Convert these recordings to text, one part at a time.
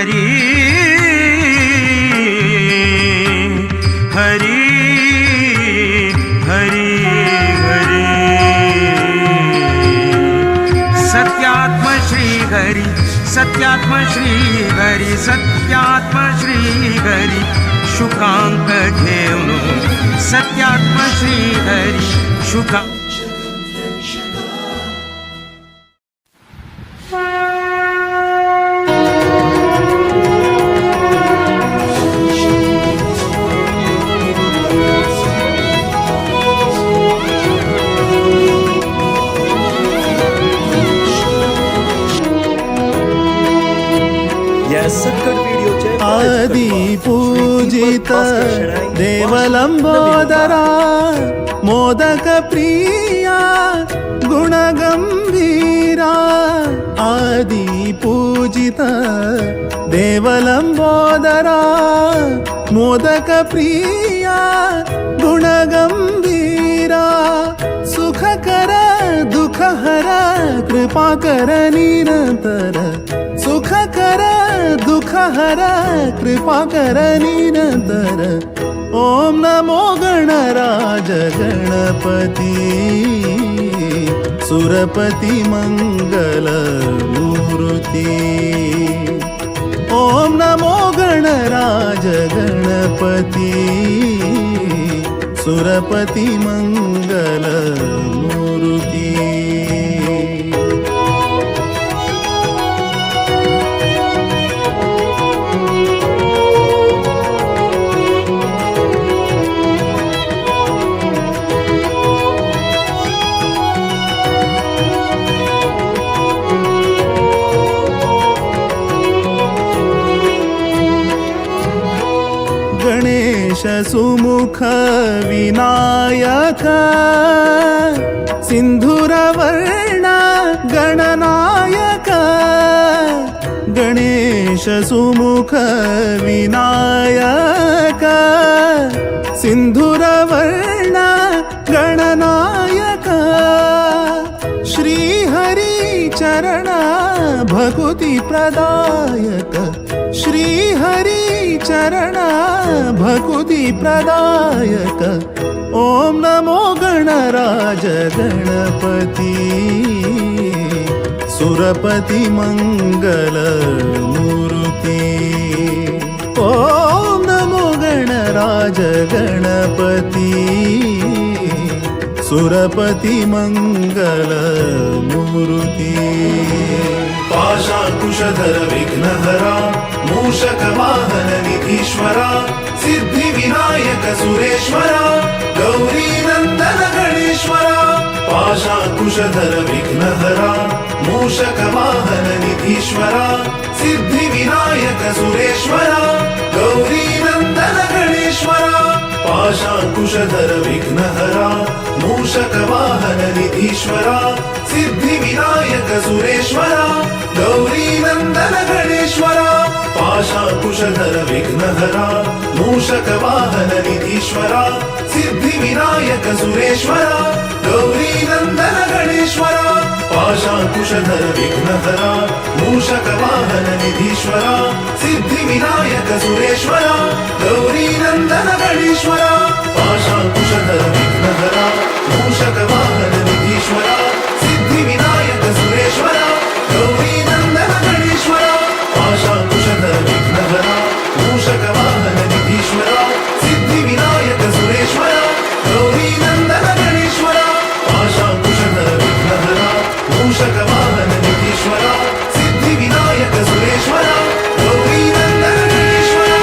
हरी हरी हरी हरी। सत्यात्म श्री हरी सत्यात्म श्री हरी सत्यात्म श्री हरी शुकांक घेऊन सत्यात्म श्री हरी शुका। या सक्कट व्हिडिओचे आदि पूजित देवलंबोदरा मोदक प्रिया गुणगंभीरा। आदि पूजित देवलंबोदरा मोदक प्रिया गुणगंभीरा। सुखकर दुःखहर कृपाकर निरंतर। सुखकर दुःखहर कृपाकर निरंतर। ओम नमो गणराज गणपती सुरपती मंगल मूर्ती। ओम नमो गणराज गणपती सुरपती मंगल मूर्ती। गणेश सुमुख विनायक सिंधुरवर्ण गणनायक। गणेश सुमुख विनायक सिंधुरवर्ण गणनायक। श्री हरी चरण भक्ति प्रदायक। श्री हरी चरण भक्ति प्रदायक। ओम नमो गणराज गणपती सुरपती मंगल मूर्ती। ओम नमो गणराज गणपती सुरपती मंगल मूर्ती। पाशांकुशधर विघ्नहरा मूषक वाहन निधीश्वरा सिद्धि विनायक सुरेश्वरा गौरी नंदन गणेश्वरा। पाशांकुशधर विघ्नहरा मूषक वाहन निधीश्वरा सिद्धि विनायक सुरेश्वरा गौरी नंदन गणेश्वरा। पाशांकुशधर विघ्नहरा मूषक वाहन निधीश्वरा सिद्धि विनायक सुरेश्वरा गौरी नंदन गणेश्वरा। पाशांकुशधर विघ्नहरा मूषक वाहन निधीश्वरा सिद्धि विनायक सुरेश्वरा गौरी नंदन गणेश्वरा। पाशांकुशधर विघ्नहरा मूषक वाहन निधीश्वरा सिद्धि विनायक सुरेश्वरा गौरी नंदन गणेश्वरा। पाशांकुशधर विघ्नहरा मूषक वाहन निधीश्वरा सिद्धि विनायक सुरेश्वरा गौरी नंदन गणेश्वरा। पाशांकुशधर विघ्नहरा मूषक वाहन निधीश्वरा सिद्धि विनायक सुरेश्वरा गौरी नंदन गणेश्वरा। पाशांकुशधर विघ्नहरा मूषक वाहन निधीश्वरा सिद्धि विनायक सुरेश्वरा गौरी नंदन गणेश्वरा।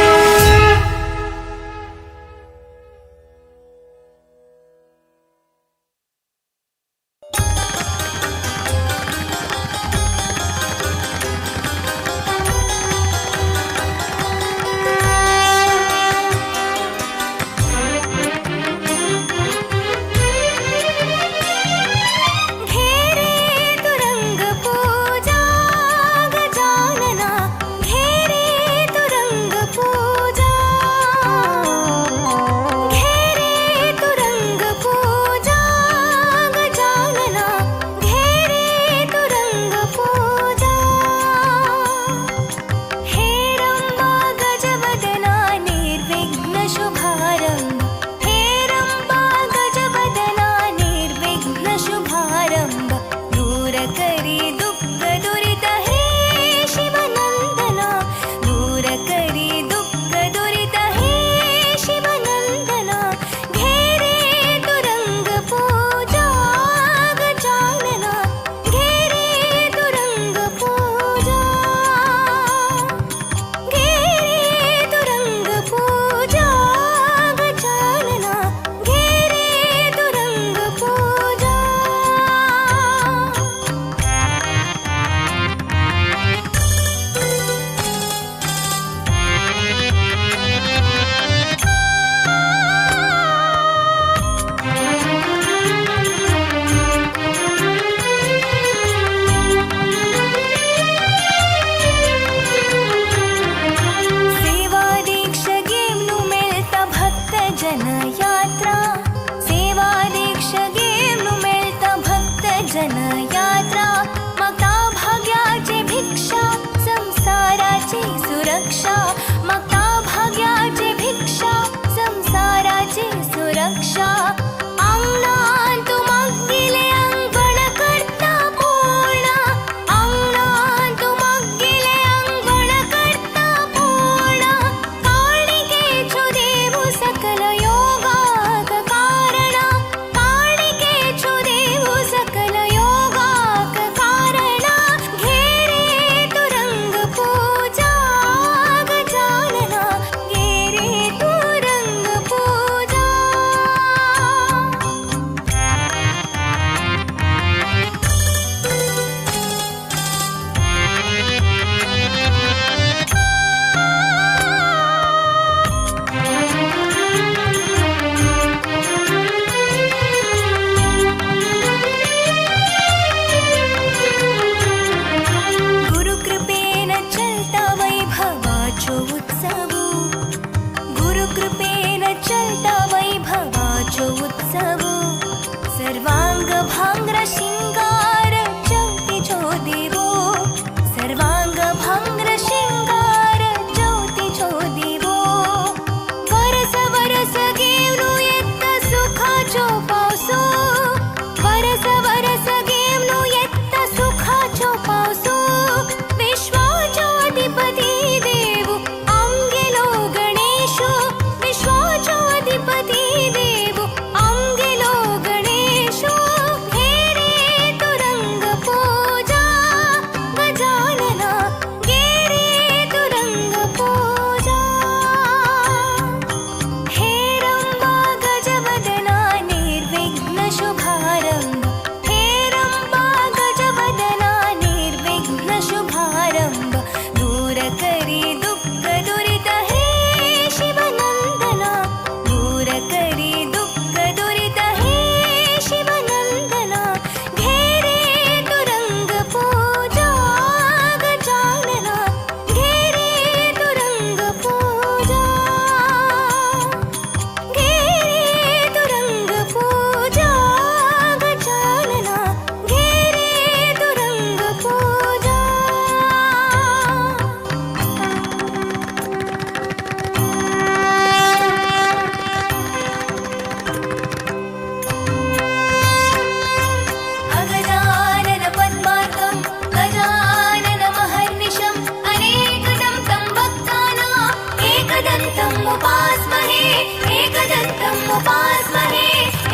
उपास्महे,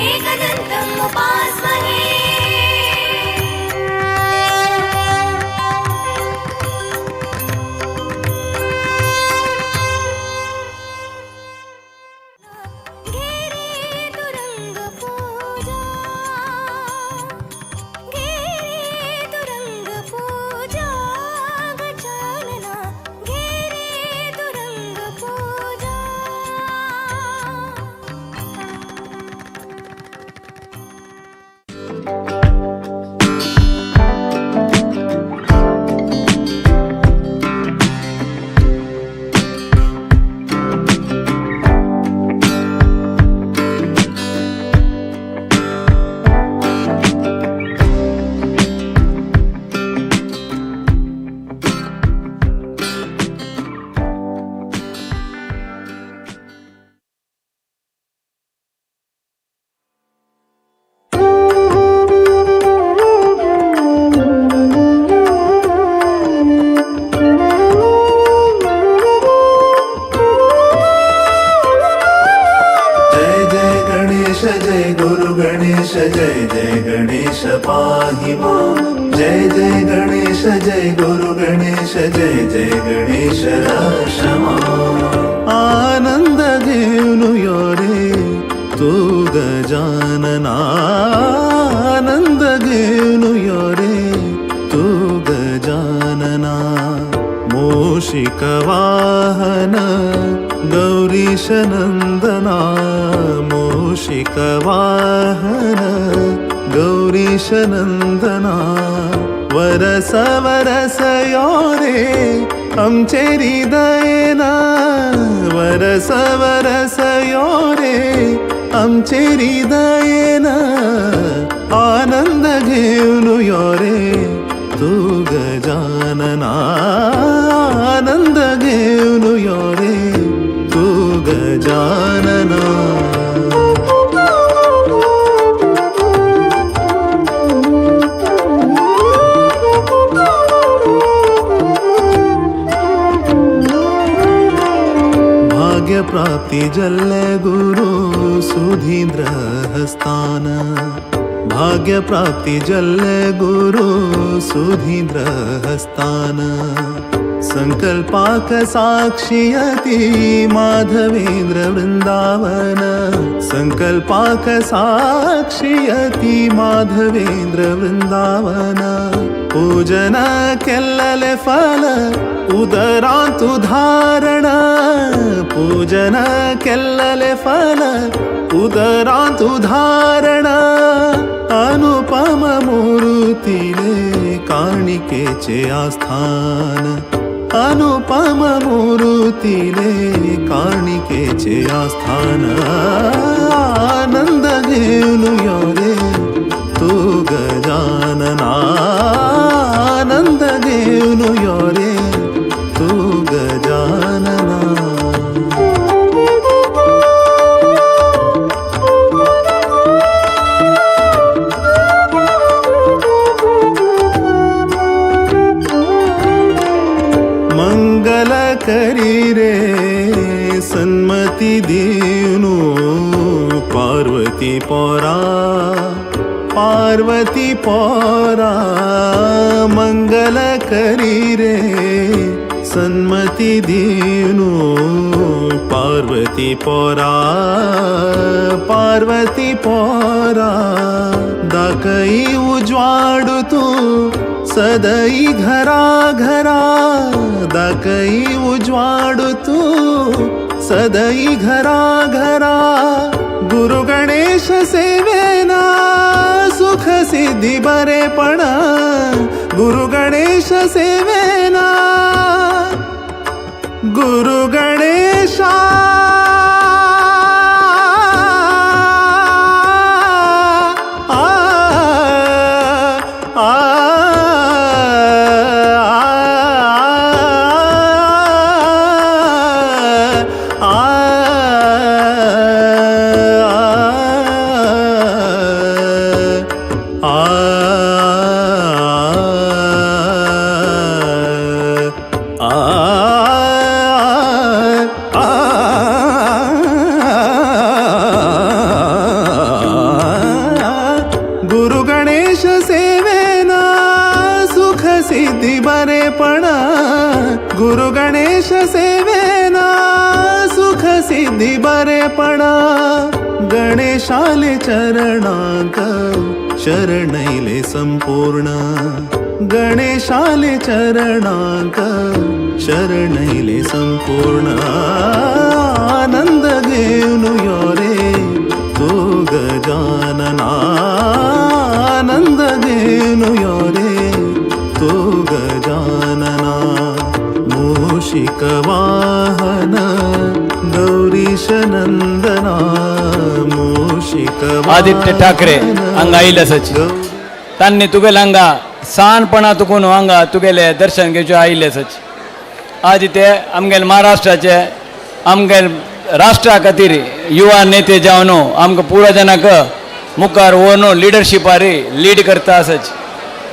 एकदन्तम् उपास्महे। घेरे तुरंग पूजा, घेरे तुरंग पूजा गजानना, घेरे तुरंग पूजा। जय जय गणेश जय गुरु गणेश जय जय गणेश पाहि मां। जय जय गणेश जय गुरु गणेश जय जय गणेश रक्षमा। आनंद घेऊन यो रे तू गजानना, आनंद घेऊन यो रे तू गजानना। मूषिक वाहन गौरीश नंदना, मूषिक वाहन गौरीश नंदना। वरस वरस यो रे आमचे हृदयना, वरस वरस यो रे आमचे हृदयना। आनंद घेऊन यो रे तू गजानना, आनंद घेऊन यो रे तू गजानना। भाग्य प्राप्ती जल्ले गुरु सुधींद्र हस्तान, भाग्य प्राप्ती जल्ले गुरु सुधींद्र हस्तान। संकल्पाक साक्षियती माधवेंद्र वृंदावन, संकल्पाक साक्षियती माधवेंद्र वृंदावन। पूजन केल्लले फल उदरांतु धारण, पूजन केल्लले फल उदरांतु धारण। अनुपम मूर्तिले काणिकेचे आस्थान, अनुपम मूर्तिले काणिकेचे आस्थान। आनंद घेऊन यो रे तू गजानना, आनंद घेऊन यो रे तू गजानना। मंगल करी रे सन्मती दीनु पार्वती पोरा, पार्वती पोरा। मंगल करी रे सन्मती दीनु पार्वती पोरा, पार्वती पोरा। दाकई उजवाडू तू सदई घरा घरा, दाकई उजवाडू तू सदई घरा घरा। गुरु गणेश सेवेना सुख सिद्धी बरेपण, गुरु गणेश सेवेना, गुरु गणेशा। आ आ आ आ आ आ। बरेपण गुरु गणेश सेवेना सुख सिद्धी बरेपण गणेशाले चरणांक शरणैले संपूर्ण गणेशाले चरणांक शरणैले संपूर्ण आनंद घेऊन यो रे तू गजानना आनंद घेऊन यो रे तू गजानना मूषिक वाहन गौरीश नंदना मूषिक आदित्य ठाकरे हांगा आयिल्ले आसाची. तांणी तुगेले हांगा सानपणा तुकून हांगा तुगेले दर्शन घेवचे आयिल्ले आसाची. आज ते आमगेले महाराष्ट्राचे आमगेले राष्ट्रा खातीर युवा नेते जावन आमकां पुर्वजनाक मुखार व्हरून लिडरशिपार लीड करता आसाची.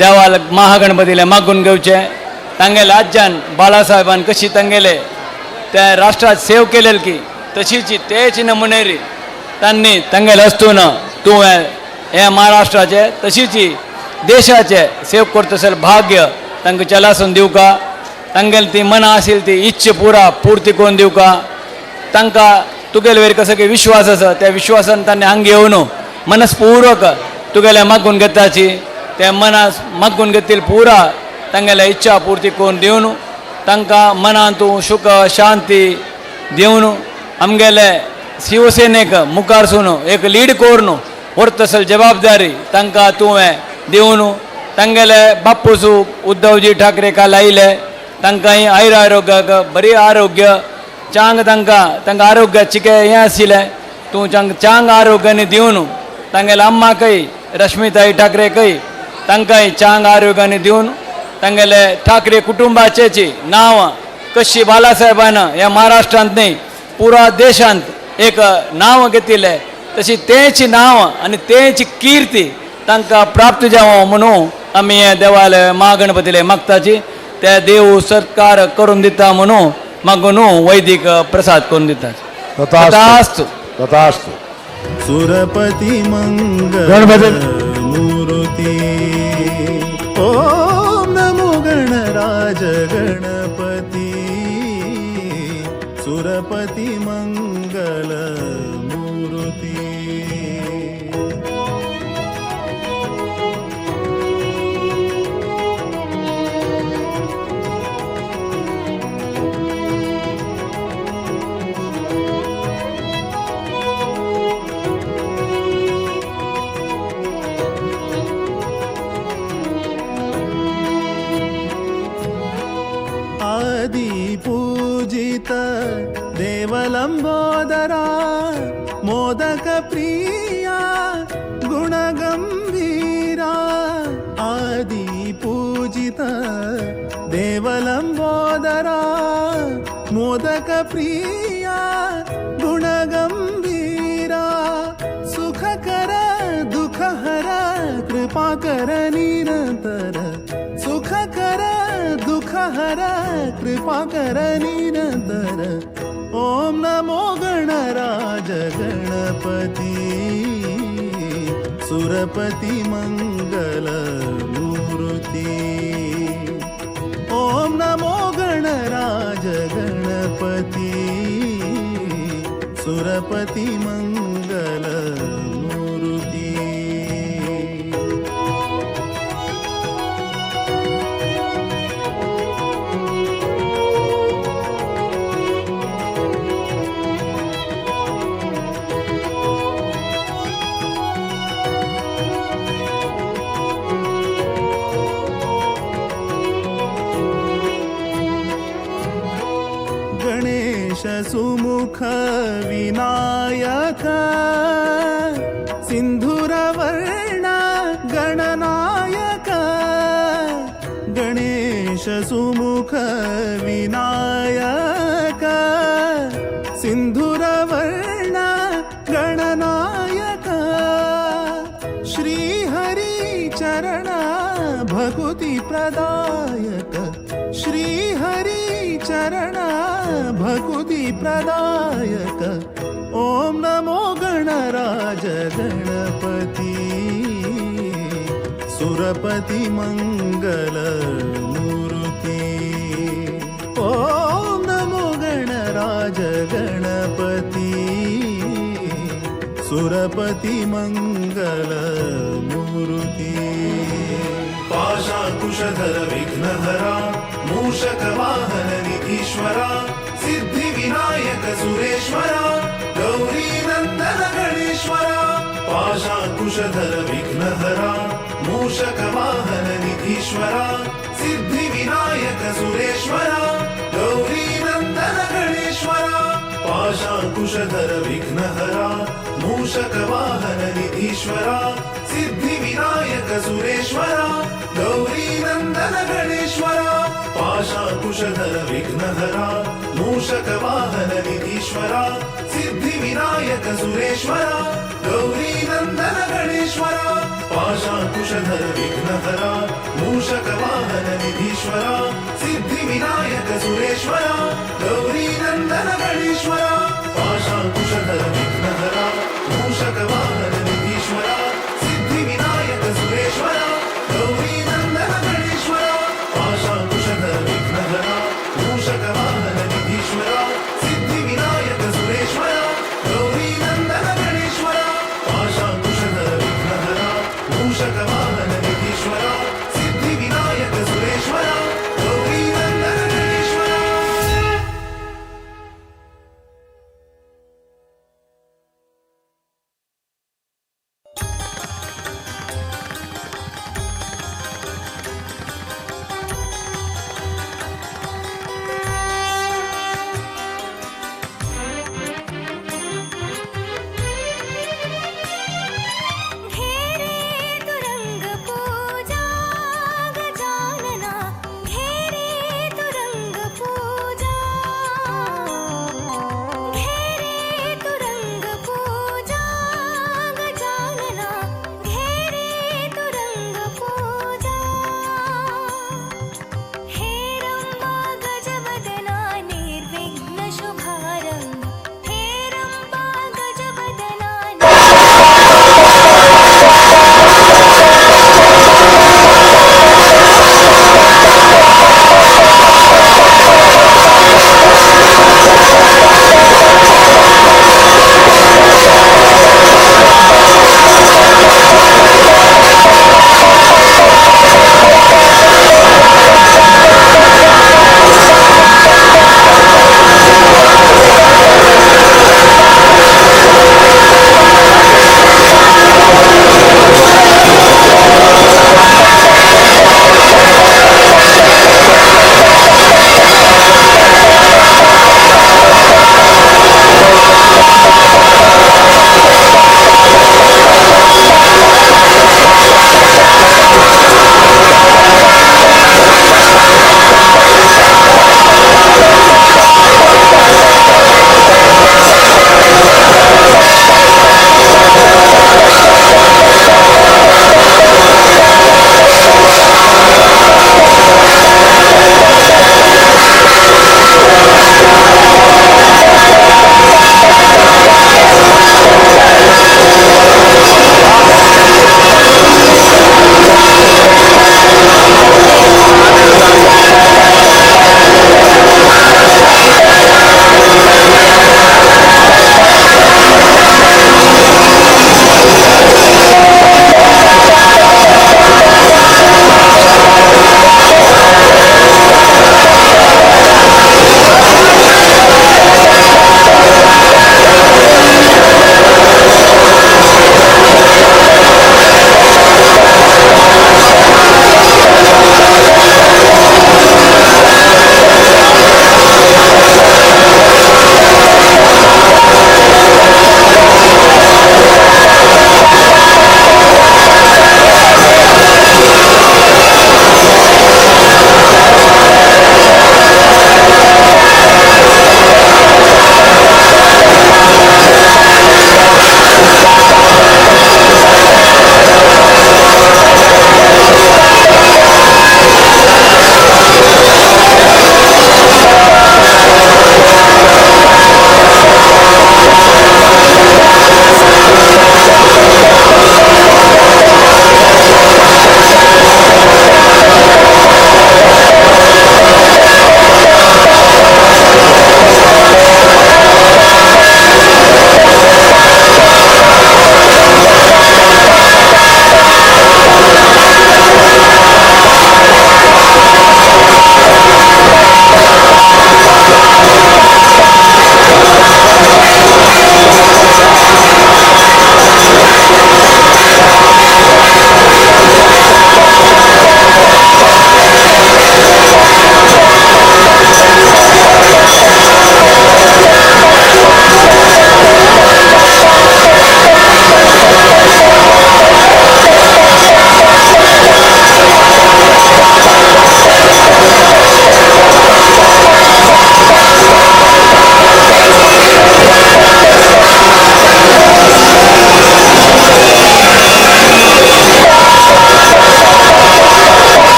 देवाक महागणपतीले मागून घेवचें तांगेले आज्यान बाळासाहेबान कशी तांगेले त्या राष्ट्रात सेव केलेल की तशीच तेच नमुनेरी तांणी तांगेले वस्तून तूं हे महाराष्ट्राचे तशीच देशाचे सेव करतसल भाग्य तांकां चलासून दिवका. तांगेली ती मनां आशिल्ली ती इच्छा पुरा पुर्ती करून दिवका. तांकां तुगेले वयर कसो की विश्वास आसा त्या विश्वासान तांणी हांगा येवन मनस्पूर्वक तुगेले मागून घेताची त्या मना मागून घेतील पुरा तांगेल्या इच्छा पुर्ती करून दिवन तांकां मनांत तूं सुख शांती दिवन आमगेले शिवसेनेक मुखारसून एक लीड करून व्हरतसल जबाबदारी तांकां तुवें दिवन तांगेले बापूसू उद्धवजी ठाकरे काल आयले तांकांय आयुर आरोग्याक बरी आरोग्य चांग तांकां तांकां आरोग्य चिके हें आशिल्लें तूं चांग चांग आरोग्यानी दिवन तांगेले अम्माकय रश्मिताई ठाकरेकय तांकांय चांग आरोग्यानी दिवन तांगेले ठाकरे कुटुंबाचेची नांव कशी बालासाहेबान ह्या महाराष्ट्रांत न्ही पुरा देशांत एक नांव घेतिल्लें तशी तेंच नांव आनी तेंच कीर्ती तांकां प्राप्त जावं म्हणून आमी हे देवाले महागणपतीले मागताची ते देव सत्कार करून दिता म्हणून मागून वैदिक प्रसाद करून दिता. तथास्तु. तथास्तु. सुरपती मंगल गणपती. मूर्ती ओम नमो गणराज गणपती सुरपती मंगल मूर्ती. आदि पूजित देवलंबोदरा मोदक प्रिया गुणगंभीरा आदि पूजित देवलंबोदरा मोदक प्रिया गुणगंभीरा सुखकर दुःखहर कृपा कर निरंतर सुखकर दुःखहर कृपा कर निरंतर ओम नमो गणराज गणपती सुरपती मंगल मूर्ती ओम नमो गणराज गणपती सुरपती मंगल मूर्ती. गणेश सुमुख विनायक सिंधुरवर्ण गणनायक गणेश सुमुख विनायक सिंधुरवर्ण गणनायक श्रीहरी चरण भक्ती प्रदायक श्रीहरी चरण भक्ती प्रदायक ओम नमो गणराज गणपती सुरपती मंगल मूर्ती. सुरपती मंगल मूर्ती। पाशाकुशधर विघ्नहरा मूषक वाहन निधीश्वरा सिद्धि विनायक सुरेश्वरा गौरी नंदन गणेश्वरा। पाशाकुशधर विघ्नहरा मूषक वाहन निधीश्वरा सिद्धि विनायक सुरेश्वरा गौरी नंदन गणेश्वरा। पाशाकुशधर विघ्नहरा मूषक वाहन निधीश्वरा सिद्धि विनायक सुरेश्वरा गौरी नंदन गणेश्वरा। पाशाकुशधर विघ्नहरा मूषक वाहन निधीश्वरा सिद्धि विनायक सुरेश्वरा गौरी नंदन गणेश्वरा। पाशाकुशधर विघ्नहरा मूषक वाहन निधीश्वरा सिद्धि विनायक सुरेश्वरा गौरी नंदन गणेश्वरा। पाशाकुशधर विघ्नहरा मूषक वाहन निधीश्वरा सिद्धि विनायक सुरेश्वरा गौरी नंदन गणेश्वरा। पाशाकुशधर विघ्नहरा मूषक वाहन निधीश्वरा सिद्धि विनायक सुरेश्वरा गौरी नंदन गणेश्वरा। पाशाकुशधर विघ्नहरा मूषक वाहन निधीश्वरा सिद्धि विनायक सुरेश्वरा गौरी नंदन गणेश्वरा।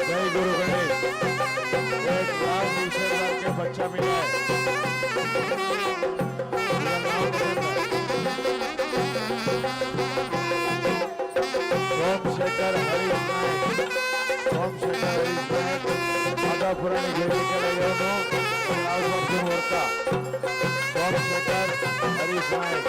जय गुरु गणेश। एक लाल टी के बच्चा मिला है। मेरा नाम सोमशेखर हरीश नायक, सोमशेखर हरीश नायक मादापुराणी घेरीकडे येऊन वरता। सोमशेखर हरीश नायक।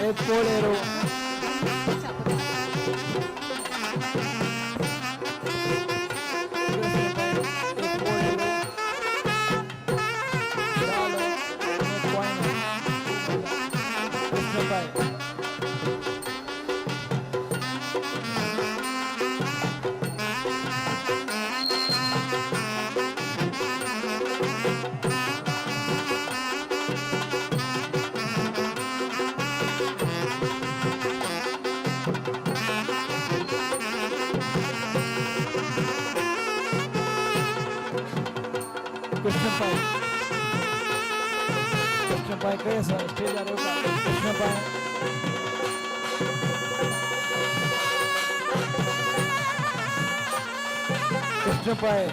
एक पोळेरो कृष्ण पाय खंय आसा स्टेजार येवका कृष्ण पाय. कृष्ण पाय.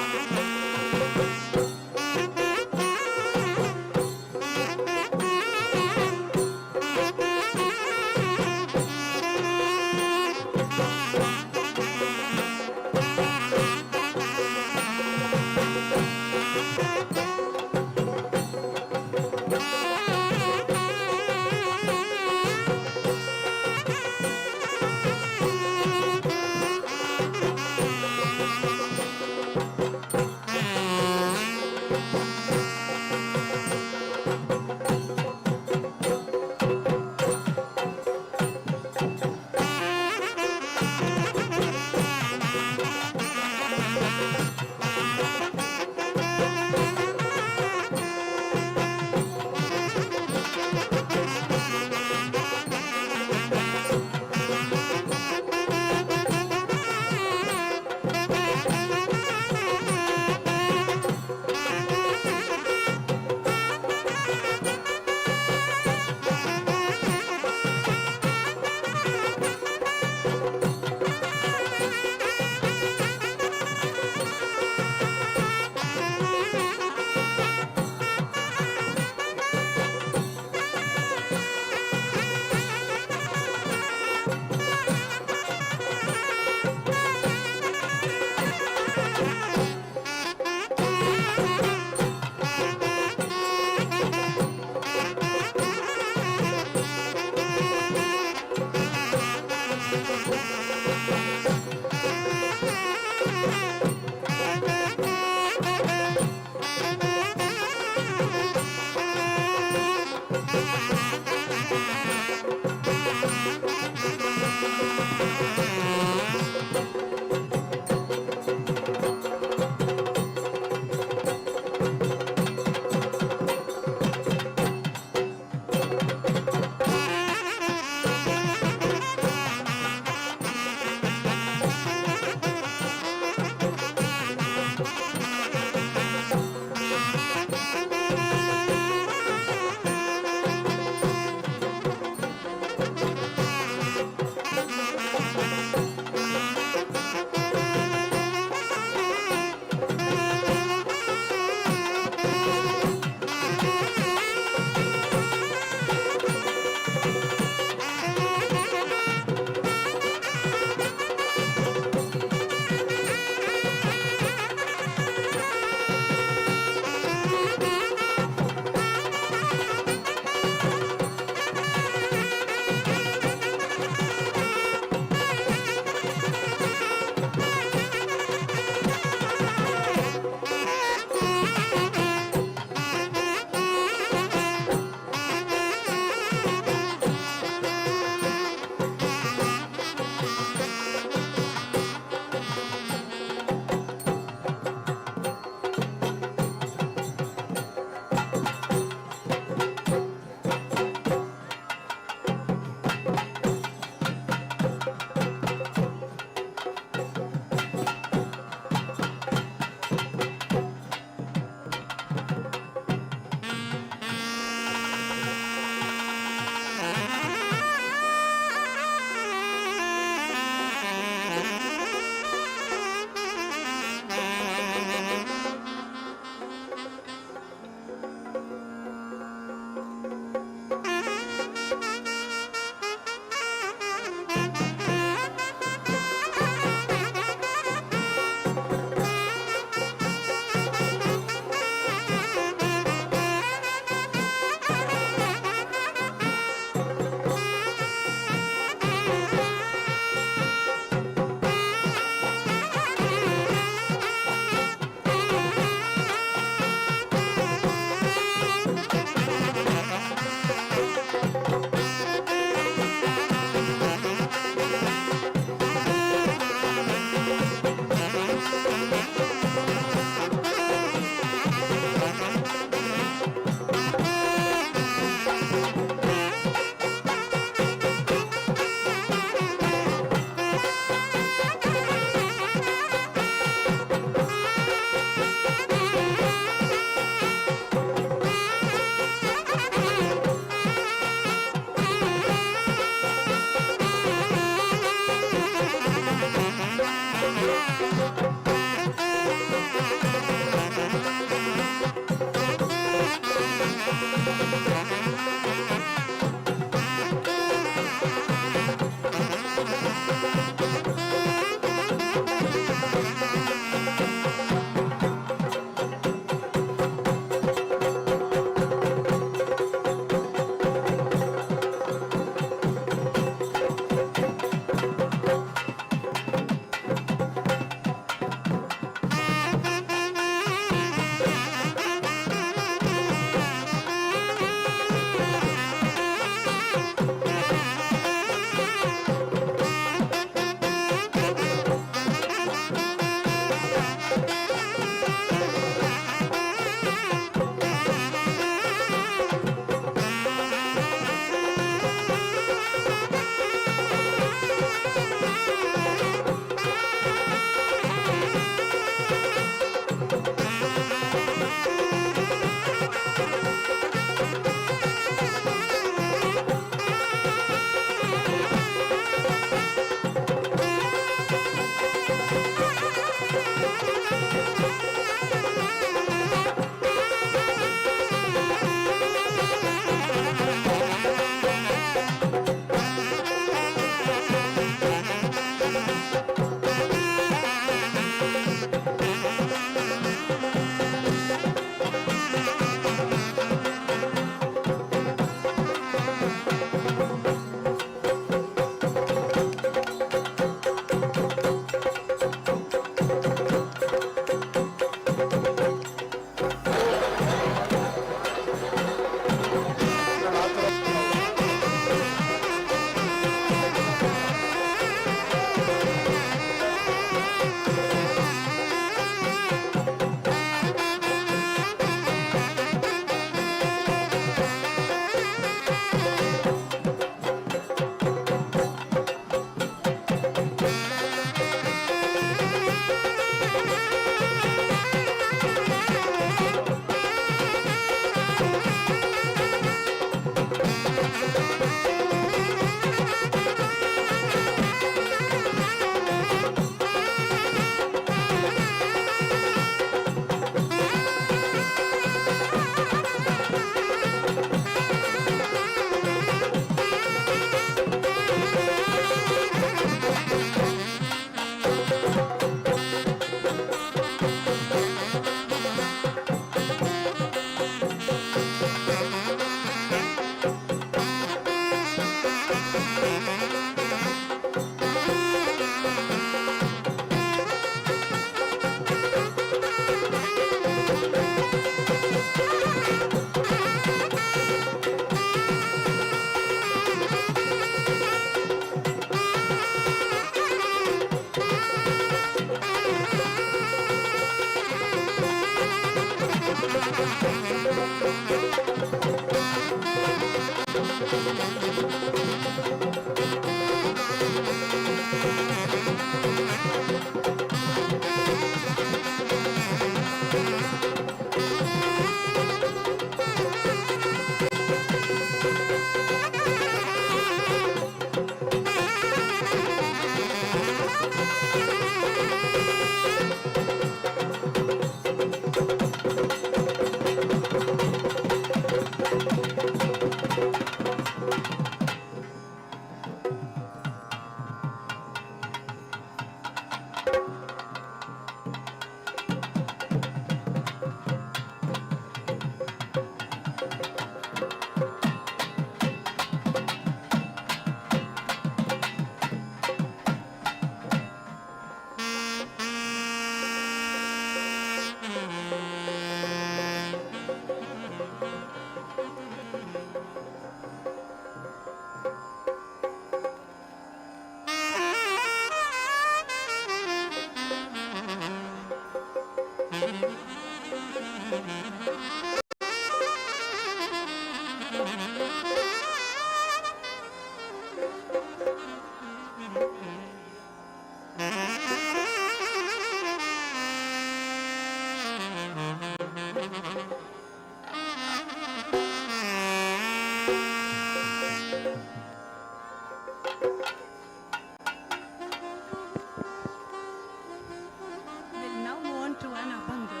We'll now move on to an abhanga.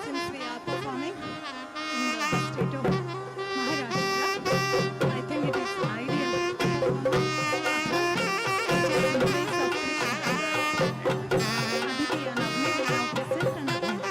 Since we are performing in the state of Maharashtra, I think it is ideal to perform abhang in place of Krishna. Aditi and Avni will now present an abhanga.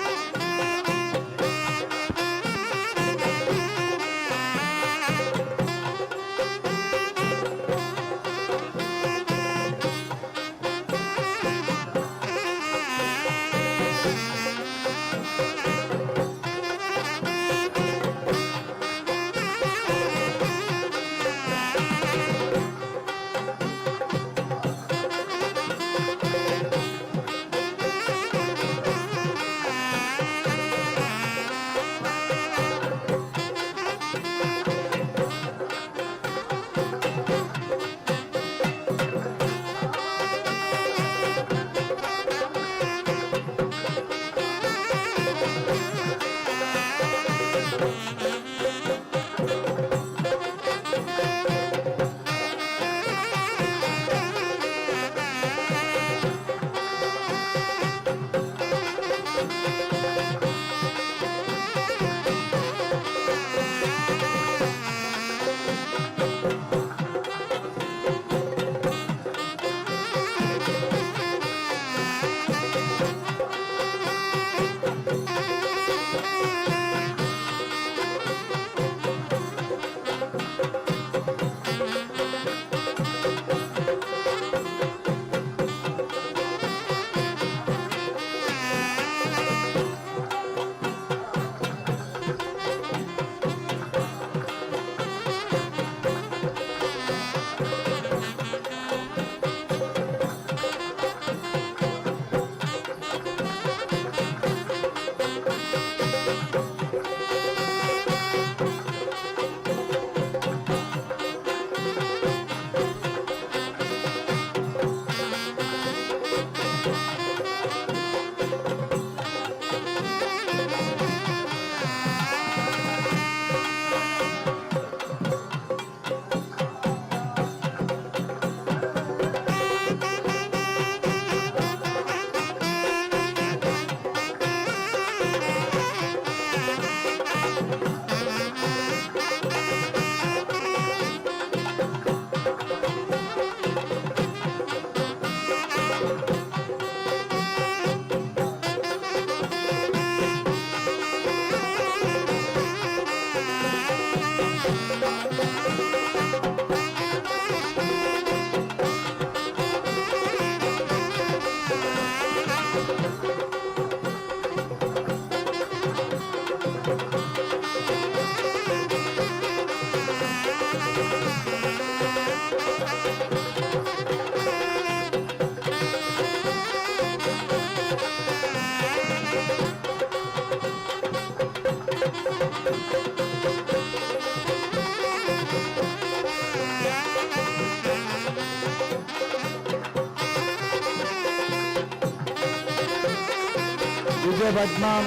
Vijay Bhat ma'am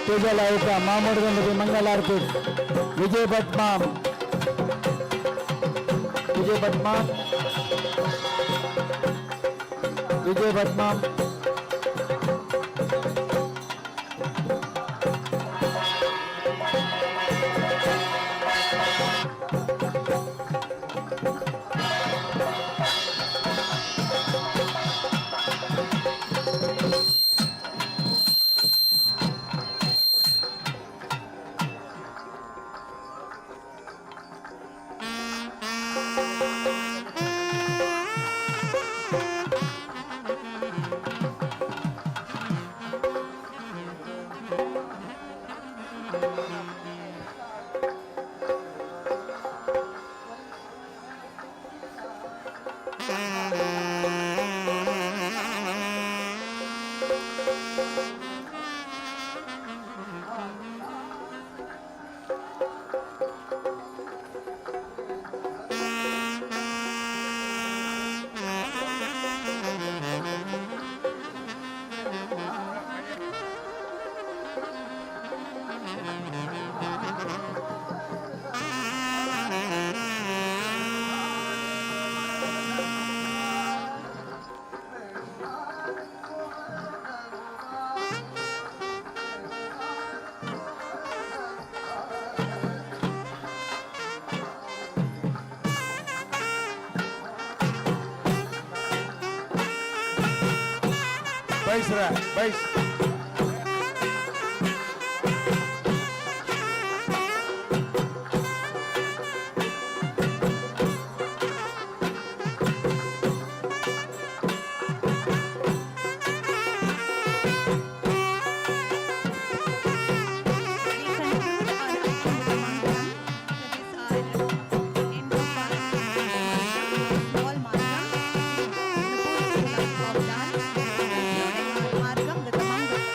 ಸ್ಟೇಜಲ್ಲಿ ಆಯುತ ಮಾಮೂಡು ಗಣಪತಿ ಮಂಗಲಾರತಿ. Vijay Bhat ma'am, Vijay Bhat ma'am, Vijay Bhat ma'am. बैस रे बैस. We conclude our item with a mantram. That is our end of our small margam in the Purna of dance. Concluding our margam with a mangalam.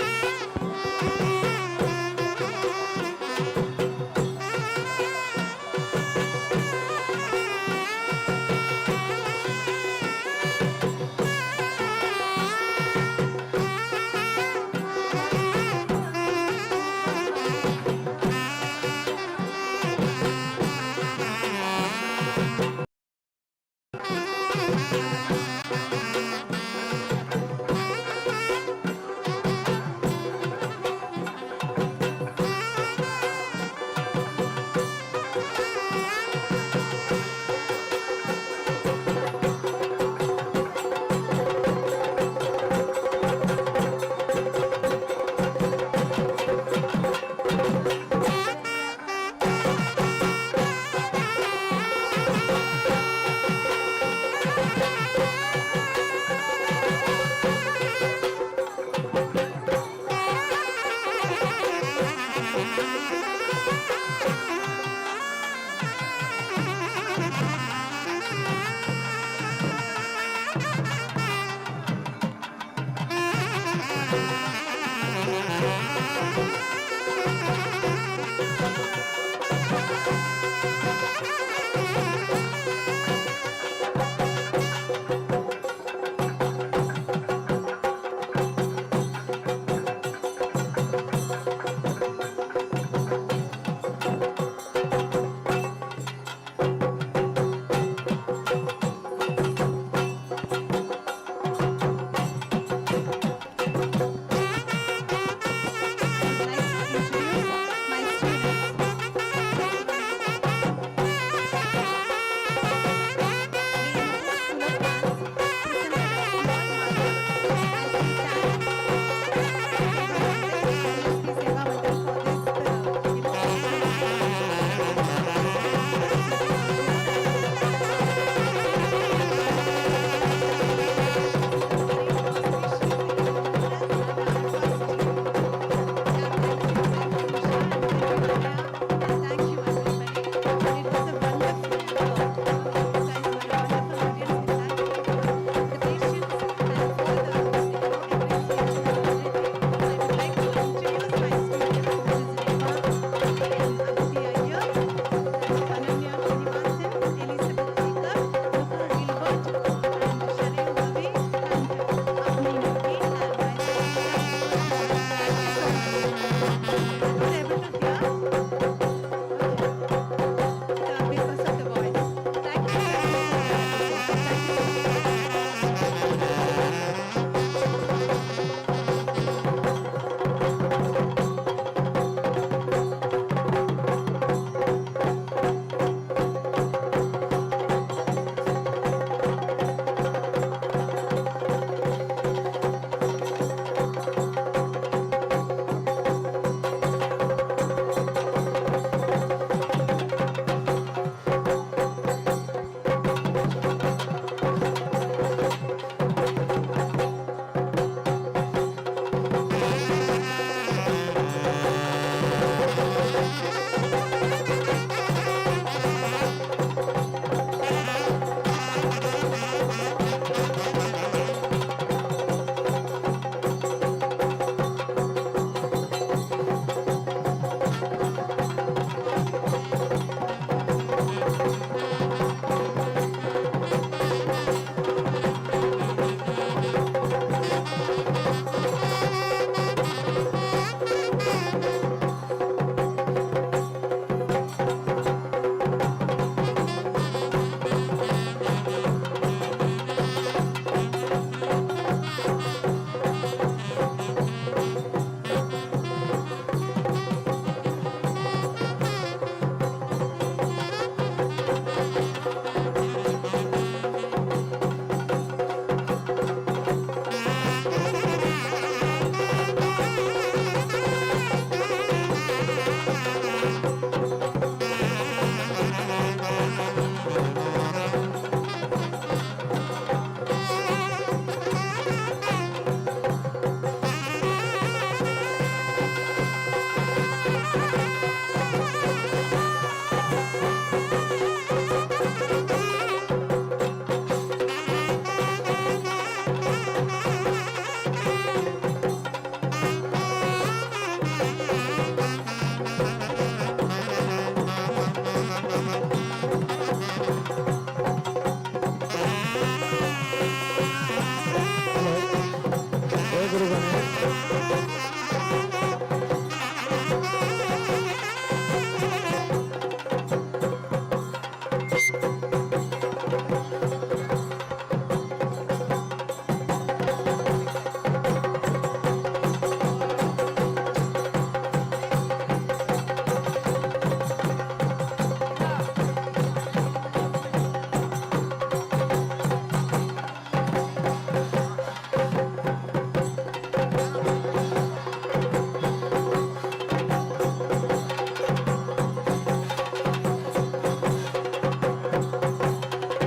Jai Guru Ganesh.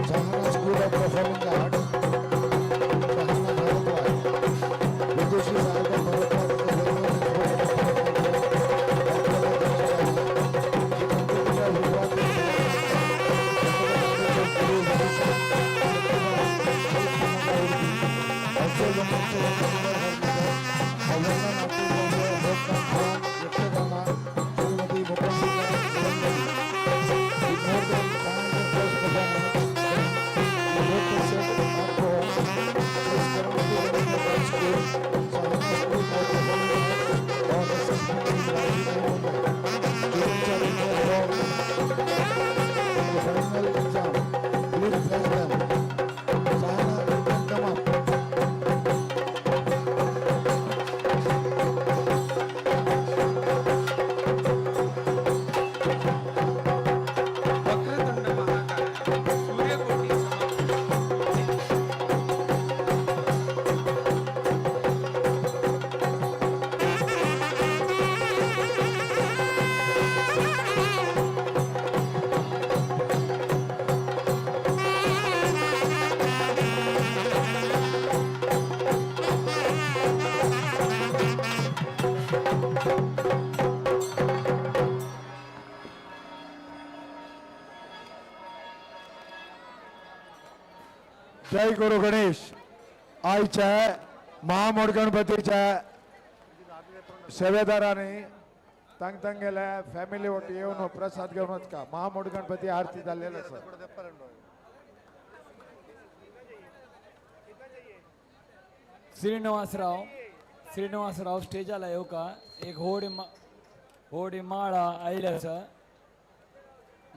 Sahana school of performing art, Sahana Bharadwaj, Vidushi Saheba Bharadwaj. Shrimati More than 500 plus performers. We hope to set up for this Karamati School, Sahana School of Performing Arts or SSP Raji Mumbai. Students are required for the final exam. Please bless them. Sahana, you can come up. Vakratunda महाकाय, सूर्यकोटी समप्रभ. जय गुरु गणेश. आयच्या महामोड गणपतीच्या सेवेदारांनी तांग तांगेल्या family वटी येवन प्रसाद घेवन वचका. महामोड गणपती आरती जाल्लेली आसा. श्रीनिवासराव, श्रीनिवासराव स्टेजाला येवका. एक होडी होडी माळा आयिल्ली आसा,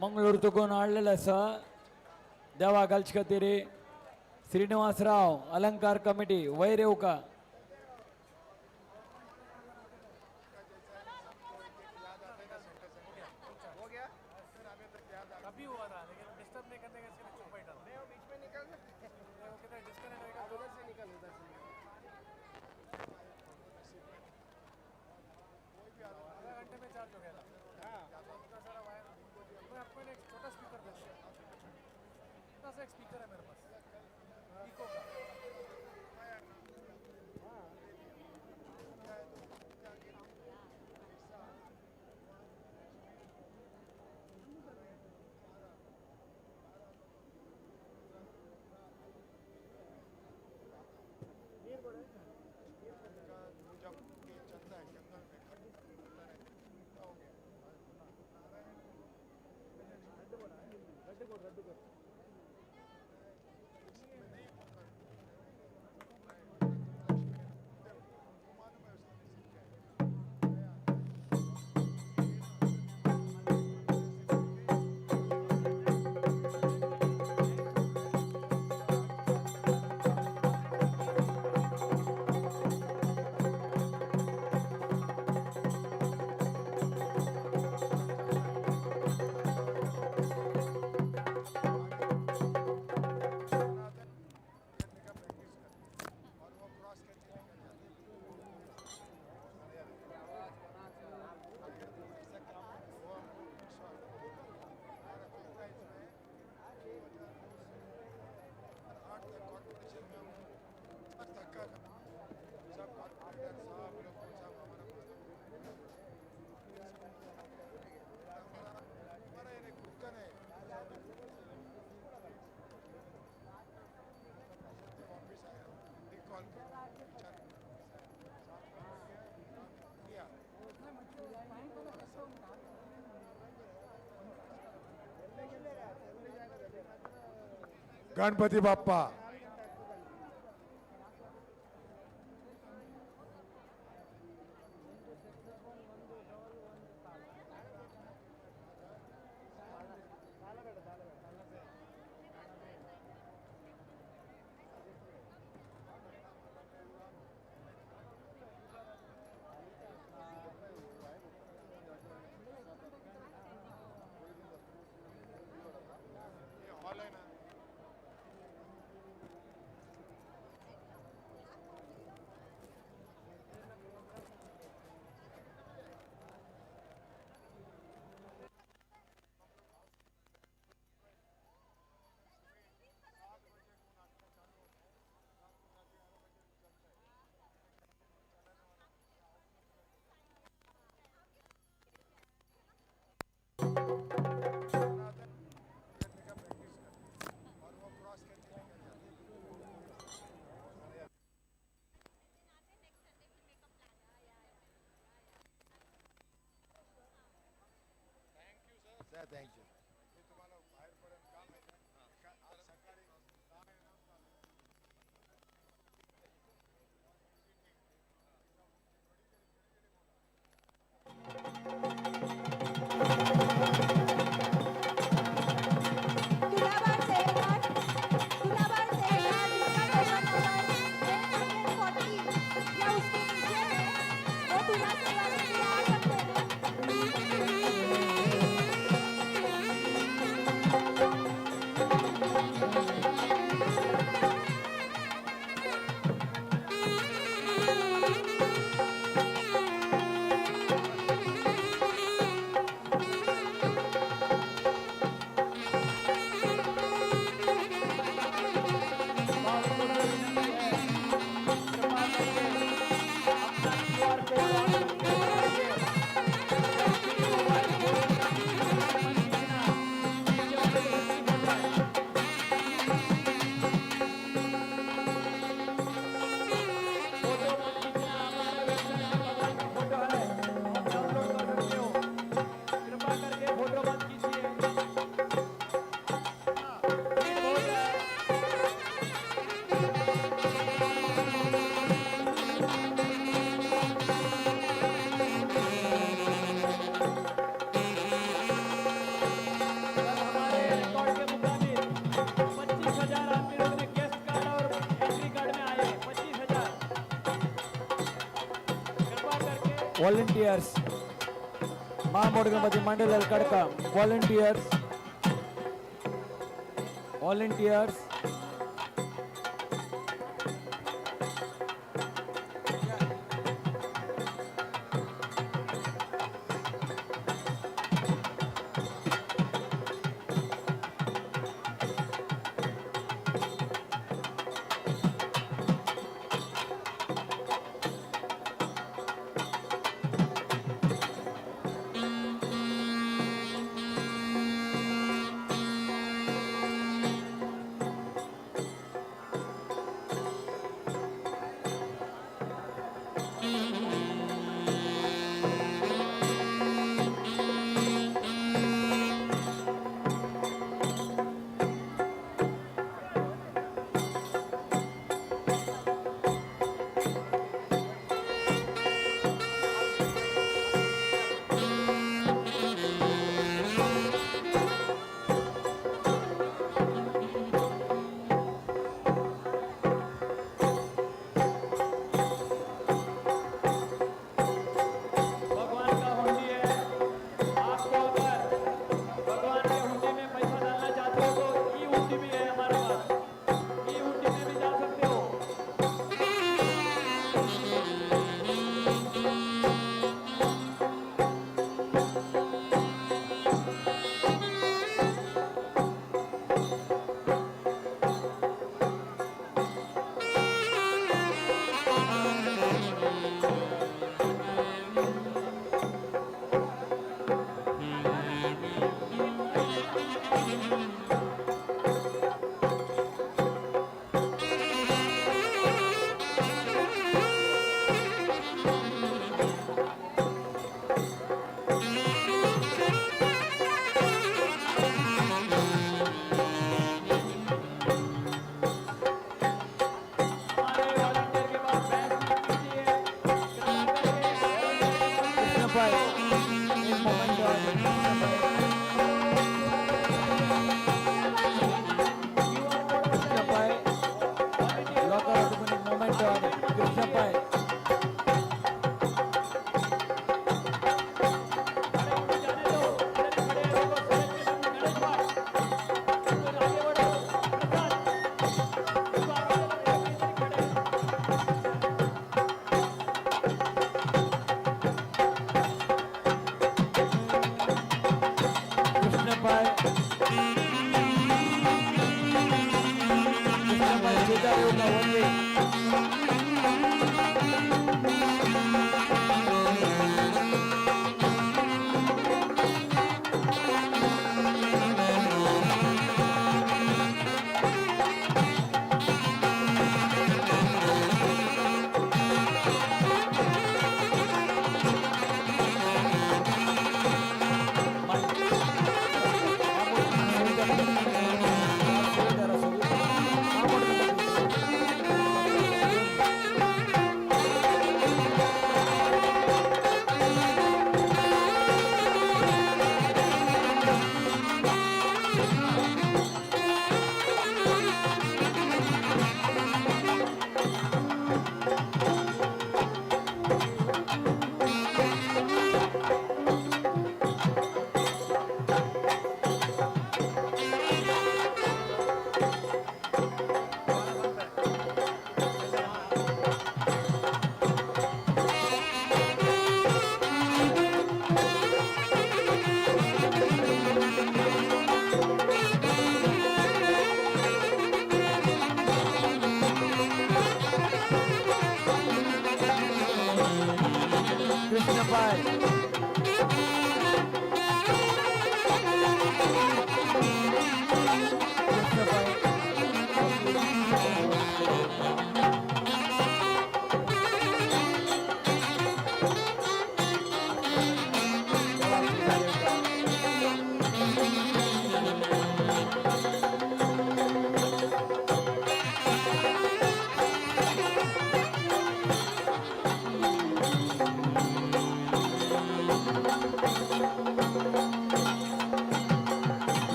मंगळूर तुकून हाडलेले आसा देवा घालचे खातीर. श्रीनिवासराव, अलंकार कमिटी, वयर येवका. अभी हुआ था लेकिन डिस्टर्ब नहीं करने का, इसलिए चुप बैठा था. नहीं, वो बीच में निकल सकते. वो कितना डिस्कनेक्ट होएगा. उधर से निकल, उधर से निकल. आधा घंटे में चार्ज हो गया था. हाँ, इतना सारा वायर. मैं आपको एक छोटा स्पीकर भेज, इतना सा एक स्पीकर है मेरे पास इको का. जब ये चलता है जंगल में हो गया. मालूम है उसका नसीब क्या है. गणपती बाप्पा. तुलाभार सेवेदार, तुलाभार सेवेदार जिनका टोकन नंबर 840 या उसके नीचे है, वो तुला सेवा के लिए आ सकते हैं। कृपा करके फोटो मत खींचिए। हमारे रिकॉर्ड के मुताबिक 25,000 आदमी लोग ने गेस्ट कार्ड और एंट्री कार्ड में आए 25,000। कृपा करके वॉलंटियर्स महामोड गणपती मंडल कडका वॉलंटियर्स वॉलंटियर्स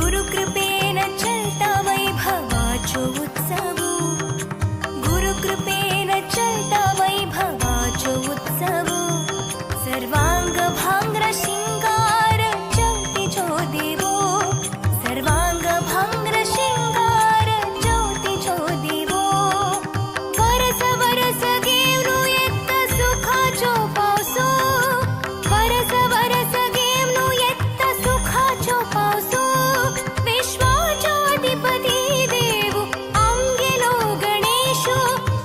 गुरुकृपेन चलता वैभवाचो उत्सवो, गुरुकृपेन चलता वैभवाचो उत्सवो, सर्वांग भांग्र शिंगार ज्योतिचो देवो, सर्वांग भांग्र शिंगार ज्योतिचो देवो, वरस वरस घेवनु येत सुखाचो पावसो, वरस वरस घेवनु येत सुखाचो पावसो, विश्वाचो अधिपती देव आमगेलो गणेशो,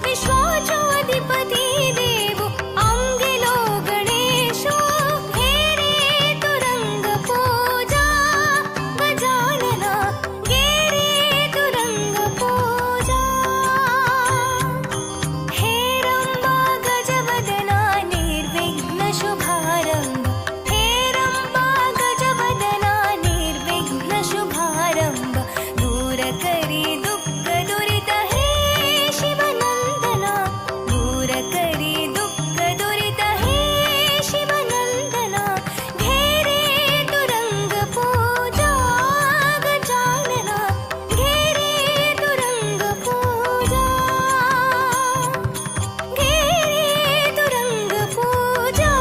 विश्वाचो अधिपती देव आमगेलो गणेशो, घे रे तू रंग पूजा गजानना, घे रे तू रंग पूजा, हे रंबा गजवदना निर्विघ्न शुभारंभ, हे रंबा गजवदना निर्विघ्न शुभारंभ, दूर करी दुःख दुरित हे शिवनंदना, दूर करी दुःख दुरित हे शिवनंदना, घे रे तू रंग पूजा गजानना, घे रे तू रंग पूजा, घे रे तू रंग पूजा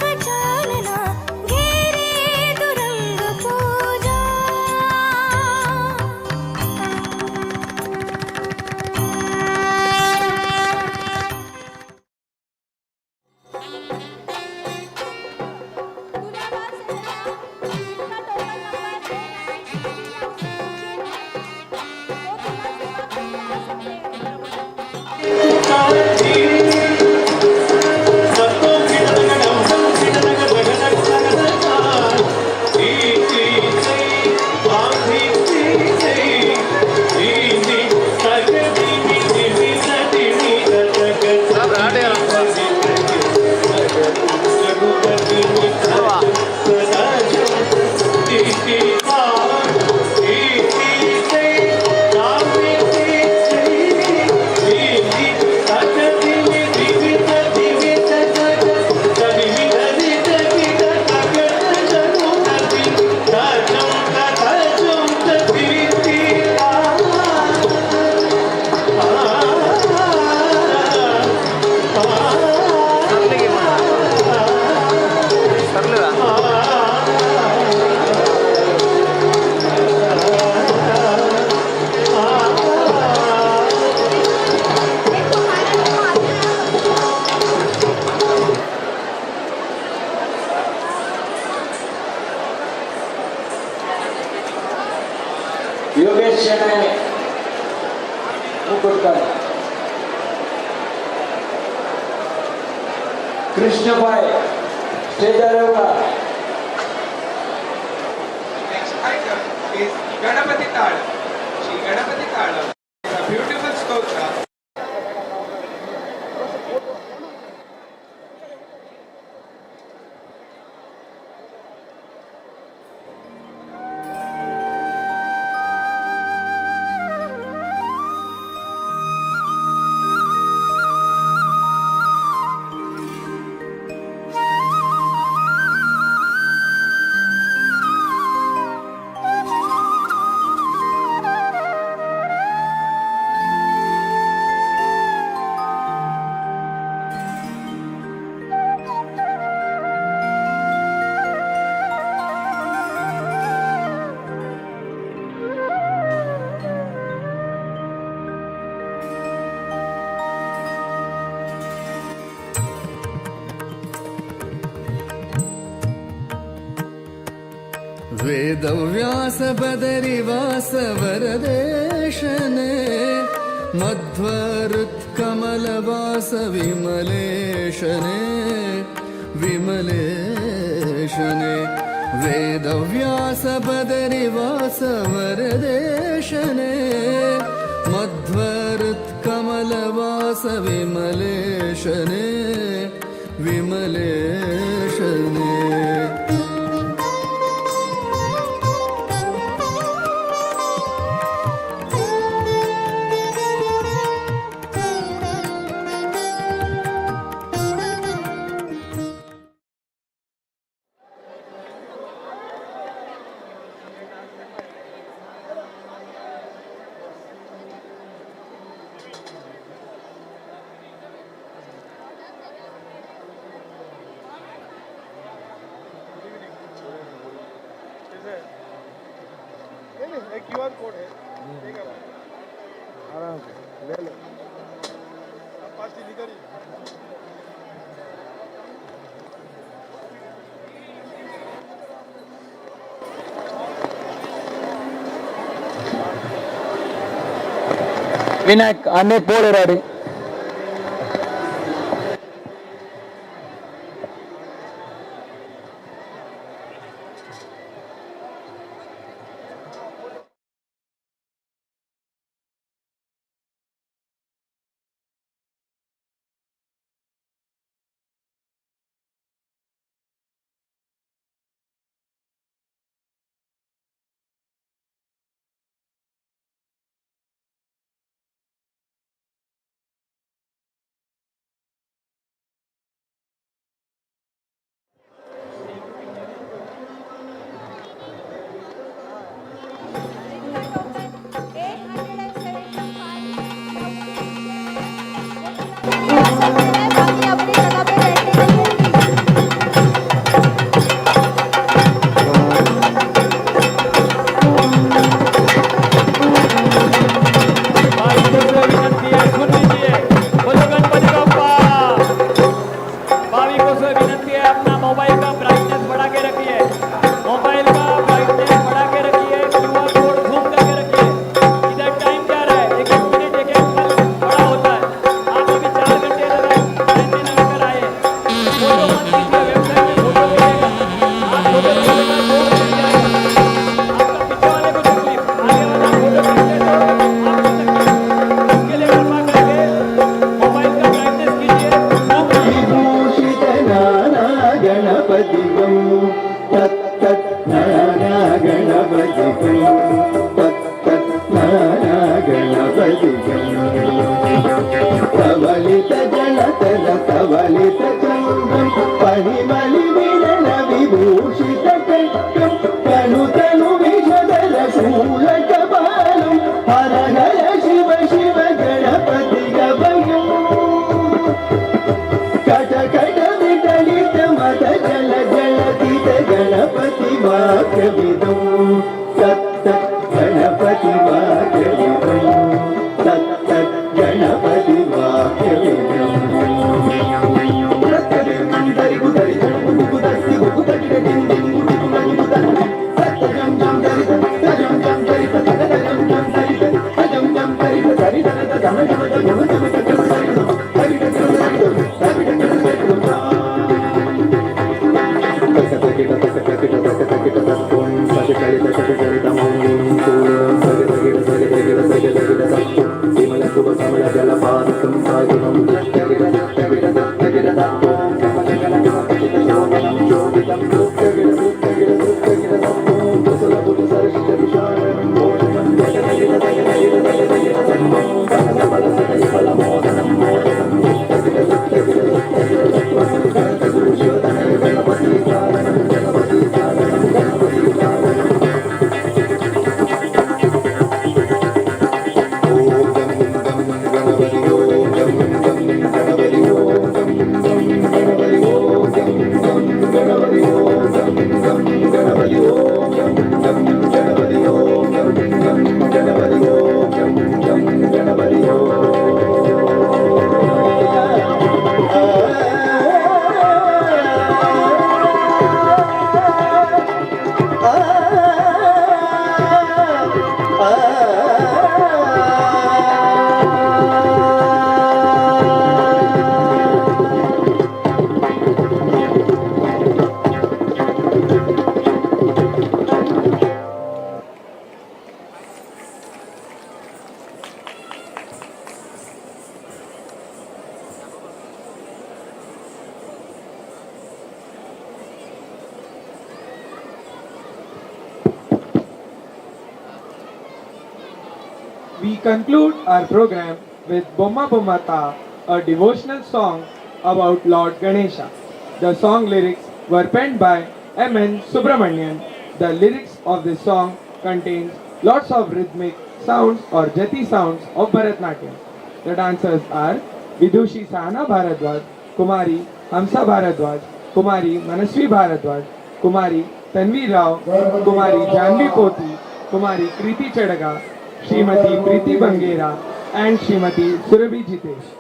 गजानना, घे रे तू रंग पूजा. तुलाबाद सहरा, जिनका टोकन नंबर 963 या उससे नीचे है, वो तुला सेवा के लिए आ सकते हैं। Thank you. मुकुटकर. कृष्ण भाई स्टेजार येवका. Next item is Ganapati Talam. Shri Ganapati Talam is a beautiful stotra. Vedavyasa Badarivasa वरदेशने मध्वरुत्कमलवास विमलेशने विमलेशने. Vedvyas बदरिवास वरदेशने मध्वरुत्कमलवास विमलेशने विमलेशने. नहीं, क्यूआर कोड है, ठीक है भाई, आराम से ले लो. पास इधर ही. विनायक अनेक पोल राडी. बाकी अपनी जगह पे बैठने के लिए प्लीज. भाविकों से विनंती है, सुन लीजिए. बोलो गणपति बप्पा. भाविकों से विनंती है, अपना मोबाइल का ब्राइटनेस बढ़ा के रखिए. मोबाइल का ब्राइटनेस बढ़ा के रखिए. क्यूआर कोड जूम करके रखिए. इधर टाइम जा रहा है, एक एक मिनट एक एक पल बड़ा होता है. आप अभी 4 घंटे लगाए घंटे लगाकर आए. फोटो मत खींचिए. वेबसाइट में फोटो मिलेगा. आप फोटो खींचेगा तो मिल जाएगा आपका. पीछे वाले को तकलीफ, आगे वाला फोटो खींचते तो आपको तकलीफ. इसके लिए कृपा करके मोबाइल का ब्राइटनेस कीजिए, जूम कीजिए. विभूषित नाना गणपतिगं तत्तत् नाना गणपतिगं तत्तत् नाना गणपतिगं. कवलित जलतल कवलित चन्द्रं परिमलि विरल विभूषित कट्टं तनु तनु विषदल शूलकपालं हर हर शिव शिव गणपति गभयम्. कट कट विटलित मद जल जलतित गणपति वाक्यविदं तत्तत् गणपति वाक्यविदं तत्तत् Ganpati वाक्यविदम्. We conclude our program with Bomma Bomma Ta, a devotional song about Lord Ganesha. The song lyrics were penned by M.N. Subramanian. The lyrics of this song contains lots of rhythmic sounds or jati sounds of Bharatnatyam. The dancers are Vidushi Sahana Bharadwaj, Kumari Hamsa Bharadwaj, Kumari Manasvi Bharadwaj, Kumari Tanvi Rao, Kumari Janvi Poti, Kumari Kriti Chadaga, Srimati Preeti Bangera and Srimati Surabhi Jitesh.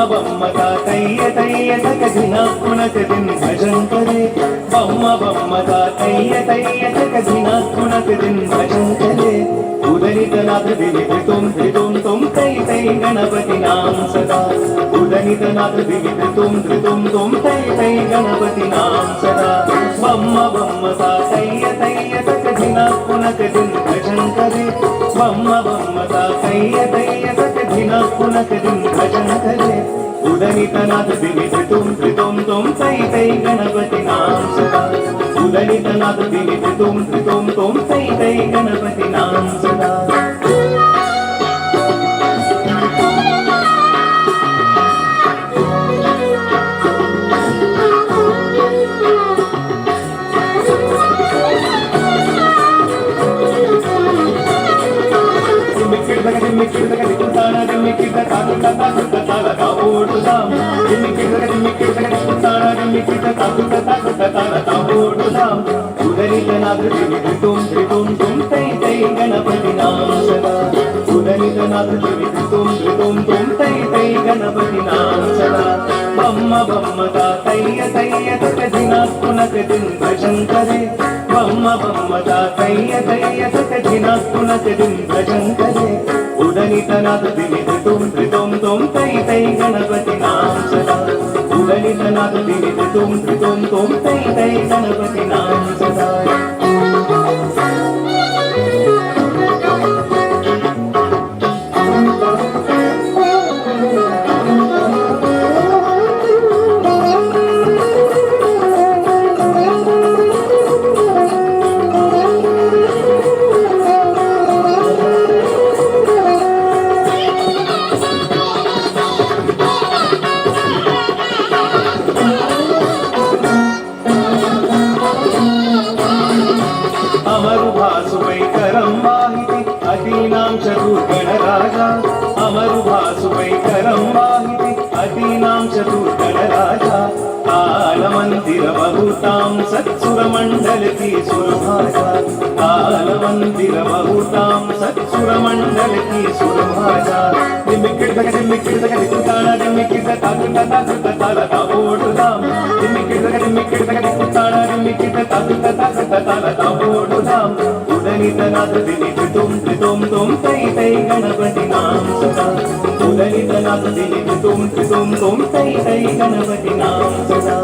Bamma तैय तैय तक धिना कुणक दिन भजन करे। बम्मा बम्मा तैय तैय तक धिना कुणक दिन भजन करे। उदनित नाथ दिवि तुम त्रितुम तुम तै तै गणपति नाम सदा। उदनित नाथ दिवि तुम त्रितुम तुम तै तै गणपति नाम सदा। बम्मा बम्मा तैय तैय तक धिना कुणक दिन भजन करे। बम्मा बम्मा तैय तैय तक धिना कुणक दिन भजन करे। उदनित नाथ दिवि तुम त्रितुम तुम तै तै गणपति नाम सदा। उदनित नाथ दिवि तुम त्रितुम तुम तै तै गणपति नाम सदा। तुम त्रितुम तुम तै तै गणपति नाम सदा। उदनित नाथ दिवि तुम त्रितुम तुम तै तै गणपति नाम सदा। बम्मा बम्मा तैय तैय तक धिना कुणक दिन भजन करे। बम्मा बम्मा तैय तैय तक धिना कुणक दिन भजन करे। उदनित नाथ दिवि तुम त्रितुम तुम तै तै गणपति नाम सदा। उदनित नाथ दिवि तुम त्रितुम तुम तै तै गणपति नाम सदा। सत्सुर मंडल की सुरभाजा ताल मंदिर बहुताम सत्सुर मंडल की सुरभाजा दिमिकिट दग दिकुताना दिमिकिट ताकुता ताकुता ताल ताबोडुदाम दिमिकिट दग दिकुताना दिमिकिट ताकुता ताकुता ताल ताबोडुदाम उदनितनाथ दिनि तुम त्रितुम तुम तै तै गणपति नाम सदा उदनितनाथ दिनि तुम त्रितुम तुम तै तै गणपति नाम सदा.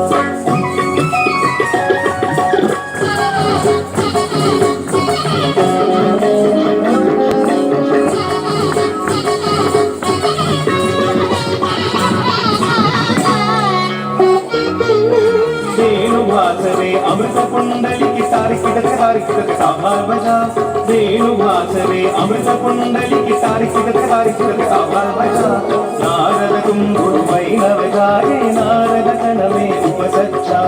वेणुभासरे अमृत कुंडली तारकिट तारकिट ताभार बजा वेणुभासरे अमृत कुंडली तारकिट तारकिट ताभार बजा नारद तुम्बुरु वैणव गाये नारद कण में उपसच्चा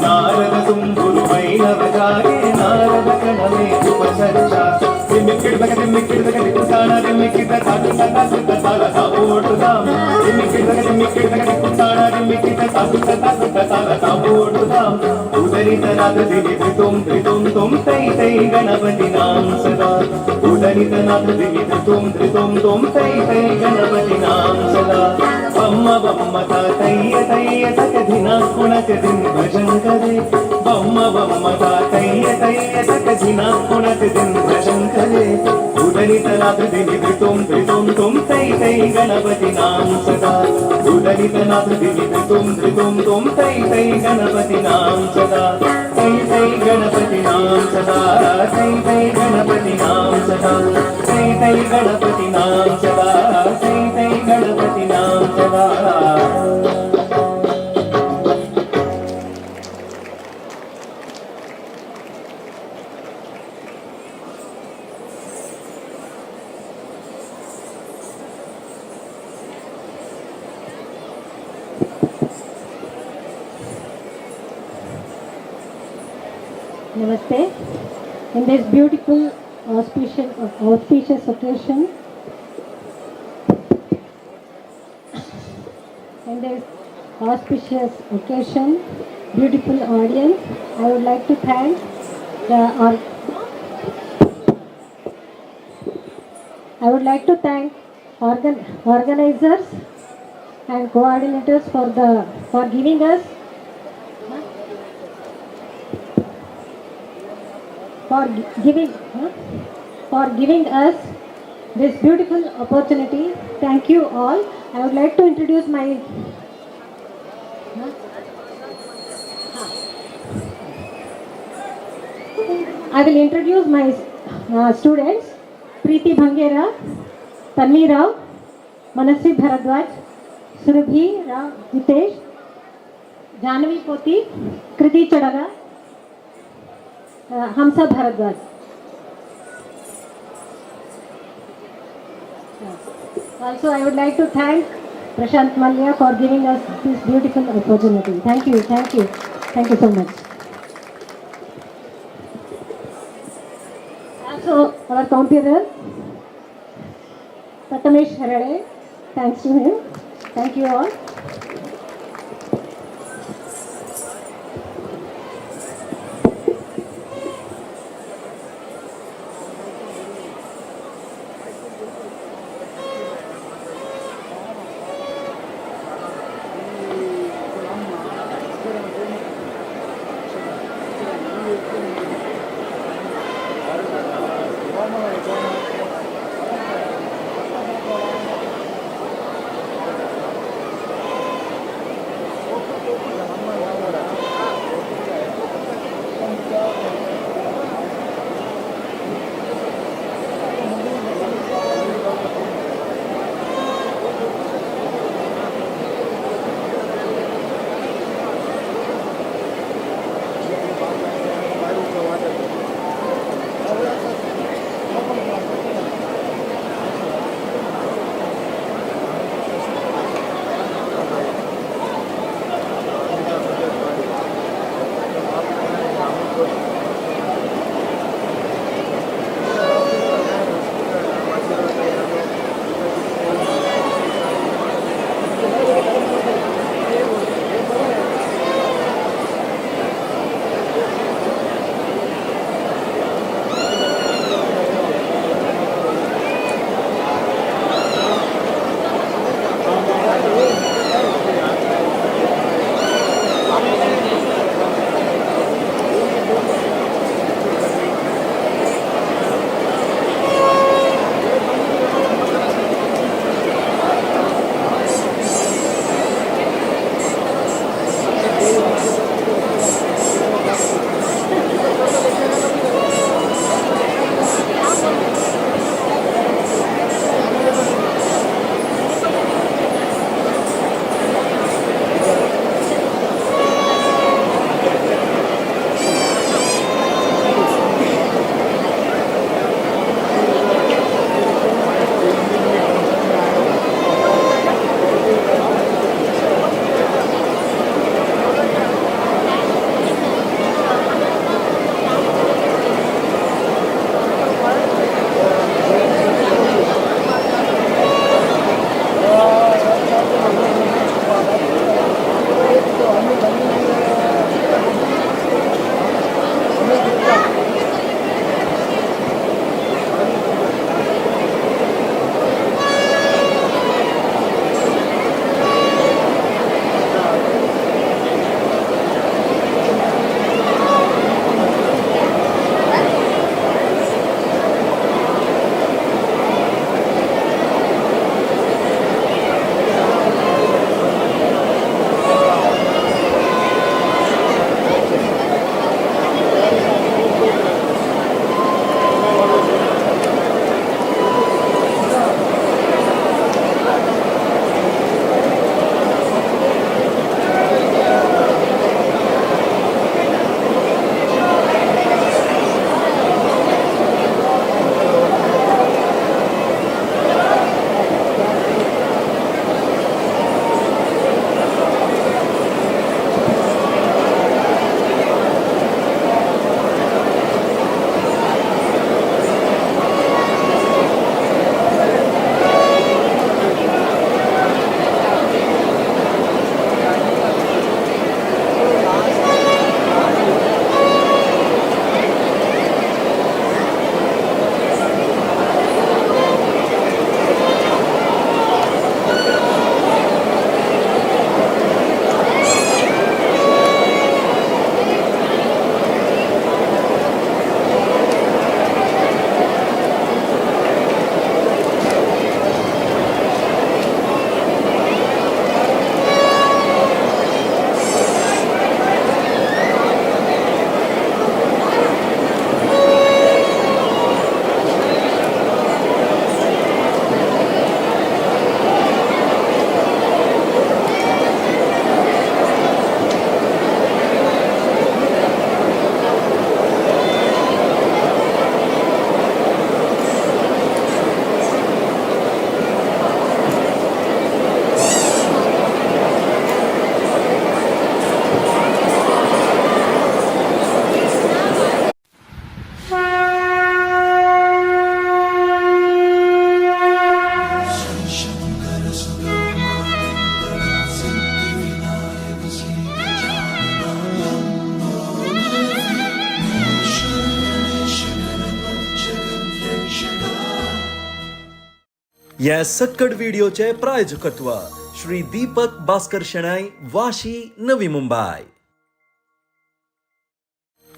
नारद तुम्बुरु वैणव गाये नारद कण में उपसच्चा दिमिकिट दग दिकुताना दिमिकिट ताकुता ताकुता ताल ताबोडुदाम दिमिकिट दग दिकुताना दिमिकिट ताकुता ताकुता ताल ताबोडुदाम उदनितनाथ दिनि त्रितुम त्रितुम तुम तै तै गणपति नाम सदा उदनितनाथ दिनि त्रितुम त्रितुम तुम तै तै गणपति नाम सदा. बम्म बम्म तातय्य तय्य तक धिना कुणक दिन भजन करे बम्म बम्म तातय्य तय्य तक धिना कुणक दिन भजन करे उदनितनाथ दिनि त्रितुम त्रितुम तुम तै तै गणपति नाम सदा उदनितनाथ दिनि त्रितुम त्रितुम तुम तै तै गणपति नाम सदा तै तै गणपति नाम सदा तै तै गणपति नाम सदा तै तै गणपति नाम सदा तै तै गणपति नाम सदा. Namaste. In this beautiful auspicious occasion, beautiful audience, I would like to thank the organizers and coordinators for giving us for giving us this beautiful opportunity. Thank you all. I would like to introduce my I will introduce my students Preeti Bhangera, Tanvi Rao, Manasvi Bharadwaj, Surabhi Rao Hitesh, Janvi Poti, Kriti Chadaga, Hamsa Bharadwaj. Also, I would like to thank Prashant Malya for giving us this beautiful opportunity. Thank you, thank you, thank you so much. Also, our computer, Prathamesh Harade, thanks to him. Thank you all. या सक्कड व्हिडिओचे प्रायोजकत्व श्री दीपक भास्कर शेणै, वाशी, नवी मुंबई.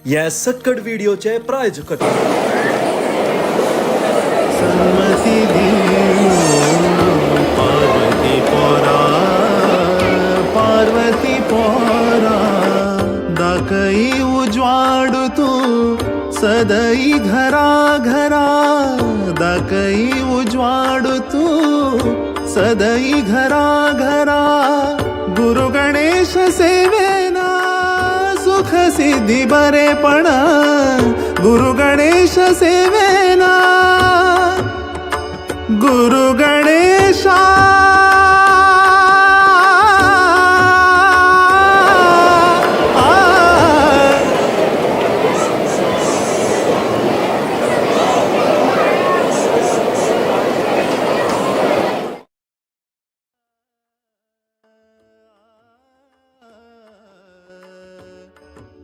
या सक्कड व्हिडिओचे प्रायोजकत्व सन्मती दिवू पार्वती पोरा, पार्वती पोरा. दाखई उजवाडू तू सदई घरा घरा. दाखई उजवाडू तू सदई घरा घरा. गुरु गणेश सेवेना सुख सिद्धी बरेपण. गुरु गणेश सेवेना, गुरु गणेशा.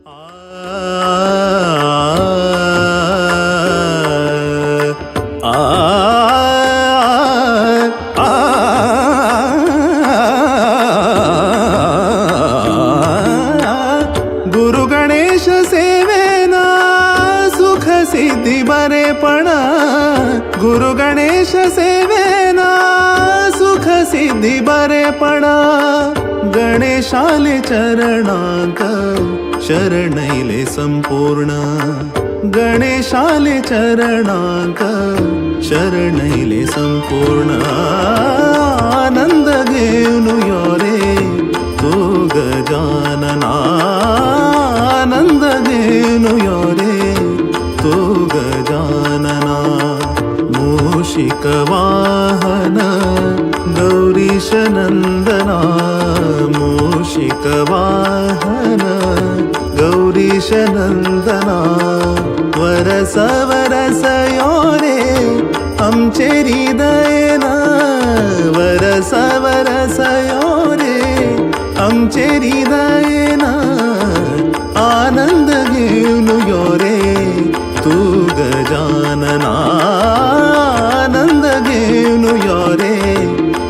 आ आ. गुरु गणेश सेवेना सुख सिद्धी बरेपण. गुरु गणेश सेवेना सुख सिद्धी बरेपण. गणेशाले चरणांक शरणैले संपूर्ण. गणेशाले चरणांक शरणैले संपूर्ण. आनंद घेऊन यो रे तू गजानना. आनंद घेऊन यो रे तू गजानना. मूषिक वाहन गौरीश नंदना. मूषिक वाहन गौरीश नंदना. वरस वरस यो रे आमचे हृदयना. वरस वरस यो रे आमचे हृदयना. आनंद घेऊन यो रे तू गजानना. आनंद घेऊन यो रे,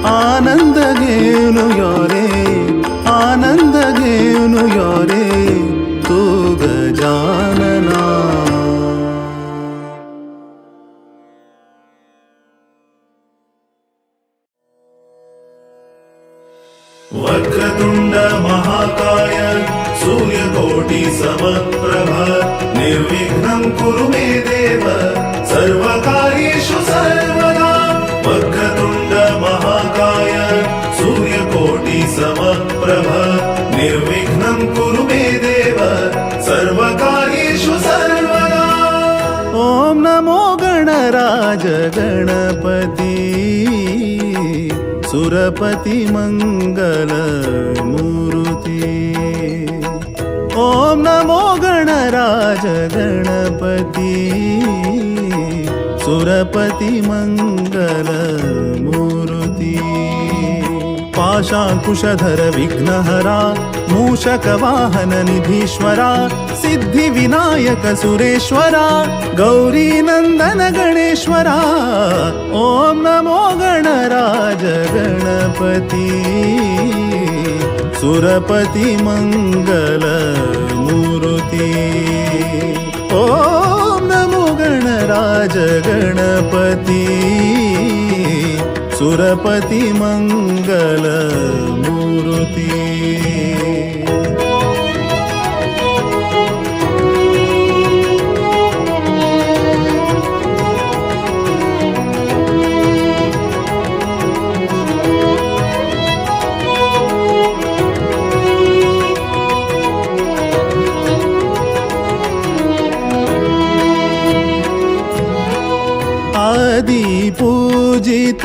आनंद घेऊन यो रे, आनंद घेऊन यो रे तू गजानना. वक्रतुंड महाकाय सूर्यकोटि समप्रभ. निर्विघ्नं कुरु मे देव सर्वकार्येषु सर्वदा. वक्रतुंड महाकाय सूर्यकोटि समप्रभ. निर्विघ्नं कुरु मे देव सर्वकार्येषु सर्वदा. ॐ नमो गणराज गणपती, सुरपती मंगल मूर्ती. ॐ नमो गणराज गणपती, सुरपती मंगल मूर्ती. पाशांकुशधर विघ्नहरा, मूषक वाहन निधीश्वरा, सिद्धी विनायक सुरेश्वरा, गौरी नंदन गणेश्वरा. ॐ नमो गणराज गणपती, सुरपती मंगल मूर्ती. ॐ नमो गणराज गणपती, सुरपती मंगल मूर्ती. आदि पूजित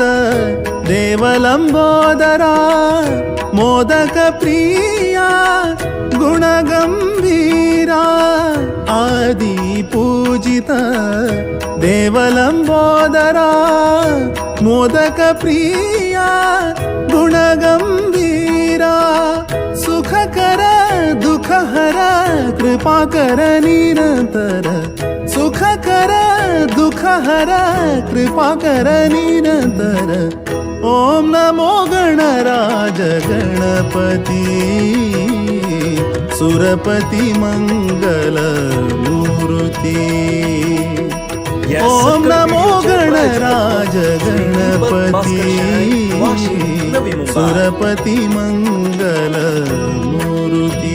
देवलंबोदरा, मोदक प्रिया गुणगंभीरा. आदि पूजित देवलंबोदरा, मोदक प्रिया गुणगंभीरा. सुख कर दुख हर कृपा कर निरंतर. सुख कर दुख दुःखहर कृपा कर निरंतर। ओम नमो गणराज गणपति सुरपति मंगल मूर्ति। ओम नमो गणराज गणपति सुरपति मंगल मूर्ति।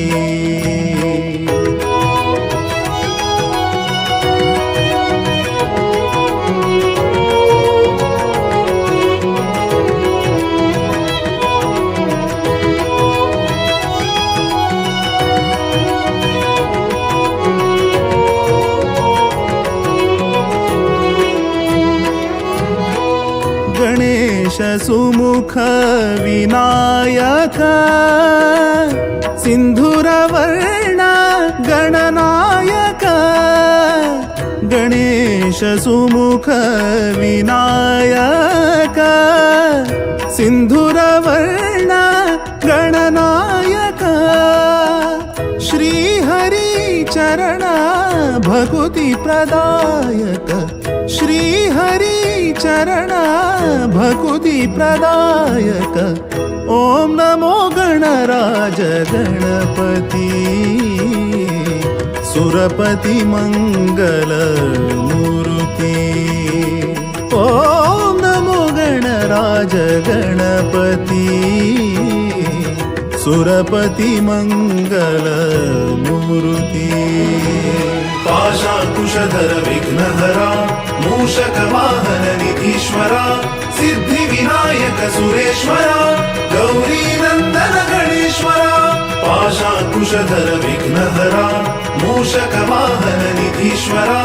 गणेश सुमुख विनायक सिंधुरवर्ण गणनायक। गणेश सुमुख विनायक सिंधुरवर्ण गणनायक। श्री हरि चरण भक्ति प्रदायक। श्री हरि चरण भक्ति प्रदायक। ओम नमो गणराज गणपति सुरपति मंगल मूर्ति। ओम नमो गणराज गणपति सुरपति मंगल मूर्ति। पाशाकुशधर विघ्नहरा मूषक वाहन निधीश्वरा सिद्धि विनायक सुरेश्वरा गौरी नंदन गणेश्वरा। पाशाकुशधर विघ्नहरा मूषक वाहन निधीश्वरा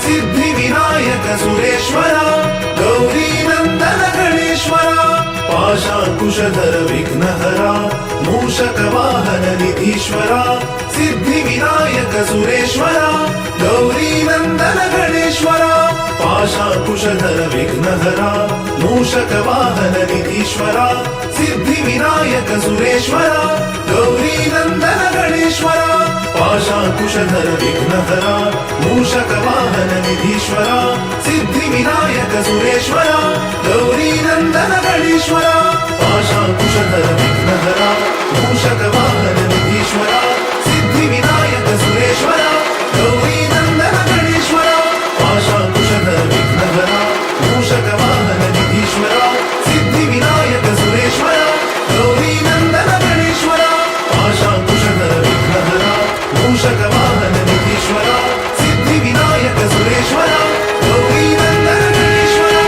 सिद्धि विनायक सुरेश्वरा गौरी नंदन गणेश्वरा। पाशाकुशधर विघ्नहरा मूषक वाहन निधीश्वरा सिद्धि विनायक सुरेश्वरा गौरी नंदन गणेश्वरा। पाशाकुशधर विघ्नहरा मूषक वाहन निधीश्वरा सिद्धि विनायक सुरेश्वरा गौरी नंदन गणेश्वरा। पाशाकुशधर विघ्नहरा मूषक वाहन निधीश्वरा सिद्धि विनायक सुरेश्वरा गौरी नंदन गणेश्वरा। पाशाकुशधर विघ्नहरा मूषक वाहन निधीश्वरा सिद्धि विनायक सुरेश्वरा गौरी नंदन गणेश्वरा। पाशाकुशधर विघ्नहरा मूषक वाहन निधीश्वरा सिद्धि विनायक सुरेश्वरा गौरी नंदन गणेश्वरा। पाशाकुशधर विघ्नहरा मूषक वाहन निधीश्वरा सिद्धि विनायक सुरेश्वरा गौरी नंदन गणेश्वरा।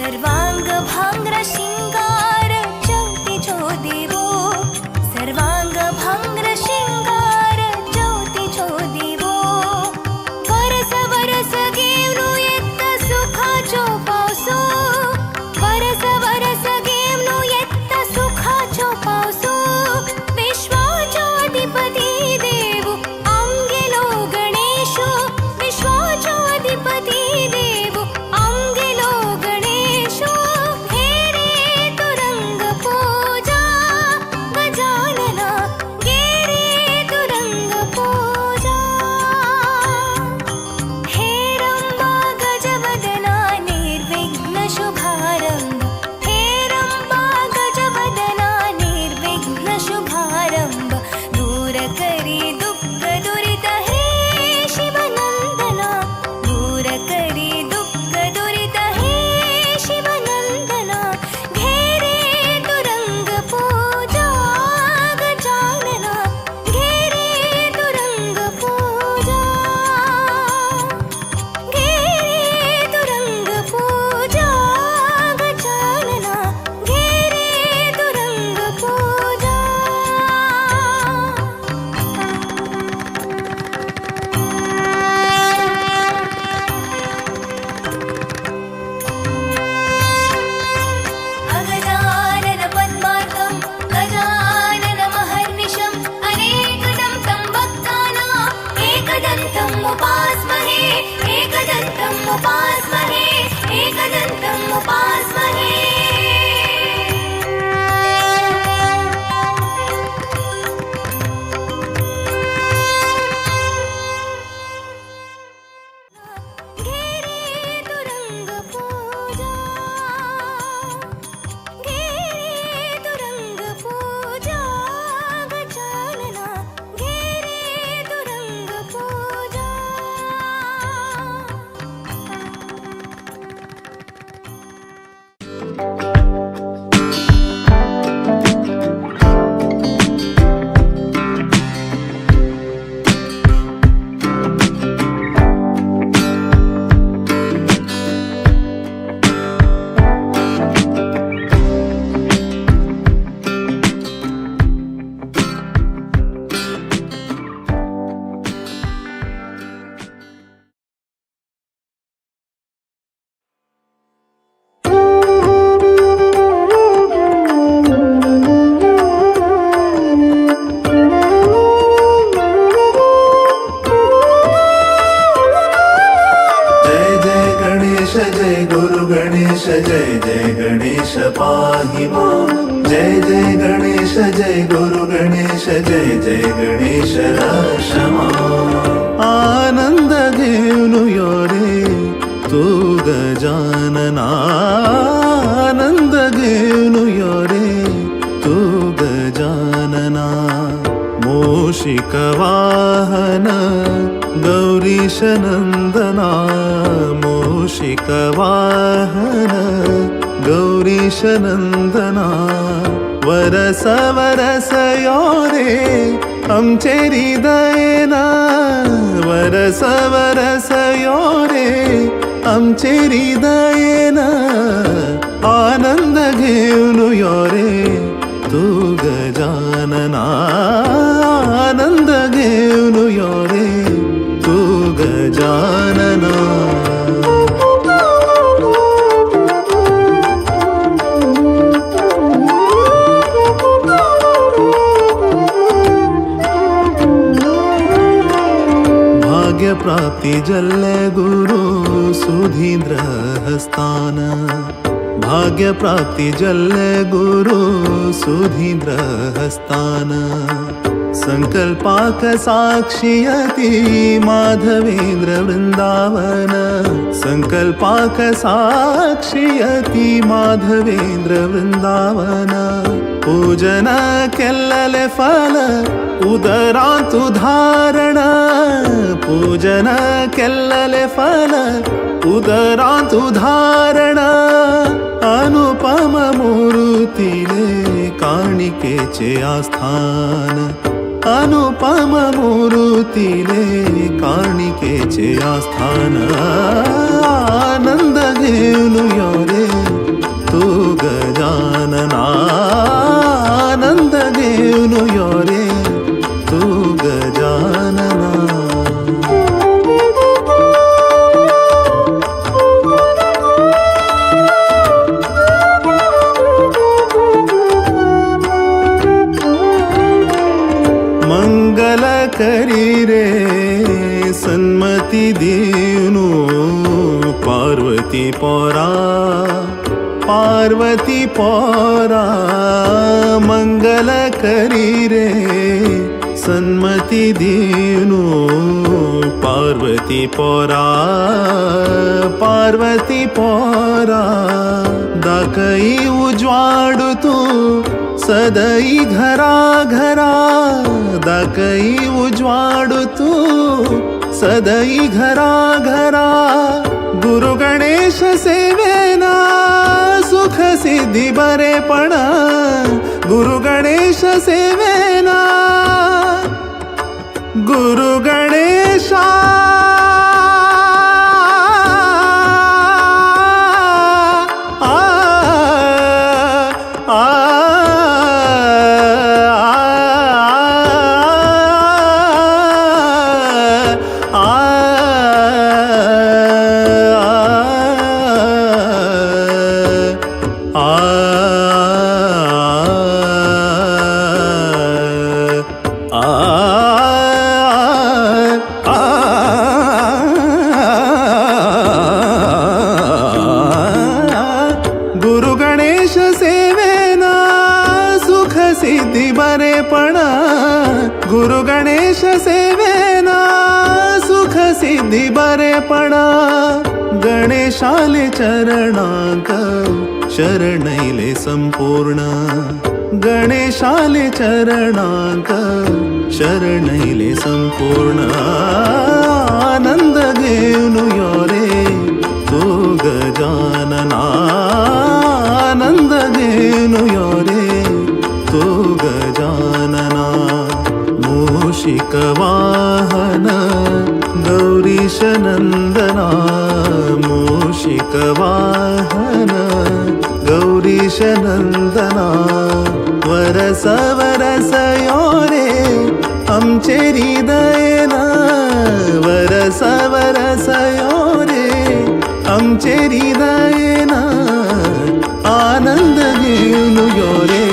सर्वांग भांग्र शिंगार चौथीचो देवो, सर्वांग भांग्र शिंगार चौथीचो देवो. वरस वरस घेवन येता सुखाचो पावसो, वरस वरस घेवन येता सुखाचो पावसो. विश्वाचो अधिपती देव आमगेलो गणेशो, विश्वाचो अधिपती देव आमगेलो गणेशो. घे रे तू रंग पूजा गजानना, घे रे तू रंग पूजा. हे रंबा गजवदना निर्विघ्न शुभारंभ, हे रंबा गजवदना निर्विघ्न शुभारंभ. दूर करी दुःख दुरित हे शिवनंदना, दूर करी दुःख दुरित हे शिवनंदना. घे रे तू रंग पूजा गजानना, घे रे तू रंग पूजा. घे रे तू रंग पूजा गजानना, घे रे तू रंग पूजा. अगजानन पद्मार्कं गजानन महर्निशम् अनेकदं तं भक्तानाम् एकदन्तम् उपास्महे, एकदन्तम् उपास्महे, एकदन्तम् उपास्महे. घे रे तू रंग पूजा, घे रे तू रंग पूजा गजानना, घे रे तू रंग पूजा. जय जय गणेश जय गुरु गणेश जय जय गणेश पाहि मां. जय जय गणेश जय गुरु गणेश जय जय गणेश रक्षमा. आनंद घेऊन यो रे तू गजानना, आनंद घेऊन यो रे तू गजानना. मूषिक वाहन गौरीश नंदना, मूषिक वाहन गौरीश नंदना. वरस वरस यो रे आमचे हृदयना, वरस वरस यो रे आमचे हृदयना. आनंद घेऊन यो रे तू गजानना, आनंद घेऊन यो रे तू गजानना. भाग्य प्राप्ती जल्ले गुरु सुधींद्र हस्तान, भाग्य प्राप्ती जल्ले गुरु सुधींद्र हस्तान. संकल्पाक साक्षियती माधवेंद्र वृंदावन, संकल्पाक साक्षियती माधवेंद्र वृंदावन. पूजन केल्लले फल उदरांतु धारण, पूजन केल्लले फल उदरांतु धारण. अनुपम मूर्तिले काणिकेचे आस्थान, अनुपम मूर्तिले काणिकेचे आस्थान. आनंद घेऊन यो रे करी रे सन्मती दीनु पार्वती पोरा, पार्वती पोरा मंगल करी रे सन्मती दीनु पार्वती पोरा, पार्वती पोरा दाखई उजवाडू तू सदई घरा घरा, दाखई उजवाडू तू सदई घरा घरा, गुरु गणेश सेवेना सुख सिद्धी बरेपणा, गुरु गणेश सेवेना, गुरु गणेशा गुरु गणेश सेवेना सुख सिद्धी बरेपणा, गणेशाले चरणांक शरणैले संपूर्ण, गणेशाले चरणांक शरणैले संपूर्ण, आनंद घेऊन यो रे तू गजानना, आनंद घेऊन यो रे तू गजानना, मूषिक वाहन गौरीश नंदना, मूषिक वाहन गौरीश नंदना, वरस वरस यो रे आमचे हृदयना, वरस वरस यो रे आमचे हृदयना, आनंद घेऊन यो रे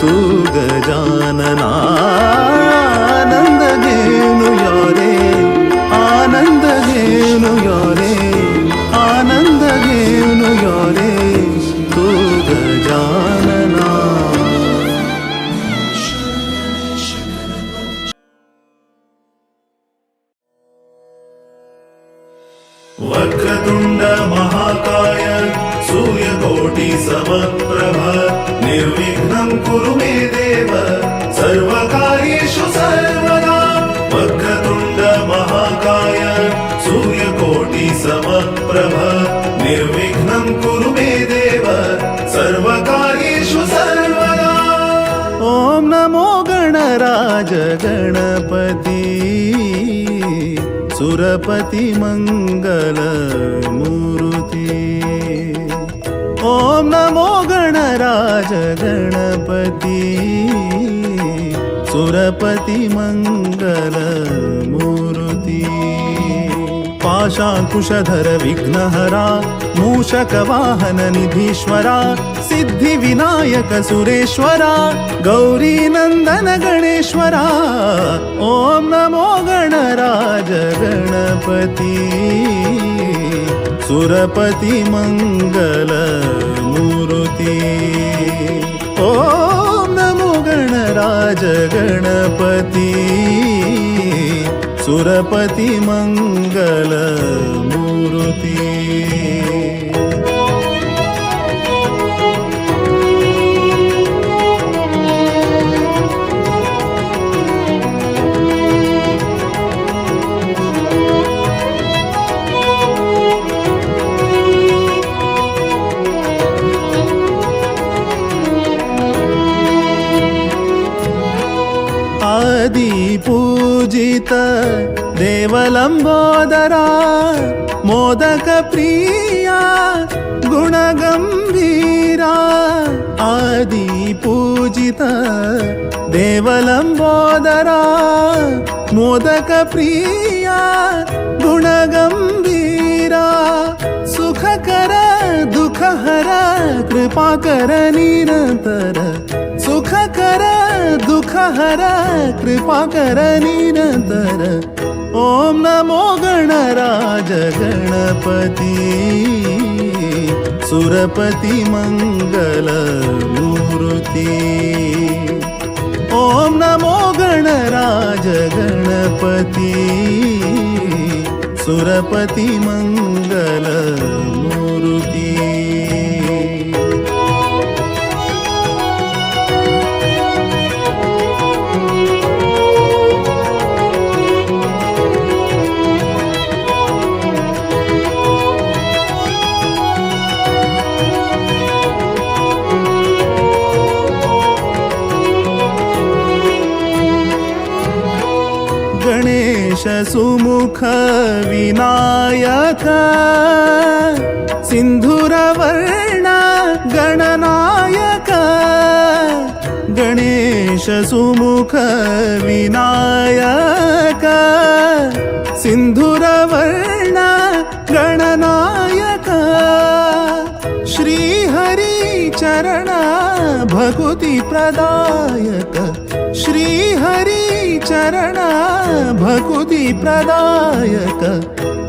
तू गजानना, आनंद घेऊन यो रे, आनंद घेऊन यो रे, आनंद घेऊन यो रे तू गजानना. वक्रतुंड महाकाय सूर्यकोटि समप्रभ निर्विघ्नं कुरु मे देव सर्वकार्येषु सर्वदा. वक्रतुंड महाकाय सूर्यकोटि समप्रभ निर्विघ्नं कुरु मे देव सर्वकार्येषु सर्वदा. ॐ नमो गणराज गणपति सुरपति मंगल मूर्ति, ॐ नमो गणराज गणपति सुरपति मंगल मूर्ति, पाशांकुशधर विघ्नहरा मूषक वाहन निधीश्वरा सिद्धि विनायक सुरेश्वरा गौरी नंदन गणेश्वरा, ॐ नमो गणराज गणपति सुरपति मंगल मूर्ति, ॐ नमो गणराज गणपति सुरपति मंगल मूर्ति. आदि पूजित देवलंबोदरा मोदक प्रिया गुणगंभीरा, आदि पूजित देवलंबोदरा मोदक प्रिया गुणगंभीरा, सुख कर दुख हर कृपा कर निरंतर, सुख कर दुःख हर कृपा कर निरंतर। ओम नमो गणराज गणपति सुरपति मंगल मूर्ति। ओम नमो गणराज गणपति सुरपति मंगल मूर्ति। गणेश सुमुख विनायक सिंधुरवर्ण गणनायक। गणेश सुमुख विनायक सिंधुरवर्ण गणनायक। श्री हरि चरण भक्ति प्रदायक। श्री हरि चरण भक्ति प्रदायक।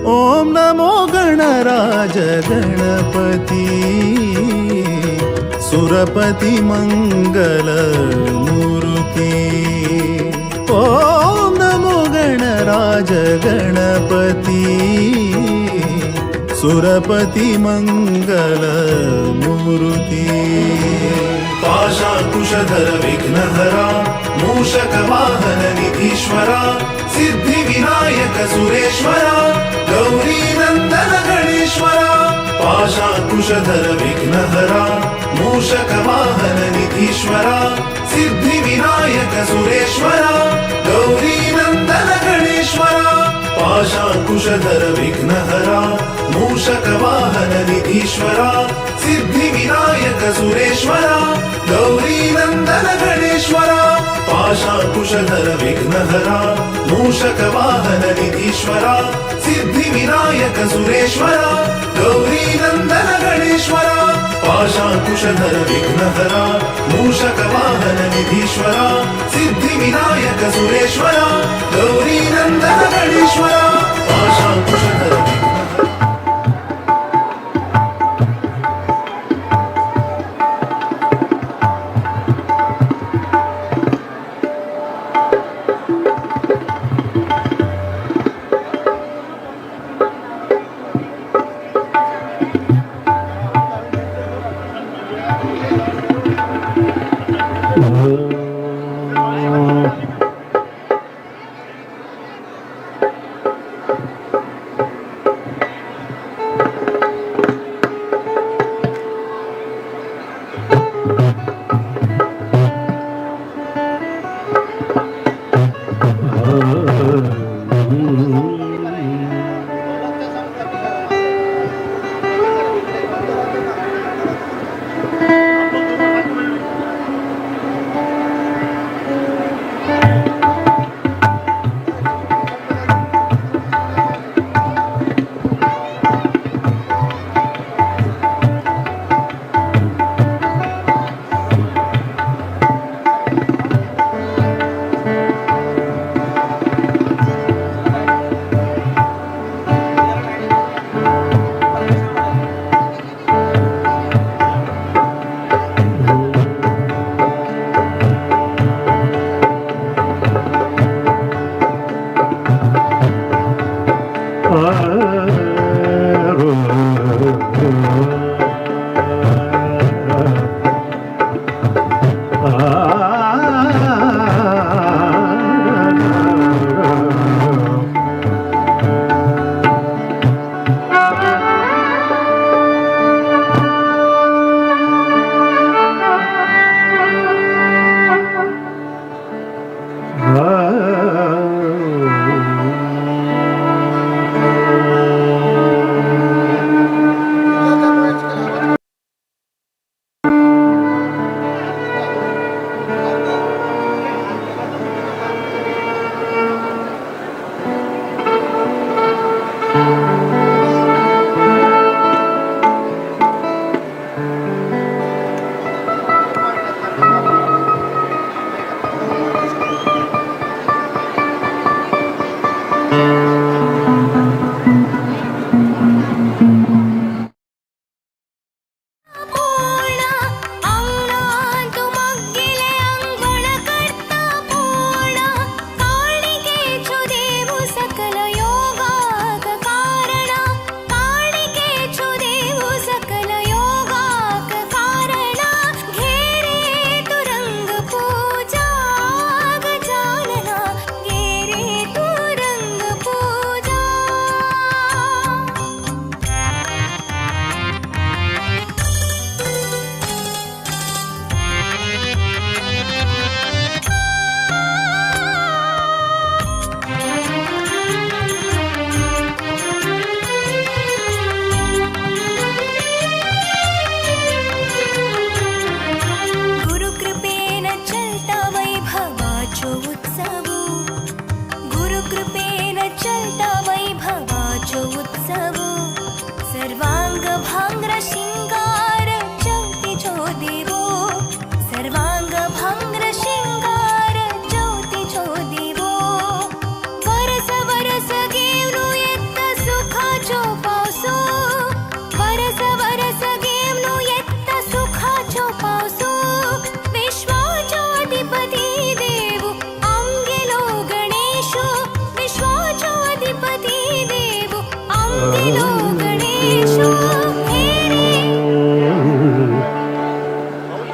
ओम नमो गणराज गणपति सुरपति मंगल मूर्ति। ओम नमो गणराज गणपति सुरपति मंगल मूर्ति। पाशाकुशधर विघ्नहरा मूषक वाहन निधीश्वरा सिद्धि विनायक सुरेश्वरा गौरी नंदन गणेश्वरा। पाशाकुशधर विघ्नहरा मूषक वाहन निधीश्वरा सिद्धि विनायक सुरेश्वरा गौरी नंदन गणेश्वरा। पाशाकुशधर विघ्नहरा मूषक वाहन निधीश्वरा सिद्धि विनायक सुरेश्वरा गौरी नंदन गणेश्वरा। पाशाकुशधर विघ्नहरा मूषक वाहन निधीश्वरा सिद्धि विनायक सुरेश्वरा गौरी नंदन गणेश्वरा। पाशाकुशधर विघ्नहरा मूषक वाहन निधीश्वरा सिद्धि विनायक सुरेश्वरा गौरी नंदन गणेश्वरा। पाशाकुशधर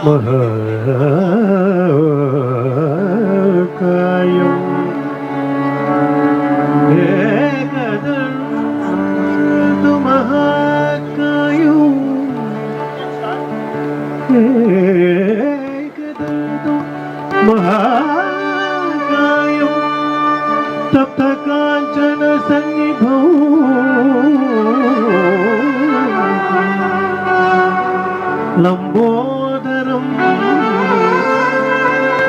महाकायं एकदन्त महाकायं एकदन्त महाकायं तप्तकाञ्चन सन्निभौ लम्बोदरं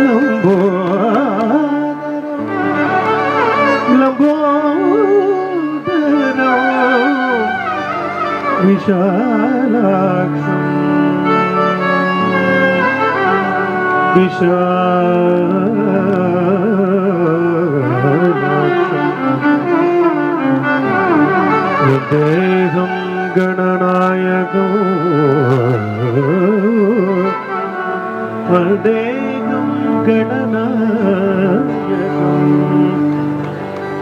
लम्बोदरं लम्बोदरं विशालाक्षं विशालाक्षं वन्देऽहं गणनायकं वन्देऽहं गणनायकं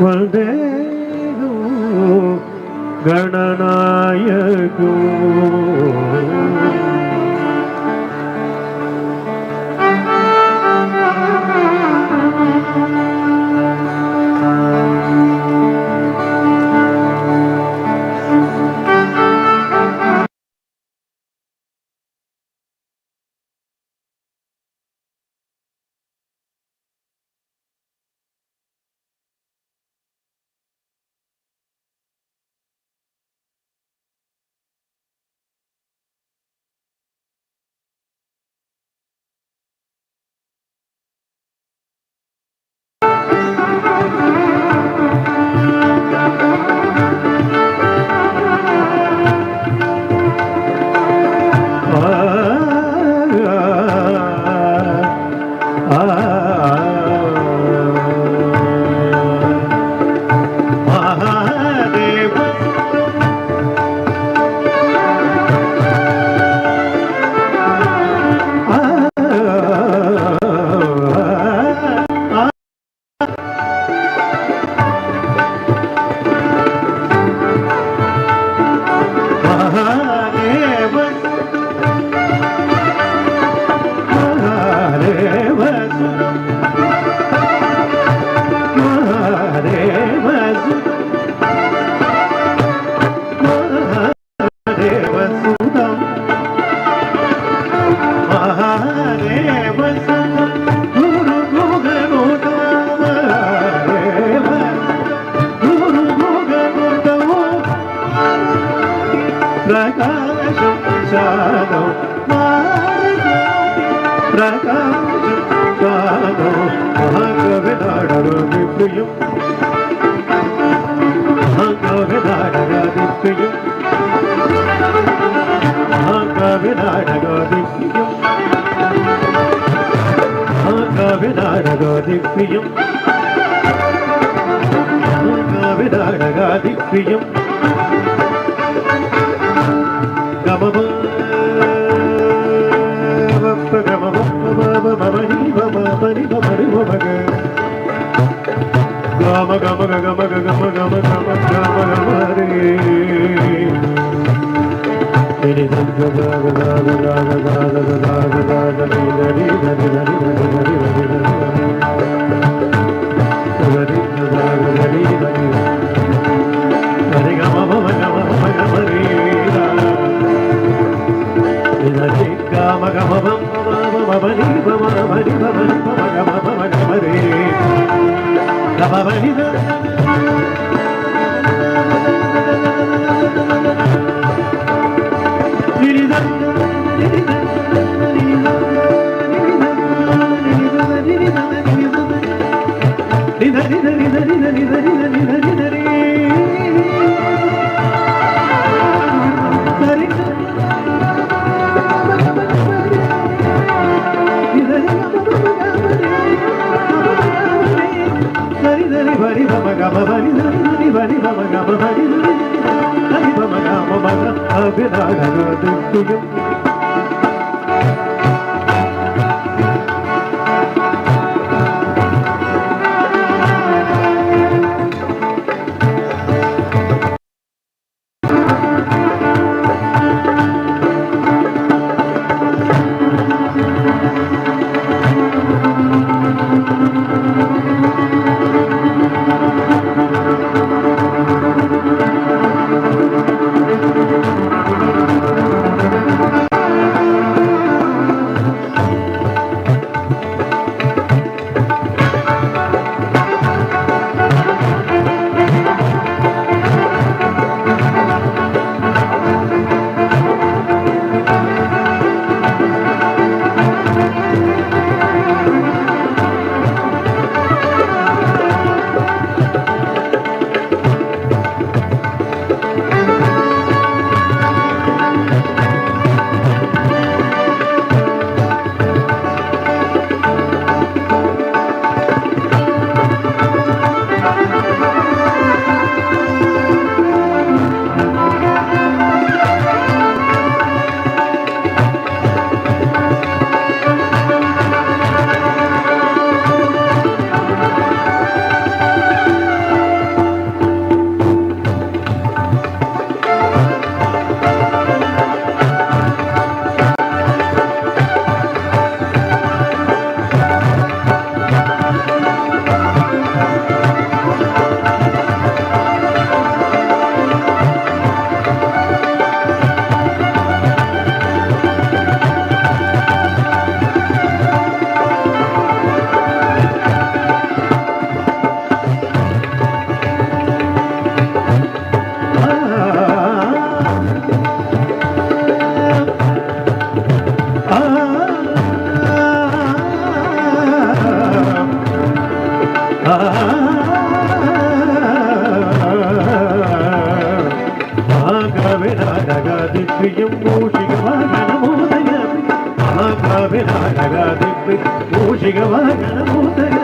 वन्देऽहं गणनायकम्. మహాకవినాయకాదిప్రియం మూషికవాహనమోదయ మహాకవినాయకాదిప్రియం మూషికవాహనమోదయ.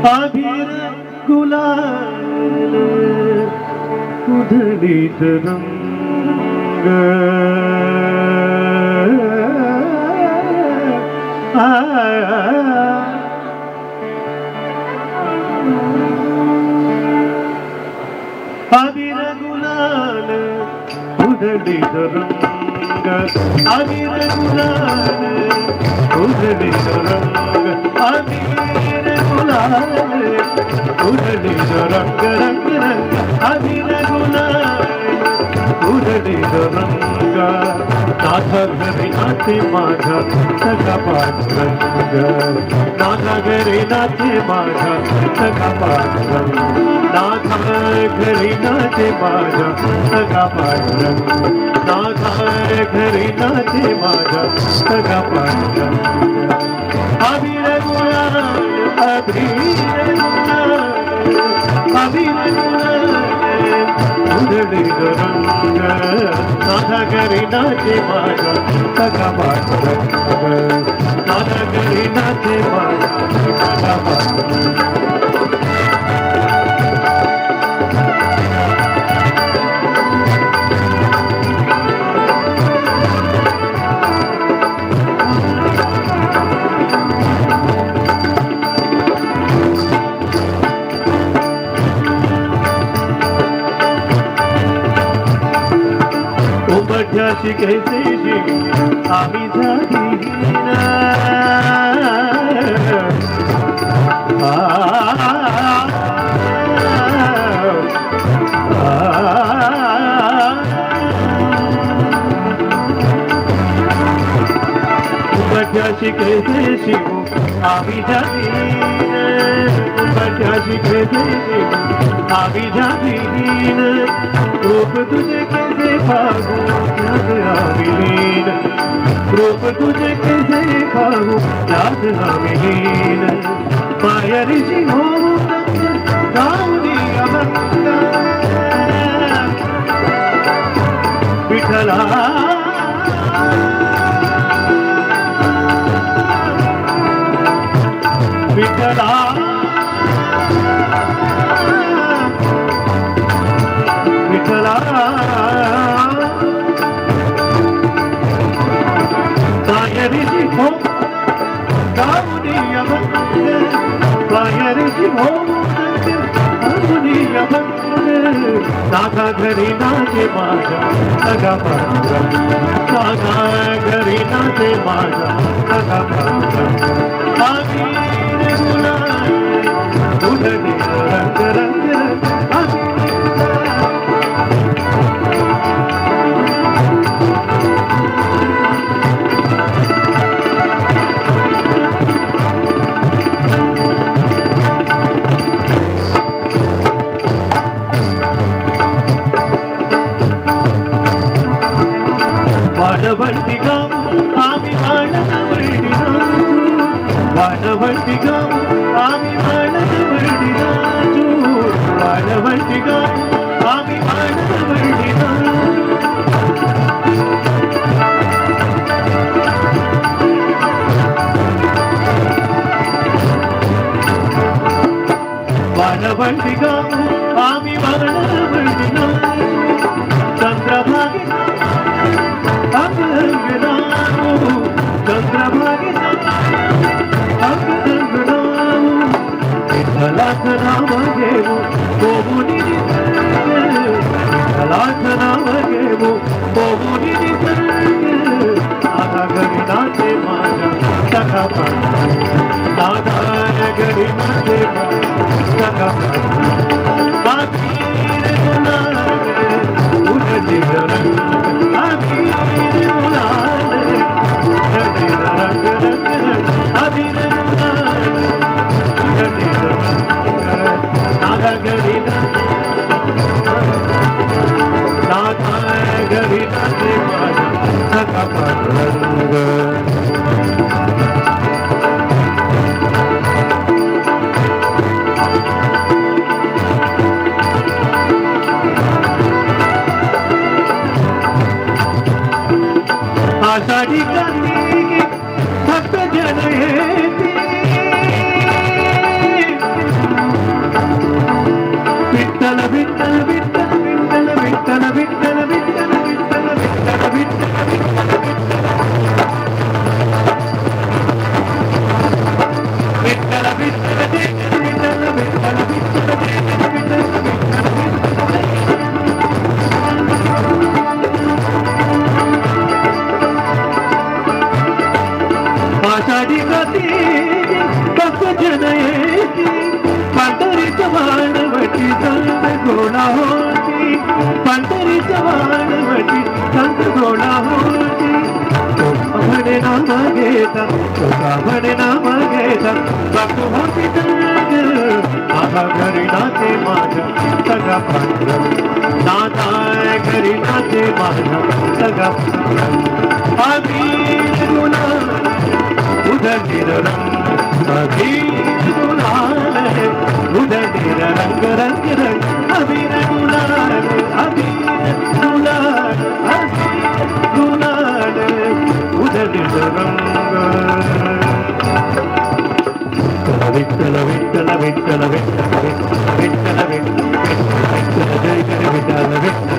अबीर गुलाल उधळीत रंग अबीर गुलाल उधळीत रंग अबीर गुलाल उधळीत रंग अबीर गुलाल उधळीत रंग रंग रंग अबीर गुलाल उधळीत रंग नाथ घरी नाचे माझा सखा पांडुरंग नाथ घरी नाचे माझा सखा पांडुरंग नाथ घरी नाचे माझा सखा पांडुरंग नाथ घरी नाचे माझा सखा पांडुरंग अबीर गुलाल अबीर गुलाल अबीर गुलाल उधळीत रंग नाथ घरी नाचे माझा सखा पांडुरंग नाथ घरी नाचे माझा सखा पांडुरंग. उमठ्याशी कैसे जीव आम्ही जातीहीन उमठ्याशी कैसे शिव आम्ही जातीहीन उमठ्याशी कैसे शिव आम्ही जातीहीन रूप तुझे कैसे पाहू त्यात आम्ही लीन रूप तुझे कैसे पाहू त्यात आम्ही लीन मायरीशी होऊ दंग गाऊनी अभंग विठ्ठला विठ्ठला विठ्ठला मायरीशी हो गाऊनी अभंग मायरीशी हो गाऊनी अभंग नाथा घरी नाचे माझा सखा पांडुरंग नाथा घरी नाचे माझा सखा पांडुरंग अबीर गुलाल उधळीत रंग रंग रंग अबीर गुलाल. वाडवंटी गाऊ आम्ही वाडवंटी नाचू वाडवंटी गाऊ आम्ही वाडवंटी नाचू वाडवंटी गाऊ आम्ही वाडवंटी नाचू. वाडवंटी गाऊ आम्ही वाडवंटी नाचू चंद्रभागे अंग नामू चंद्रभागे अंग नामू विठ्ठलाचं नाव घेऊ होऊनी निसर्ग विठ्ठलाचं नाव घेऊ होऊनी निसर्ग नाथा घरी नाचे माझा सखा पांडुरंग नाथा घरी नाचे माझा सखा पांडुरंग अबीर गुलाल उधळीत रंग अबीर गुलाल उधळीत रंग रंग रंग अबीर गुलाल उधळीत रंग नाथा घरी नाथा घरी नाचे माझा सखा पांडुरंग. Ashadhi Kartiki भक्त जन एकी, पंढरीत वाणवटी संत गोळा होती, पंढरीत वाणवटी संत गोळा होती. तुका म्हणे नाम घेता, तुका म्हणे नाम घेता, भक्त होती तंग. आहा घरी नाचे माझा सगळा पांडुरंग, नाथा घरी नाचे माझा सगळा पांडुरंग. अबीर गुलाल उधळीर रंग, अबीर गुलाल उधळीर रंग रंग रंग, अबीर गुलाल अबीर गुलाल अबीर गुलाल उधळीर रंग. विठ्ठल विठ्ठल विठ्ठल विठ्ठल विठ्ठल विठ्ठल विठ्ठल जय जय विठ्ठल विठ्ठल.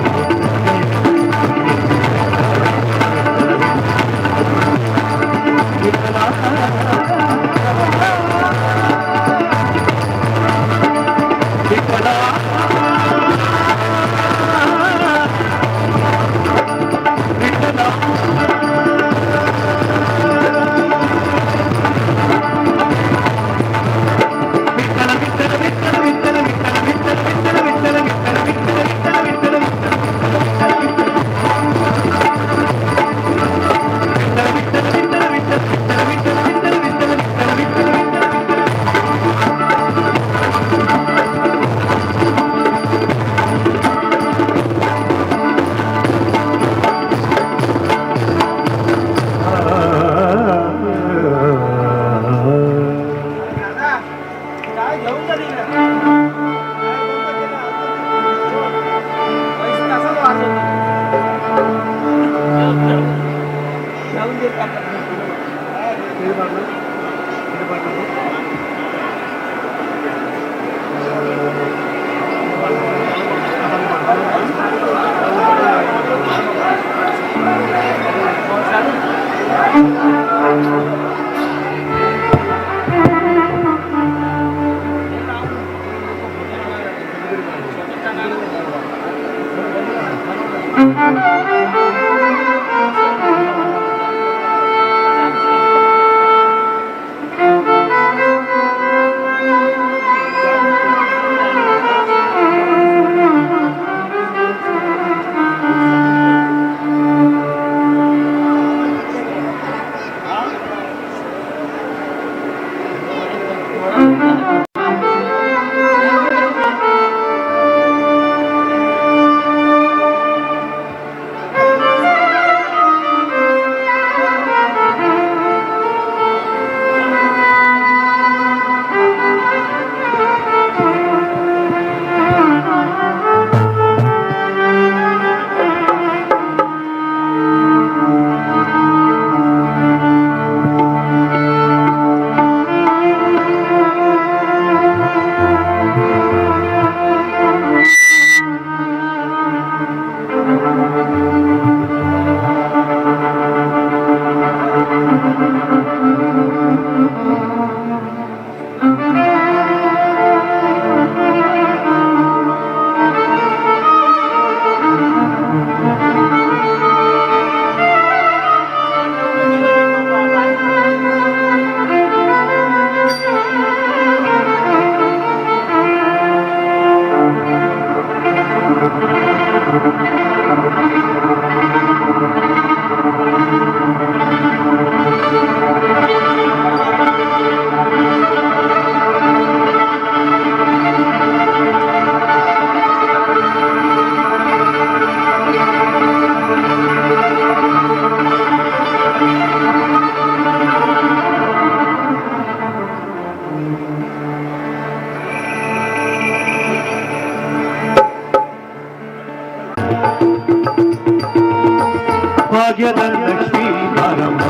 ಭಾಗ್ಯದ ಲಕ್ಷ್ಮೀ ಬಾರಮ್ಮ,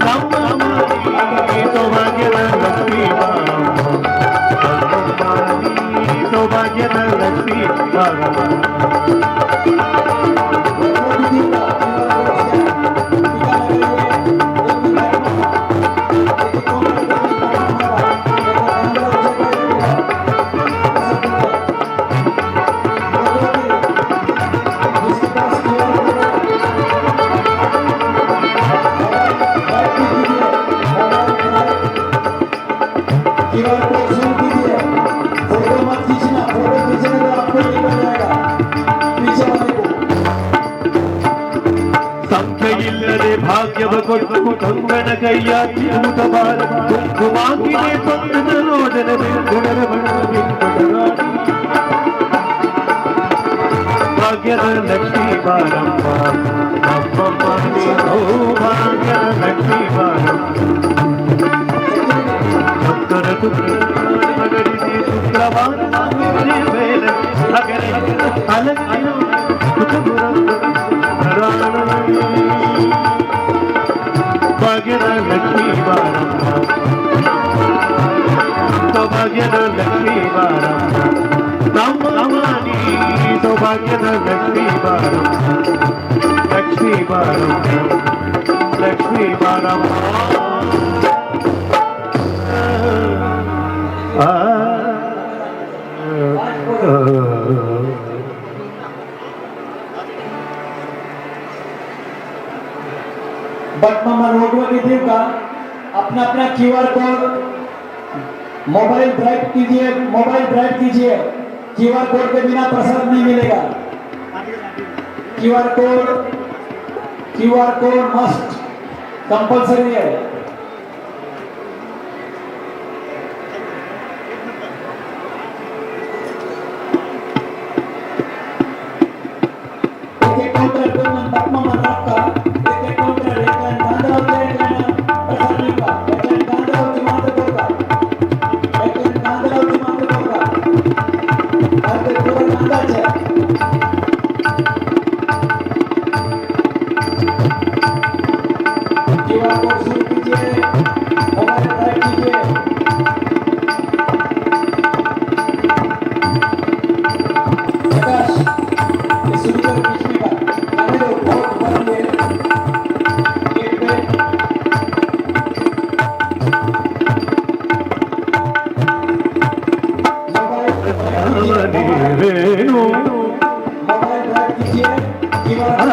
ನಮ್ಮ ಸೌಭಾಗ್ಯದ ಲಕ್ಷ್ಮೀ ಬಾರಮ್ಮ, ಸೌಭಾಗ್ಯದ ಲಕ್ಷ್ಮೀ ಬಾರಮ್ಮ. कोड शुरू कीजिए। फोटो मत खींचना, फोटो खींचने तो आपको नहीं मिल जाएगा पीछे वाले को। ಸಂಖ್ಯೆಯಿಲ್ಲದೆ ಭಾಗ್ಯವ ಕೊಟ್ಟು ಕಂಗನ ಕೈಯ ಭೂತ ಬಾಲ ಕುಂಕುಮಾಂಕಿನೆ ಪಂಕಜ ರೋದನ ಗುಣರ ಭಾಗ್ಯದ ಲಕ್ಷ್ಮೀ ಬಾರಮ್ಮ ನಮ್ಮಮ್ಮ ಸೌಭಾಗ್ಯದ ಲಕ್ಷ್ಮೀ ಬಾರಮ್ಮ. ಭಕ್ತರ ಶುಕ್ರವಾರ ಮೇಲೆ ಭಾಗ್ಯದ ಲಕ್ಷ್ಮೀ ಬಾರಮ್ಮ, ಸೌಭಾಗ್ಯದ ಲಕ್ಷ್ಮೀ ಬಾರಮ್ಮ, ನಮ್ಮ ಸೌಭಾಗ್ಯದ ಲಕ್ಷ್ಮೀ ಬಾರಮ್ಮ, ಲಕ್ಷ್ಮೀ ಬಾರಮ್ಮ, ಲಕ್ಷ್ಮೀ ಬಾರಮ್ಮ. बटमामा रोडवा की टीम का अपना अपना क्यूआर कोड मोबाइल ड्राइव कीजिए, मोबाइल ड्राइव कीजिए। क्यूआर कोड के बिना प्रसाद नहीं मिलेगा। QR code, QR code must compulsory है। एक एक काउंटर बटमामा रोड का एक एक काउंटर एक प्रसाद मिळता, एक तांदळावरती मात्र कोरका, एक तांदळावरती मात्र कोरका, कारण ते पुरं तांदळाचे आहे। क्यूआर कोड शुरू कीजिए, मोबाइल ड्राइव कीजिए। प्रकाश ये शुरू करो खींचने का, जाने दो, बहुत बन गए गेट पे। ವೇಣು मोबाइल ड्राइव कीजिए, क्यूआर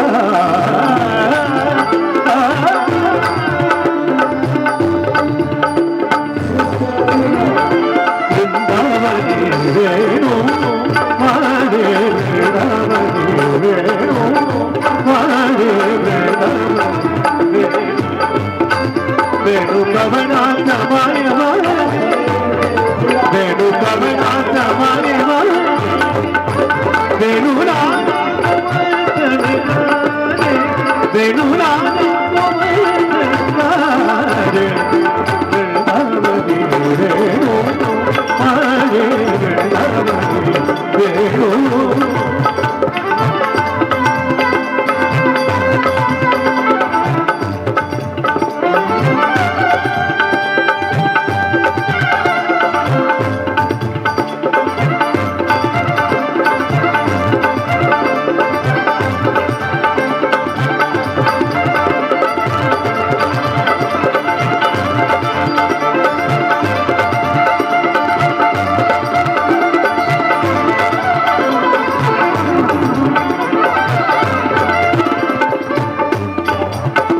ವೃಂದಾವನಿ ವೇಣು ಮಾರೇ, ವೃಂದಾವನಿ ವೇಣು ಮಾರೇ, ವೃಂದಾವನಿ ವೇಣು ಕವನಾಥ ಮಾಯ, ವೇಣು ಕವನಾಥ ಮಾಯ, ವೇಣು ವೇಣು ವೃಂದಾವನಿ ವೇಣು ಮಾರೇ, ವೃಂದಾವನಿ ವೇಣು.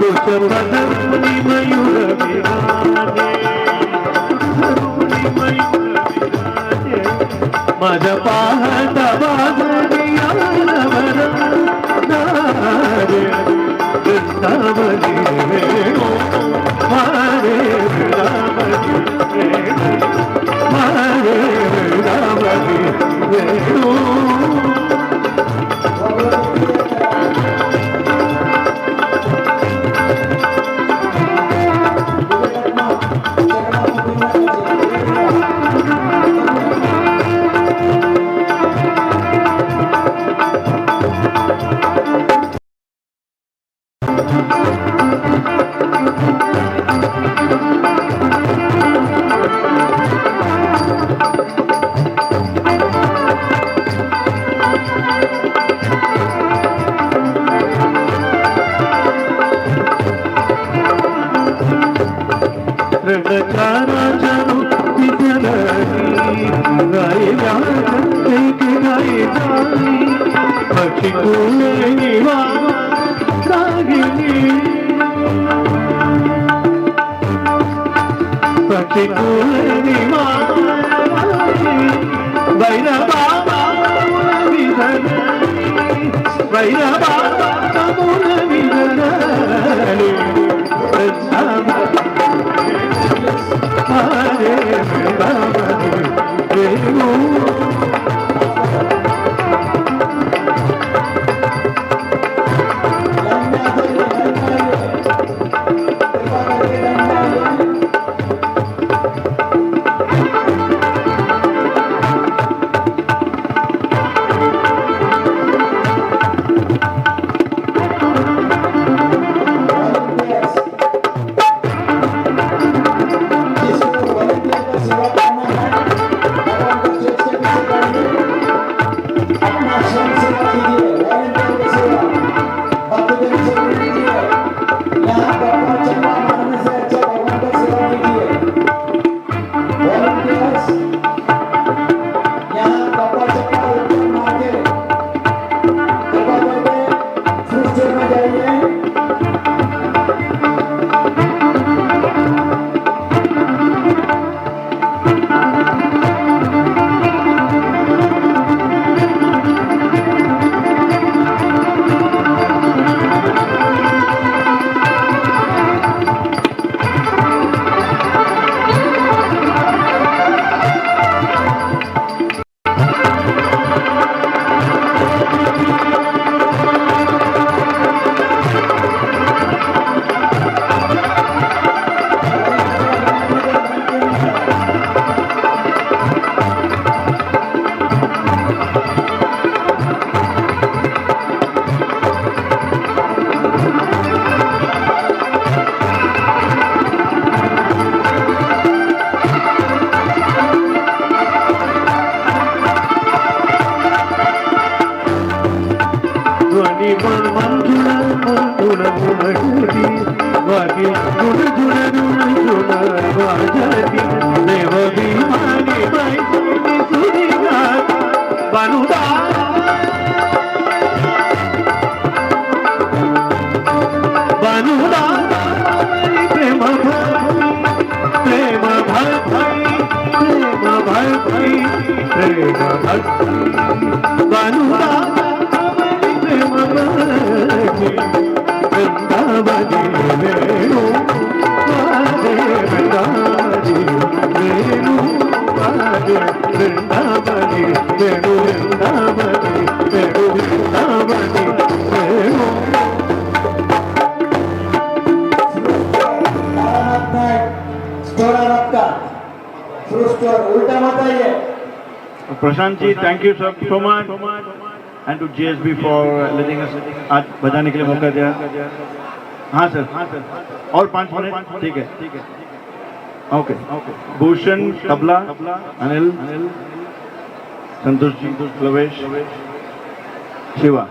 ಕುಶಪದರುಣಿ ಮಯೂರ ವಿರಾಜೆ, ಅರುಣಿ ಮಯೂರ ವಿರಾಜೆ, ಮಜ ಪಾಹತ ಬಾದರಿಯಾನವರ ವೃಂದಾವನಿ ವೇಣು ಮಾರೇ, ವೃಂದಾವನಿ ವೇಣು ಮಾರೇ, ವೃಂದಾವನಿ ವೇಣು. ಪಕ್ಷಿ ಕುಲೆ ನಿವಾರ भगवान को स्टेज के पीछे करेंगे। अपना स्वयं सेवा कीजिए, वॉलंटियर की सेवा, भक्तजन से कीजिए। यहाँ गप्पा चप्पा मारने से अच्छा भगवान का सेवा कीजिए। वॉलंटियर्स यहाँ गप्पा चप्पा मार के कृपा करके फ्रूट में जाइए। ध्वनी मंजुळ मंजुळ गुणगुणी वागी गुण गुण गुण गुण वाजती देव भीमानी मैथिली सुरी गात बानुदा बानुदा प्रेम भक्ती प्रेम भक्ती प्रेम भक्ती प्रेम भक्ती बानुदा प्रेम भक्ती वृंदावनी वेणु वाजे वृंदावनी वेणु वाजे वृंदावनी वेणु वृंदावनी वेणु वृंदावनी वेणु। स्टोर आपका फ्रूट स्टोर उल्टा मत आइए। Prashant ji, thank you sir so much and to GSB for letting us आज बजाने के लिए मौका दिया। हाँ सर, हाँ सर, और 5 मिनट, ठीक है, ठीक है, ओके। भूषण तबला, अनिल, संतोष जी, लवेश, शिवा।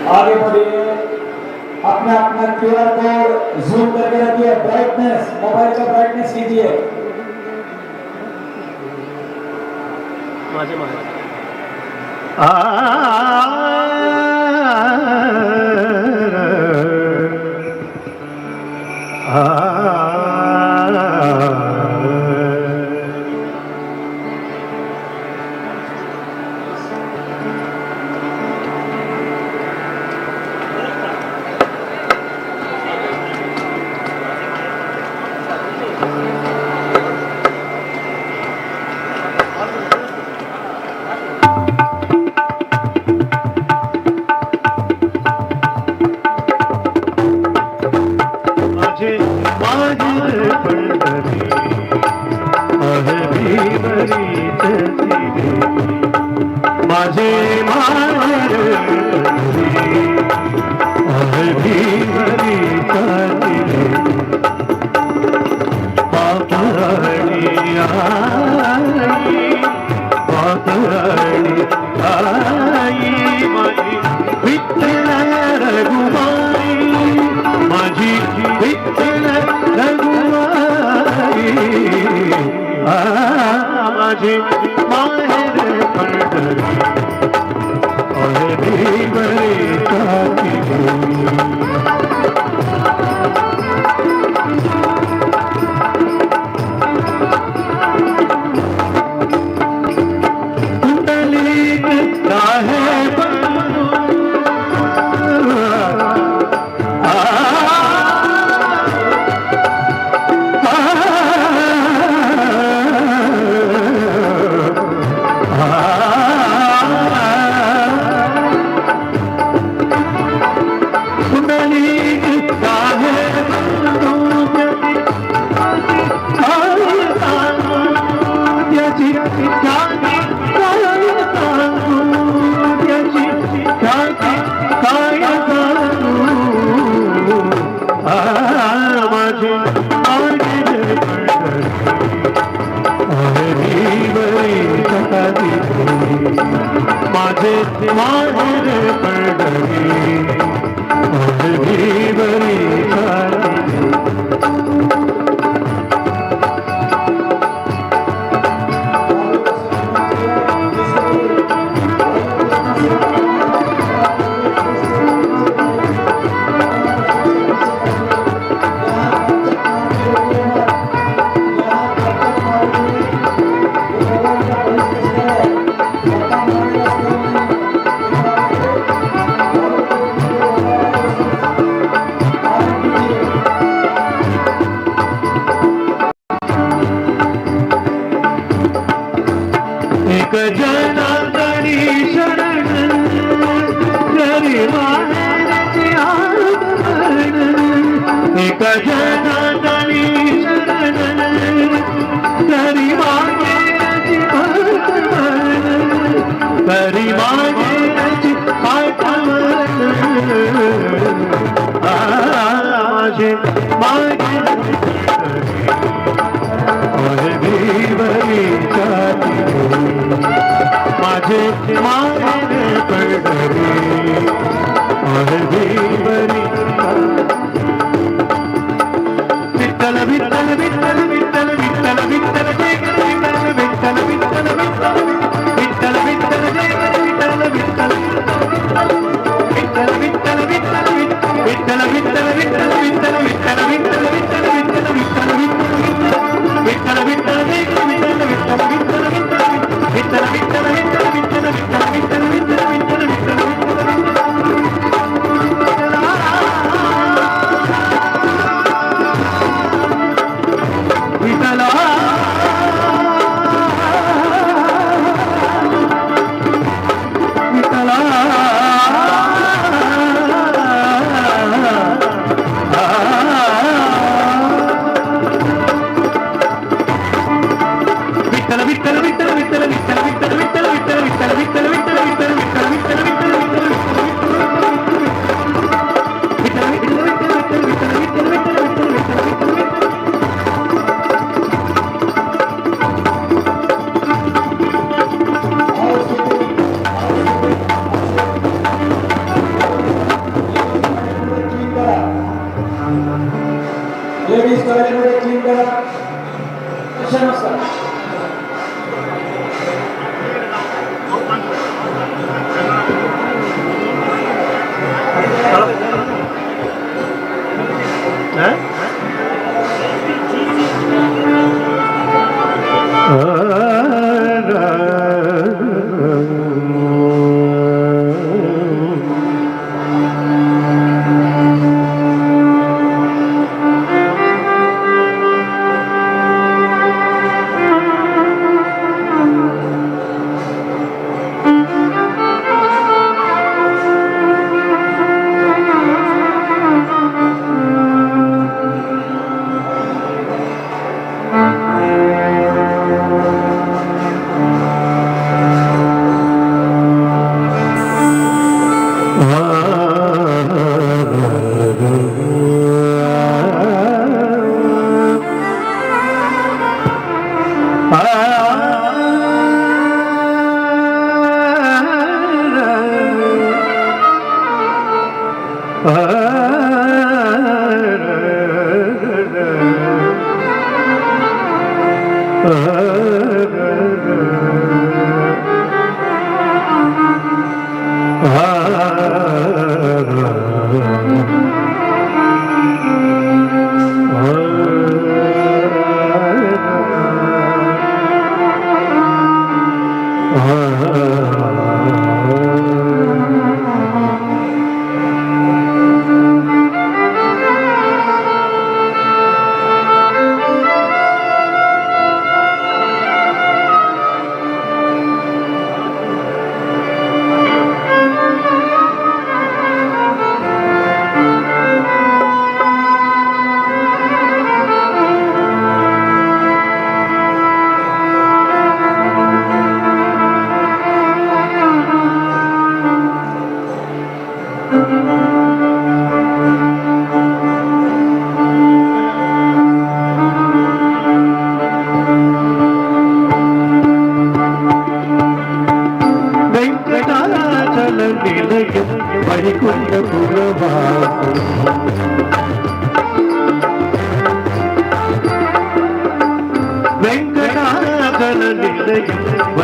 आगे बढ़िए, अपना अपना क्यूआर कोड जूम करके रखिए, ब्राइटनेस मोबाइल का ब्राइटनेस कीजिए। माझे माझे पंढरी आहे भीमरीचे तिरे, माझे माझे पंढरी आहे भीमरीचा तिरे, पापराणी आई पापराणी आई माझी विठ्ठल रघुमाई, माझी विठ्ठल रघुमाई, माझे माहेर पंढरी आहे भीमरीचा तिरे। पुंडलीक काय सांगू काय सांगू त्याची ख्याती, काय सांगू त्याची ख्याती, काय सांगू. माझे माहेर पंढरी छाती, माझे माहेर पंढरी छाती. एक जनार्दनी शरण जरी माहेरचे आगमन, एक जनार्दनी शरण जरी माहेरचे आगमन, तरी माहेरचे आगमन. माझे माहेर छाती, माझे माहेर पंढरी. विठ्ठल विठ्ठल विठ्ठल विठ्ठल विठ्ठल विठ्ठल जय विठ्ठल विठ्ठल विठ्ठल विठ्ठल विठ्ठल जय विठ्ठल विठ्ठल विठ्ठल विठ्ठल विठ्ठल विठ्ठल विठ्ठल विठ्ठल विठ्ठल विठ्ठल विठ्ठल विठ्ठल विठ्ठल विठ्ठल विठ्ठल विठ्ठल जय विठ्ठल विठ्ठल विठ्ठल विठ्ठल विठ्ठल विठ्ठल विठ्ठल विठ्ठल विठ्ठल विठ्ठल विठ्ठल विठ्ठल विठ्ठला विठ्ठला. विठ्ठल विठ्ठल विठ्ठल विठ्ठल विठ्ठल विठ्ठल विठ्ठल विठ्ठल विठ्ठल विठ्ठल विठ्ठल विठ्ठल विठ्ठल विठ्ठल विठ्ठल लेडीज टॉयलेटमध्ये क्लीन करा. नमस्कार.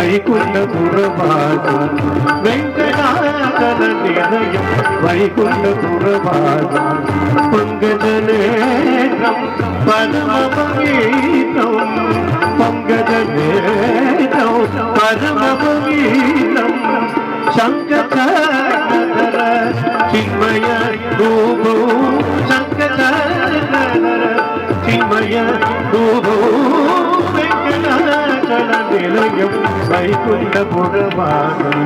వైకుంఠపురవాసం వెంకటాచల నిలయం వైకుంఠపురవాసం పంకజనేత్రం పరమపవిత్రం పంకజనేత్రం పరమపవిత్రం శంఖచక్రధర చిన్మయ రూపం శంఖచక్రధర చిన్మయ రూపం వెంకటాచల నిలయం వైకుంఠపురవాసం.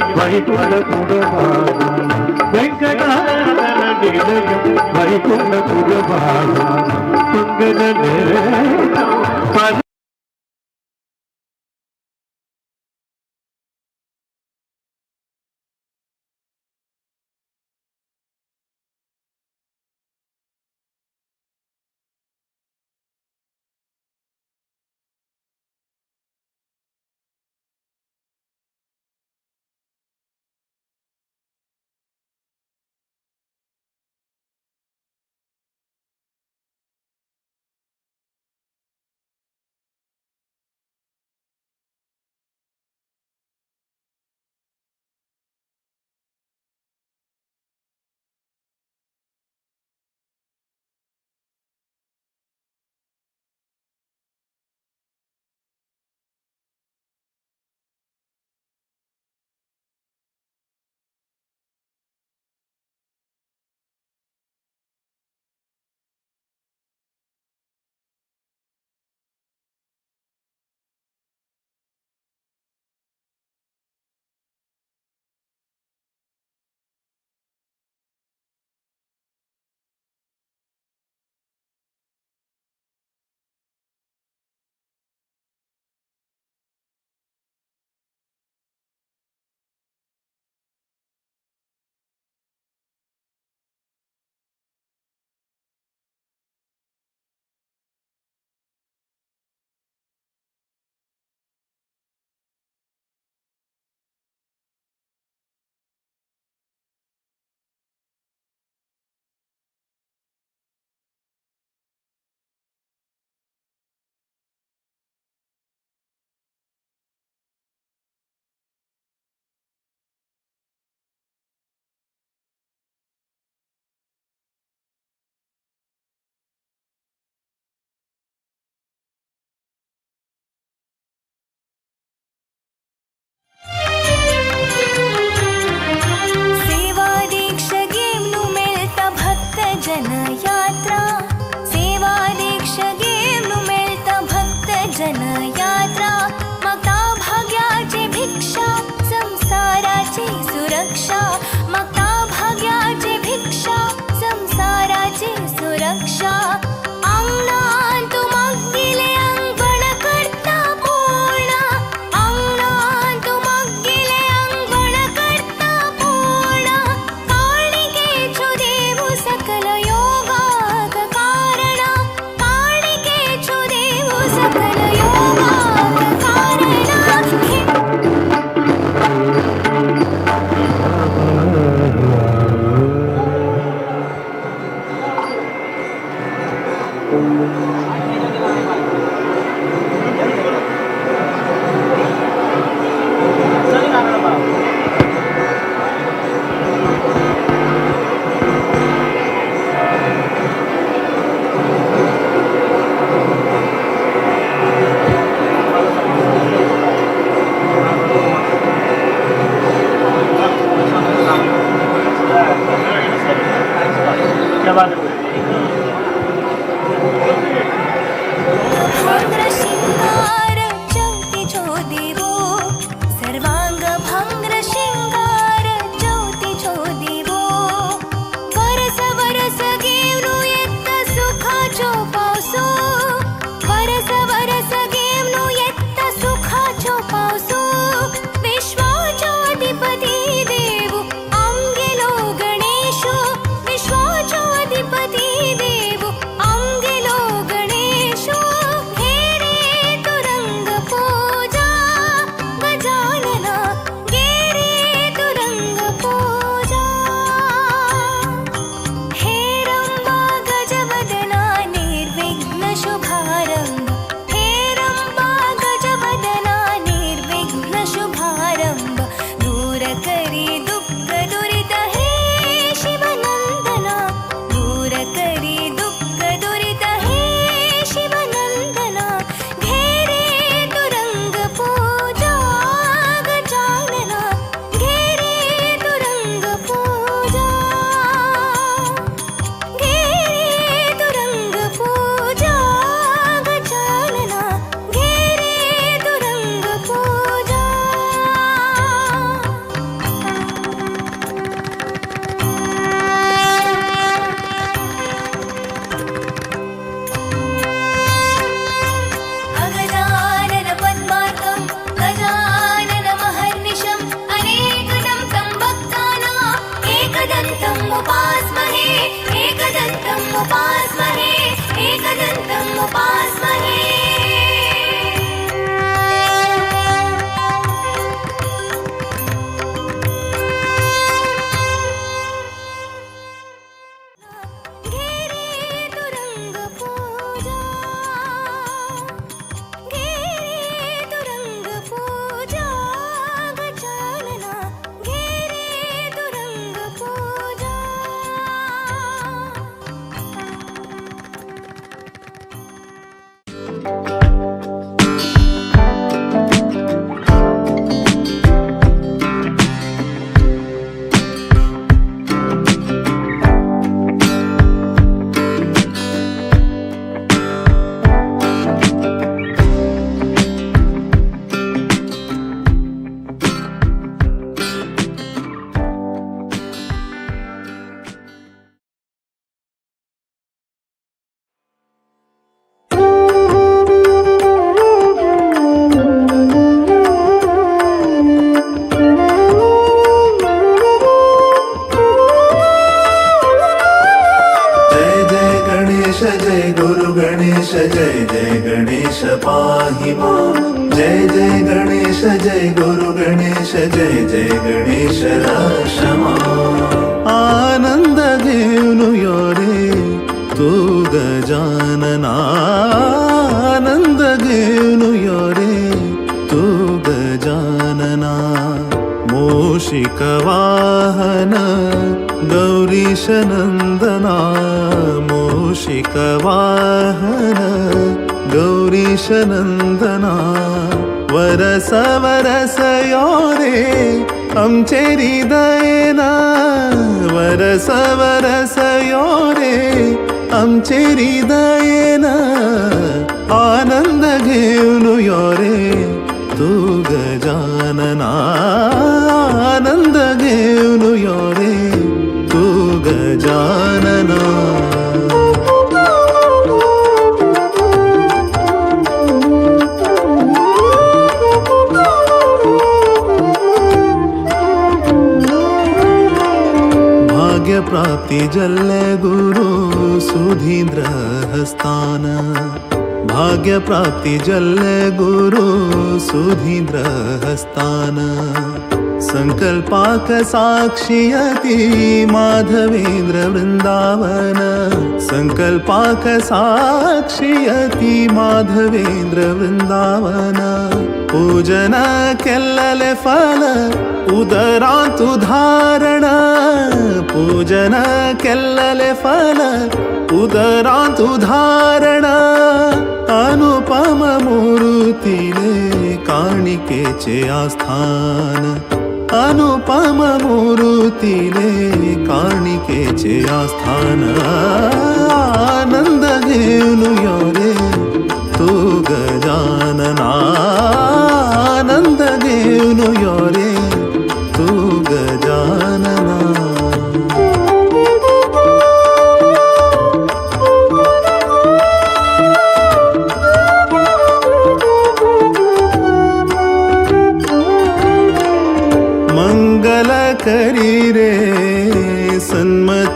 వైకుంఠపురవాసం. भंग्र शिंगार ज्योतिचो देवो सर्वांग भंग्र शिंगार ज्योतिचो देवो वरस वरस घेवनु येत सुखाचो पावसो वरस वरस घेवनु येत सुखाचो पावसो विश्वाचो अधिपती देव आमगेलो गणेशो विश्वाचो अधिपती देव आमगेलो गणेशो घेरे तुरंग पूजा गजानना घेरे तुरंग पूजा हे रंबा गजवदना निर्विघ्न शुभारंभ हे रंबा गजवदना निर्विघ्न शुभारंभ दूर करी दुःख दुरित हे शिवनंदना दूर करी दुःख दुरित हे शिवनंदना घेरे तुरंग पूजा गजानना घेरे तुरंग पूजा घेरे तुरंग पूजा गजानना घेरे तुरंग पूजा. अगजानन पद्मार्कं गजानन महर्निशम् अनेकदं तं भक्तानाम् एकदन्तम् उपास्महे एकदन्तम् उपास्महे एकदन्तम् उपास्महे. घेरे तुरंग पूजा घेरे तुरंग पूजा गजानना घेरे तुरंग पूजा. जय जय गणेश जय गुरु गणेश जय जय गणेश पाहि मां. जय जय गणेश जय गुरु गणेश जय जय गणेश रक्ष मां. आनंद घेऊन यो रे तू गजानना, आनंद घेऊन यो रे तू गजानना. मूषिक वाहन गौरीश नंदना, मूषिक वाहन गौरीश नंदना. वरस वरस यो रे आमचे हृदयना, वरस वरस यो रे आमचे हृदयना. आनंद घेऊन यो रे तू गजानना, आनंद घेऊन यो रे तू गजानना. भाग्य प्राप्ती जल्ले गुरु सुधींद्र हस्तान, भाग्य प्राप्ती जल्ले गुरु सुधींद्र हस्तान. संकल्पाक साक्षियती माधवेंद्र वृंदावन, संकल्पाक साक्षियती माधवेंद्र वृंदावन. पूजन केल्लले फल उदरांतु धारण, पूजन केल्लले फल उदरांतु धारण. अनुपम मूर्तिले काणिकेचे आस्थान, अनुपम मूर्तिले काणिकेचे आस्थान.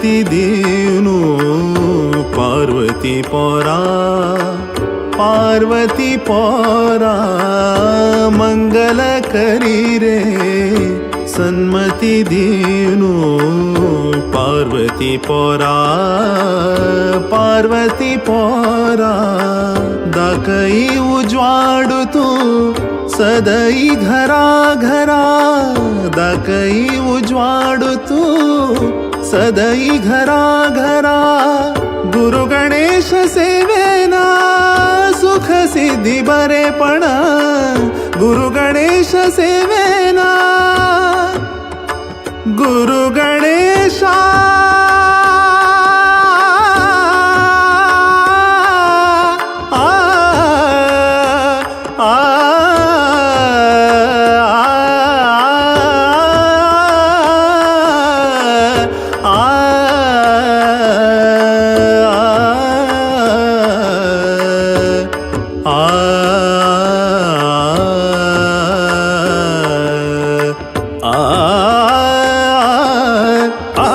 सन्मती दिवनु पार्वती पोरा, पार्वती पोरा मंगल करी रे सन्मती दीनु पार्वती पोरा, पार्वती पोरा दाखई उजवाडू तू सदई घरा घरा, दाखई उजवाडू तू सदई घरा घरा। गुरु गणेश सेवेना सुख सिद्धी बरेपणा, गुरु गणेश सेवेना, गुरु गणेशा आ आ आ आ आ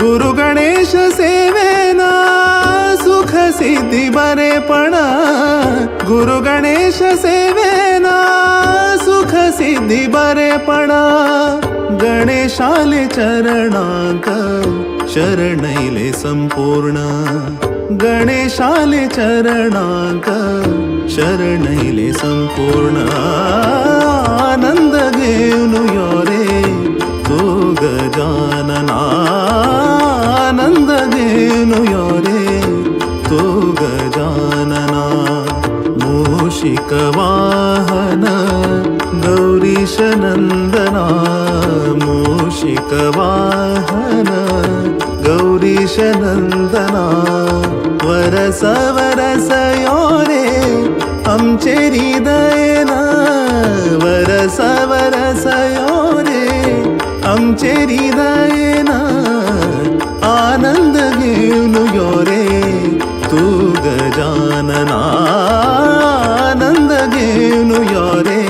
गुरु गणेश सेवेना सुख सिद्धी बरेपणा, गुरु गणेश सेवेना सुख सिद्धी बरेपणा। गणेशाले चरणांक शरणैले संपूर्ण, गणेशाले चरणांक शरणैले संपूर्ण। आनंद घेऊन यो रे तू गजानना, आनंद घेऊन यो रे तू गजानना। मूषिक वाहन गौरीश नंदना, मूषिक वाहन गौरीश नंदना। वरस वरस यो रे आमचे हृदयना, वरस वरस यो रे आमचे हृदयना। आनंद घेऊन यो रे तू गजानना, आनंद घेऊन यो रे,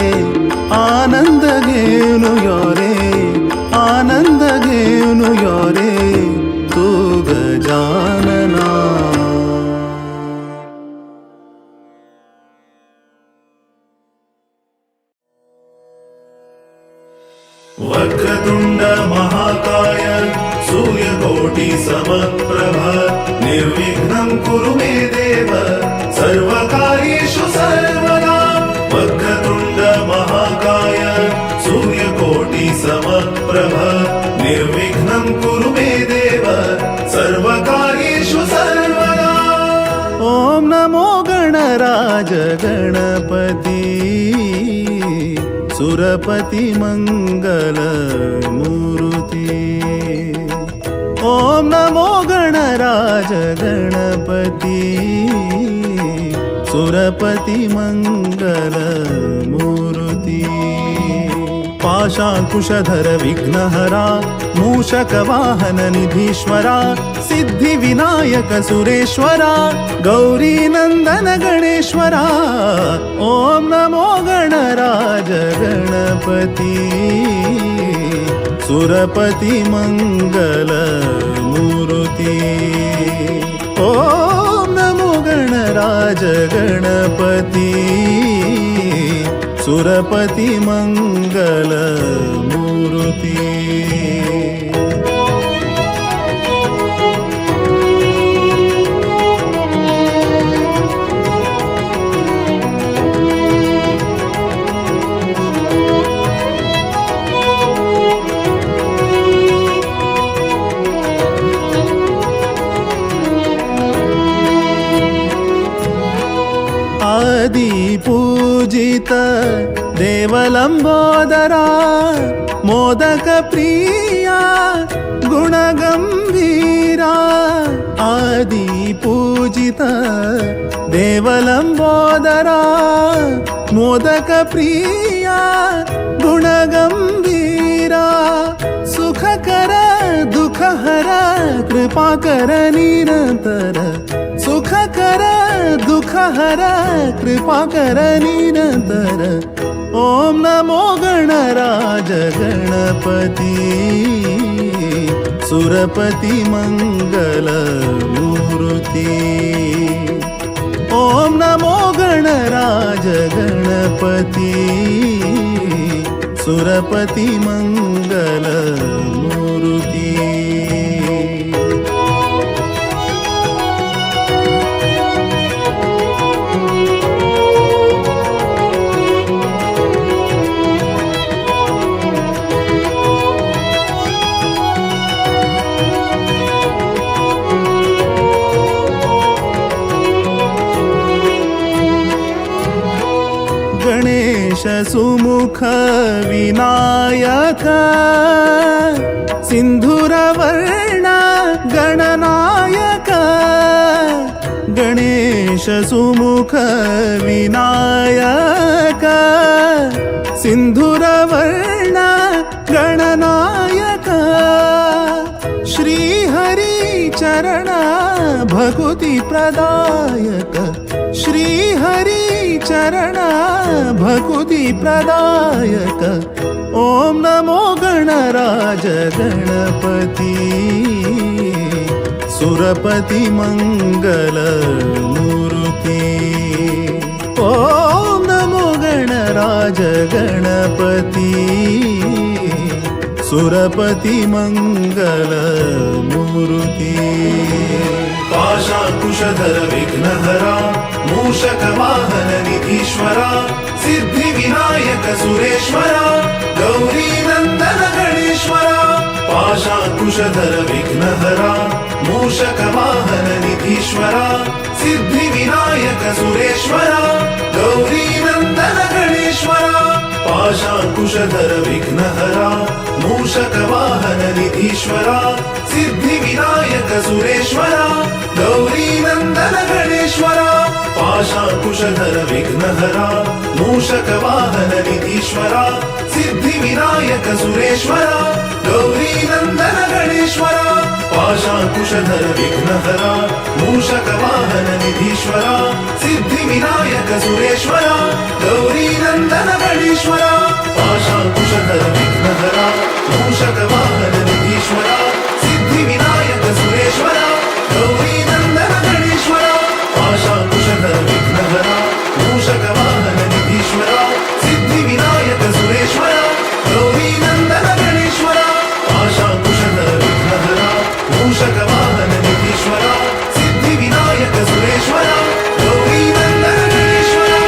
आनंद घेऊन यो रे, आनंद घेऊन यो रे तू गजानना। वक्रतुंड महाकाय सूर्यकोटि समप्रभ निर्विघ्नं कुरु मे देव सर्वकार्येषु सर्वदा। वक्रतुंड महाकाय सूर्यकोटि समप्रभ निर्विघ्नं कुरु मे देव सर्वकार्येषु सर्वदा। ॐ नमो गणराज गणपति सुरपति मंगल मूर्ति। ॐ नमो गणराज गणपति सुरपति मंगल मूर्ति। पाशांकुशधर विघ्नहरा मूषक वाहन निधीश्वरा सिद्धि विनायक सुरेश्वरा गौरी नंदन गणेश्वरा। ॐ नमो गणराज गणपति सुरपति मंगल मूर्ति। ॐ नमो गणराज गणपति सुरपति मंगल मूर्ति। आदि पूजित देवलंबोदरा मोदक प्रिया गुणगंभीरा। आदि पूजित देवलंबोदरा मोदक प्रिया गुणगंभीरा। सुख कर दुख हर कृपा कर निरंतर, सुख कर दुख हर कृपा कर निरंतर। ॐ नमो गणराज गणपति सुरपति मंगल मूर्ति। ॐ नमो गणराज गणपति सुरपति मंगल मूर्ति। गणेश सुमुख विनायक सिंधुरवर्ण गणनायक। गणेश सुमुख विनायक सिंधुरवर्ण गणनायक। श्री हरि चरण भक्ति प्रदायक। श्री हरि चरण भक्ति प्रदायक। ॐ नमो गणराज गणपति सुरपति मंगल मूर्ति। ॐ नमो गणराज गणपति सुरपति मंगल मूर्ति। पाशाकुशधर विघ्नहरा मूषक वाहन निधीश्वरा सिद्धि विनायक सुरेश्वरा गौरी नंदन गणेश्वरा। पाशाकुशधर विघ्नहरा मूषक वाहन निधीश्वरा सिद्धि विनायक सुरेश्वरा गौरी नंदन गणेश्वरा। पाशाकुशधर विघ्नहरा मूषक वाहन निधीश्वरा सिद्धि विनायक सुरेश्वरा गौरी नंदन गणेश्वरा। पाशाकुशधर विघ्नहरा मूषक वाहन निधीश्वरा सिद्धि विनायक सुरेश्वरा गौरी नंदन गणेश्वरा। पाशाकुशधर विघ्नहरा मूषक वाहन निधीश्वरा सिद्धि विनायक सुरेश्वरा गौरी नंदन गणेश्वरा। पाशाकुशधर विघ्नहरा मूषक वाहन निधीश्वरा सिद्धि विनायक सुरेश्वरा गौरी नंदन गणेश्वरा। पाशाकुशधर विघ्नहरा मूषक वाहन निधीश्वरा सिद्धि विनायक सुरेश्वरा गौरी नंदन गणेश्वरा। पाशाकुशधर विघ्नहरा मूषक वाहन निधीश्वरा सिद्धि विनायक सुरेश्वरा गौरी नंदन गणेश्वरा।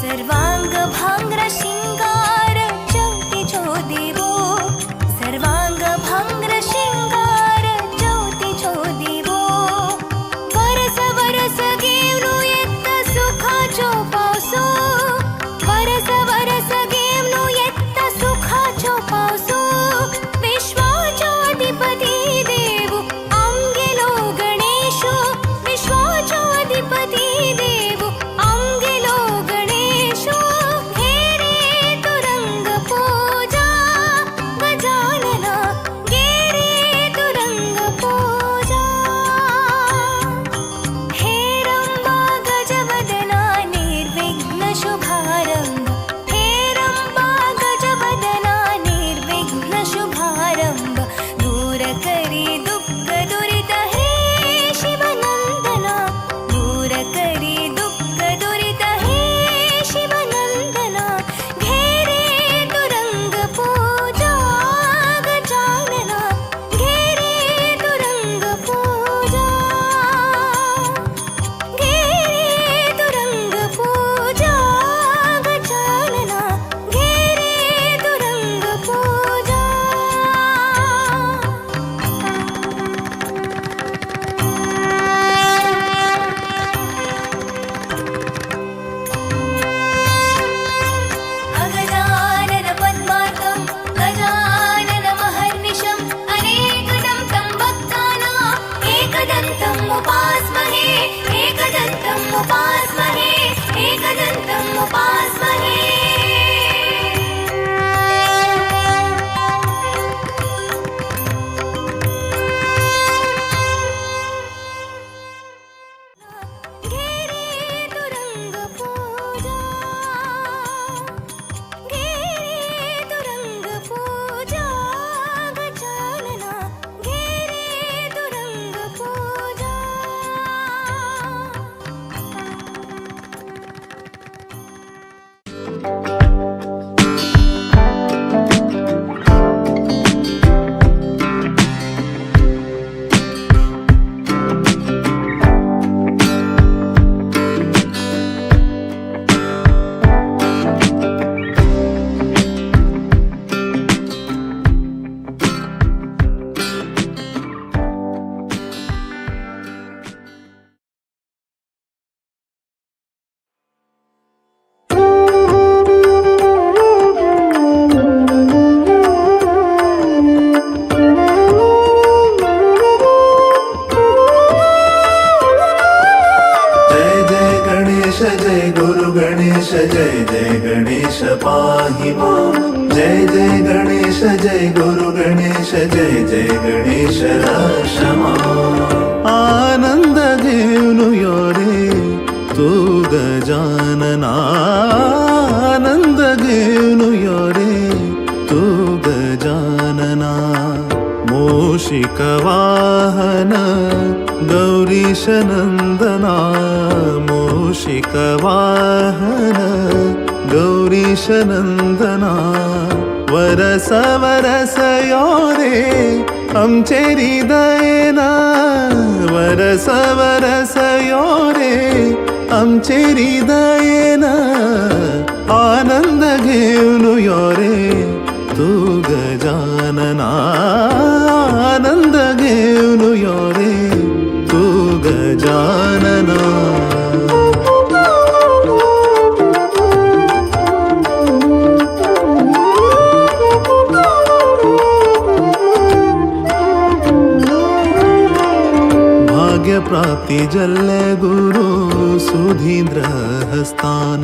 सर्वांग भांग्र शिंगार चौथीचो देवो, सर्वांग भांग्र शिंगार चौथीचो देवो. वरस वरस घेवनु येत सुखाचो पावसो, वरस वरस घेवनु येत सुखाचो पावसो. विश्वाचो अधिपती देव आमगेलो गणेशो, विश्वाचो अधिपती देव आमगेलो गणेशो. घेरे तुरंग पूजा गजानना, घेरे तुरंग पूजा. हे रंबा गजवदना निर्विघ्न शुभारंभ, हे रंबा गजवदना निर्विघ्न शुभारंभ. दूर करी दुःख दुरित हे शिवनंदना, दूर करी दुःख दुरित हे शिवनंदना. घेरे तुरंग पूजा गजानना, घेरे तुरंग पूजा, घेरे तुरंग पूजा गजानना, घेरे तुरंग पूजा. अगजानन पद्मार्कं गजानन महर्निशम् अनेकदं तं भक्तानाम् एकदन्तम् उपास्महे, एकदन्तम् उपास्महे, एकदन्तम् उपास्महे. घेरे तुरंग पूजा, घेरे तुरंग पूजा गजानना, घेरे तुरंग पूजा. जय जय गणेश जय गुरु गणेश जय जय गणेश पाहि मां. जय जय गणेश जय गुरु गणेश जय जय गणेश रक्ष मां. आनंद घेऊन यो रे तू गजानना, आनंद घेऊन यो रे तू गजानना. मूषिक वाहन गौरीश नंदना, मूषिक वाहन गौरीश नंदना. वरस वरस यो रे आमचे हृदयना, वरस वरस यो रे आमचे हृदयना. आनंद घेऊन यो रे तू गजानना, आनंद घेऊन यो रे तू गजानना. भाग्य प्राप्ती जल्ले गुरु सुधींद्र हस्तान,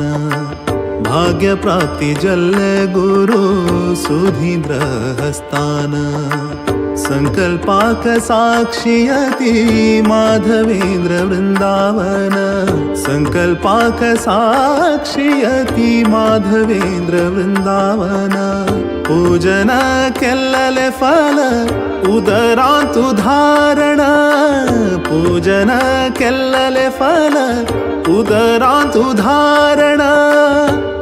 भाग्य प्राप्ती जल्ले गुरु सुधींद्र हस्तान. संकल्पाक साक्षियती माधवेंद्र वृंदावन, संकल्पाक साक्षियती माधवेंद्र वृंदावन. पूजन केल्लले फल उदरांतु धारण, पूजन केल्लले फल उदरांतु धारण.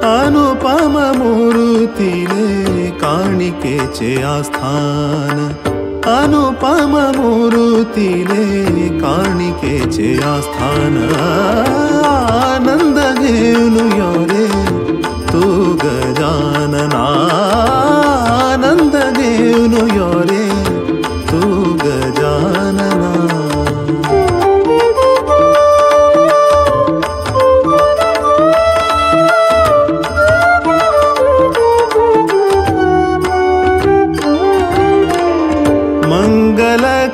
अनुपम मूर्तीले काणिकेचे आस्थान, अनुपम मूर्तीले काणिकेचे आस्थान. आनंद घेऊन यो रे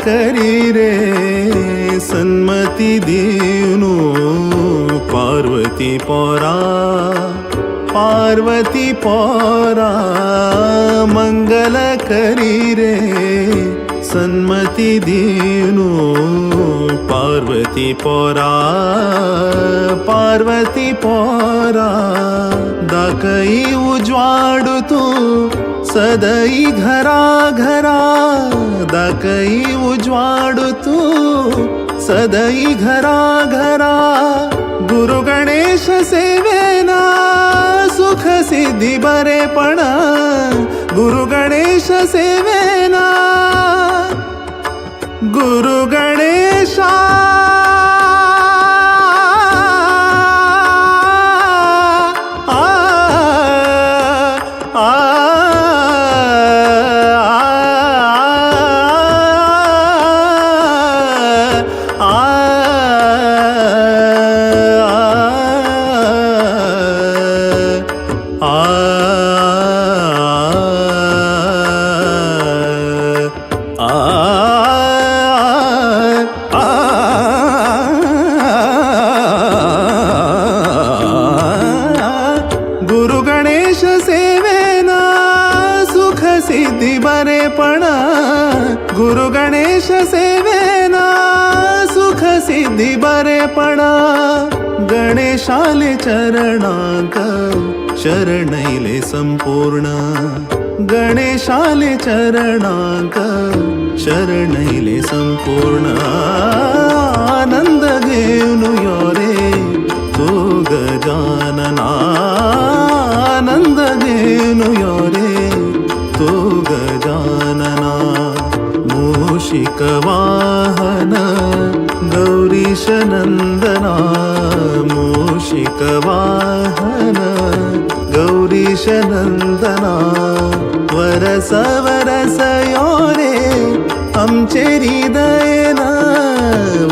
करी रे सन्मती दिवनु पार्वती पोरा पार्वती पोरा मंगल करी रे सन्मती दीनु पार्वती पोरा पार्वती पोरा दाकई उजवाडू तू सदई घरा घरा दाकई उजवाडू तू सदई घरा घरा गुरु गणेश सेवेना सुख सिद्धी बरेपण गुरु गणेश सेवेना गुरु गणेशा गुरु गणेश सेवेना सुख सिद्धी बरेपण गुरु गणेश सेवेना सुख सिद्धी बरेपण गणेशाले चरणांक शरणैले संपूर्ण गणेशाले चरणांक शरणैले संपूर्ण आनंद घेऊन यो रे तू गजानना आनंद घेऊन यो रे तू गजानना मूषिक वाहन गौरीश नंदना मूषिक वाहन गौरीश नंदना वरस वरस यो रे आमचे हृदयना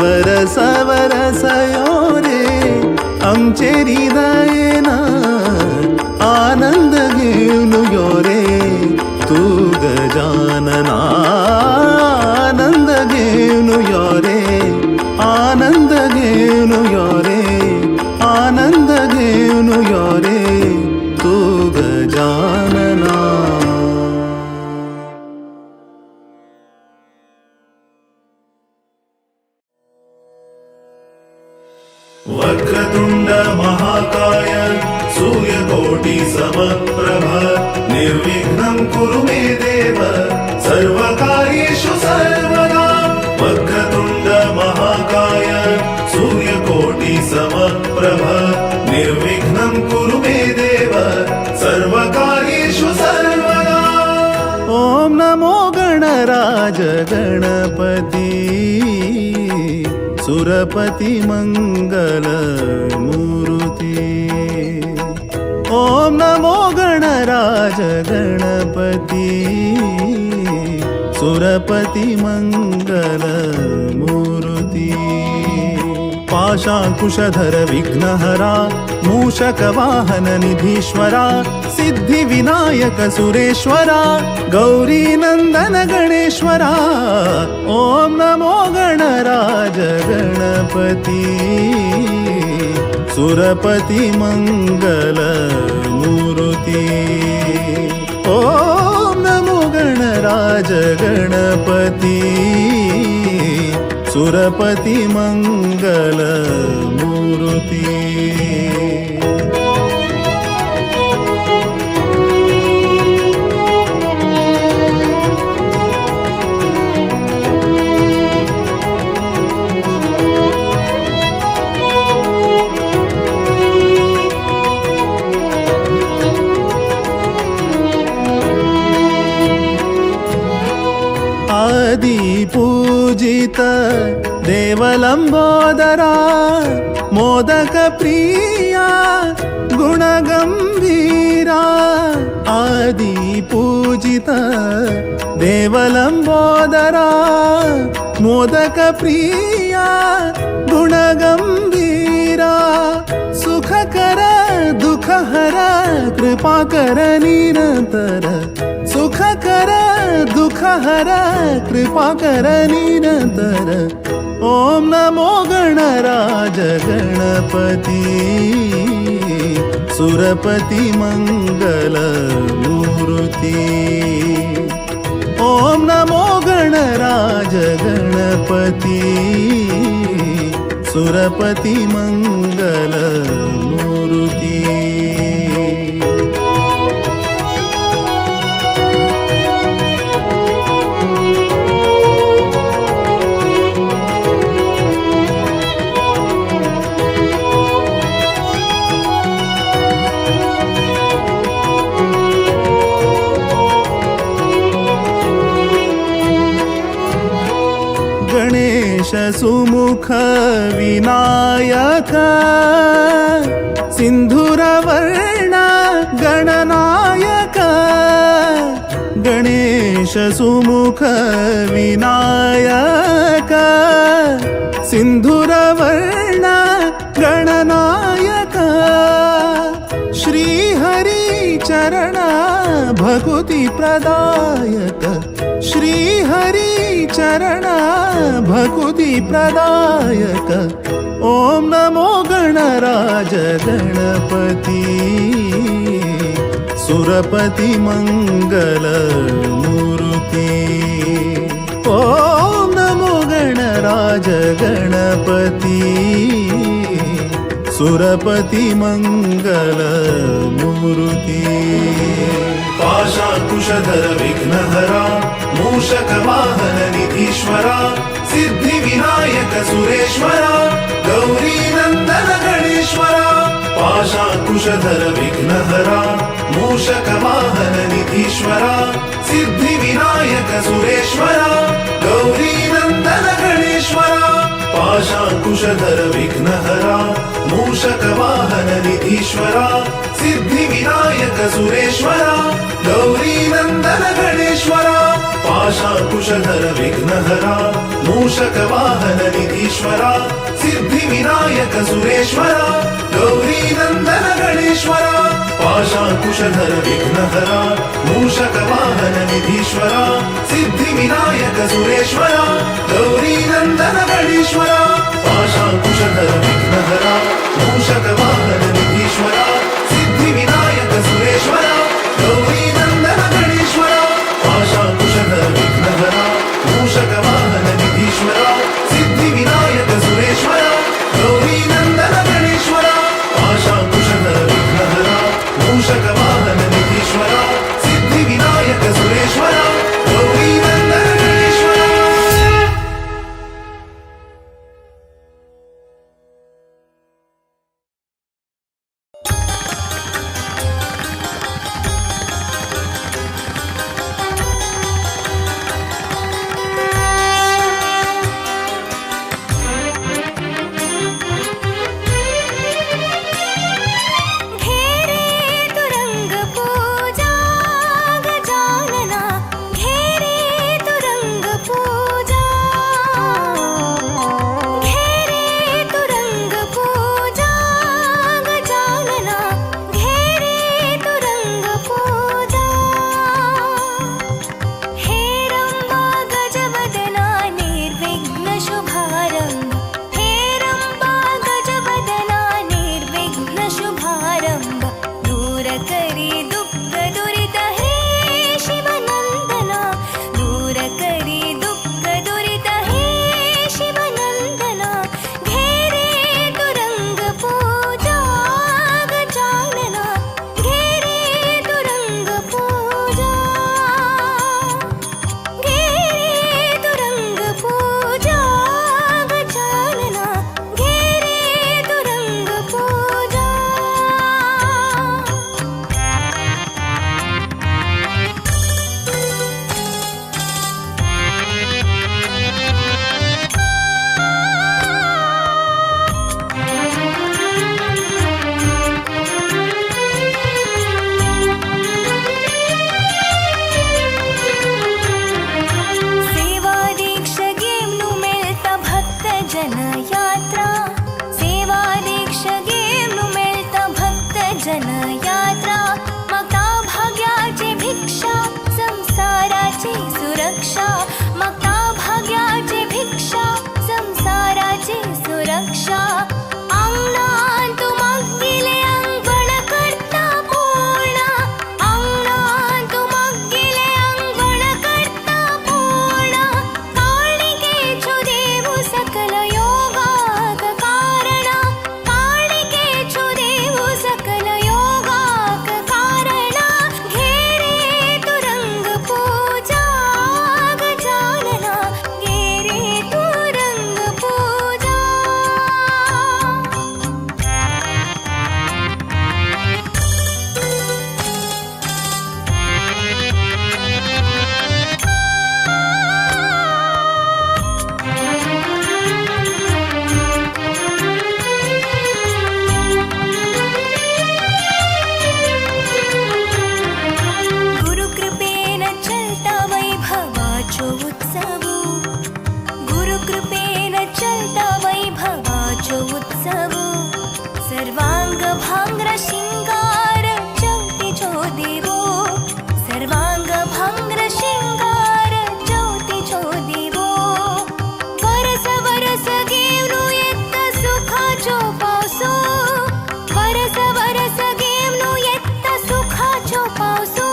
वरस वरस यो रे आमचे हृदयना आनंद घेऊन यो रे तू गजानना आनंद घेऊन यो रे आनंद घेऊन यो रे आनंद घेऊन यो रे तू गजानना। वक्रतुंड महाकाय सूर्यकोटि समप्रभ निर्विघ्नं कुरु मे देव सर्वकार्येषु सर्वदा। वक्रतुंड महाकाय सूर्यकोटि समप्रभ निर्विघ्नं कुरु मे देव सर्वकार्येषु सर्वदा। ॐ नमो गणराज गणपति सुरपति मंगल मूर्ति। ॐ नमो गणराज गणपति सुरपति मंगल मूर्ति। पाशांकुशधर विघ्नहरा मूषक वाहन निधीश्वरा सिद्धि विनायक सुरेश्वरा गौरी नंदन गणेश्वरा। ॐ नमो गणराज गणपति सुरपति मंगल मूर्ति। ॐ नमो गणराज गणपति सुरपति मंगल मूर्ति। आदि पूजित देवलंबोदरा मोदक प्रिया गुणगंभीरा। आदि पूजित देवलंबोदरा मोदक प्रिया गुणगंभीरा। सुख कर दुख हर कृपा कर निरंतर। सुख कर दुःखहर कृपाकर निरंतर ॐ नमो गणराज गणपति सुरपति मंगल मूर्ति ॐ नमो गणराज गणपति सुरपति मंगल मूर्ति। गणेश सुमुख विनायक सिंधुरवर्ण गणनायक गणेश सुमुख विनायक सिंधुरवर्ण गणनायक श्रीहरि चरण भक्ति प्रदायक श्रीहरि चरण भक्ति प्रदायक ॐ नमो गणराज गणपति सुरपति मंगल मूर्ति ॐ नमो गणराज गणपति सुरपति मंगल मूर्ति। पाशाकुशधर विघ्नहरा मूषक वाहन निधीश्वरा सिद्धि विनायक सुरेश्वरा गौरी नंदन गणेश्वरा पाशाकुशधर विघ्नहरा मूषक वाहन निधीश्वरा सिद्धि विनायक सुरेश्वरा गौरी नंदन गणेश्वरा पाशाकुशधर विघ्नहरा मूषक वाहन निधीश्वरा सिद्धि विनायक सुरेश्वरा गौरी नंदन गणेश्वरा पाशाकुशधर विघ्नहरा मूषक वाहन निधीश्वरा सिद्धि विनायक सुरेश्वरा गौरी नंदन गणेश्वरा पाशाकुशधर विघ्नहरा मूषक वाहन निधीश्वरा सिद्धि विनायक सुरेश्वरा गौरी नंदन गणेश्वरा पाशाकुशधर विघ्नहरा मूषक वाहन निधीश्वरा सिद्धि विनायक सुरेश्वरा गौरी नंदन गणेश्वरा पाशाकुशधर विघ्नहरा मूषक वाहन निधीश्वरा सिद्धि विनायक सुरेश्वरा गौरी नंदन गणेश्वरा पाशाकुशधर विघ्नहरा मूषक वाहन निधीश्वरा सिद्धि विनायक सुरेश्वरा गौरी नंदन गणेश्वरा। घेरे तुरंग रक्षा मागता भाग्याची भिक्षा संसाराची सुरक्षा आंगणान तूं मागिले अंगण करता पूर्ण आंगणान तूं मागिले अंगण करता पूर्ण काणिकेचो देव सकल योगाक कारण काणिकेचो देव सकल योगाक कारण घेरे तू रंग पूजा गजानना घेरे तू रंग पूजा. गुरुकृपेन चलता वैभवाचो उत्सव गुरुकृपेन चलता वैभवाचो उत्सव सर्वांग भांग्र शिंगार चौथीचो देवो सर्वांग भांग्र शिंगार चौथीचो देवो वरस वरस घेवनु येता सुखाचो पावसो वरस वरस घेवनु येता सुखाचो पावसो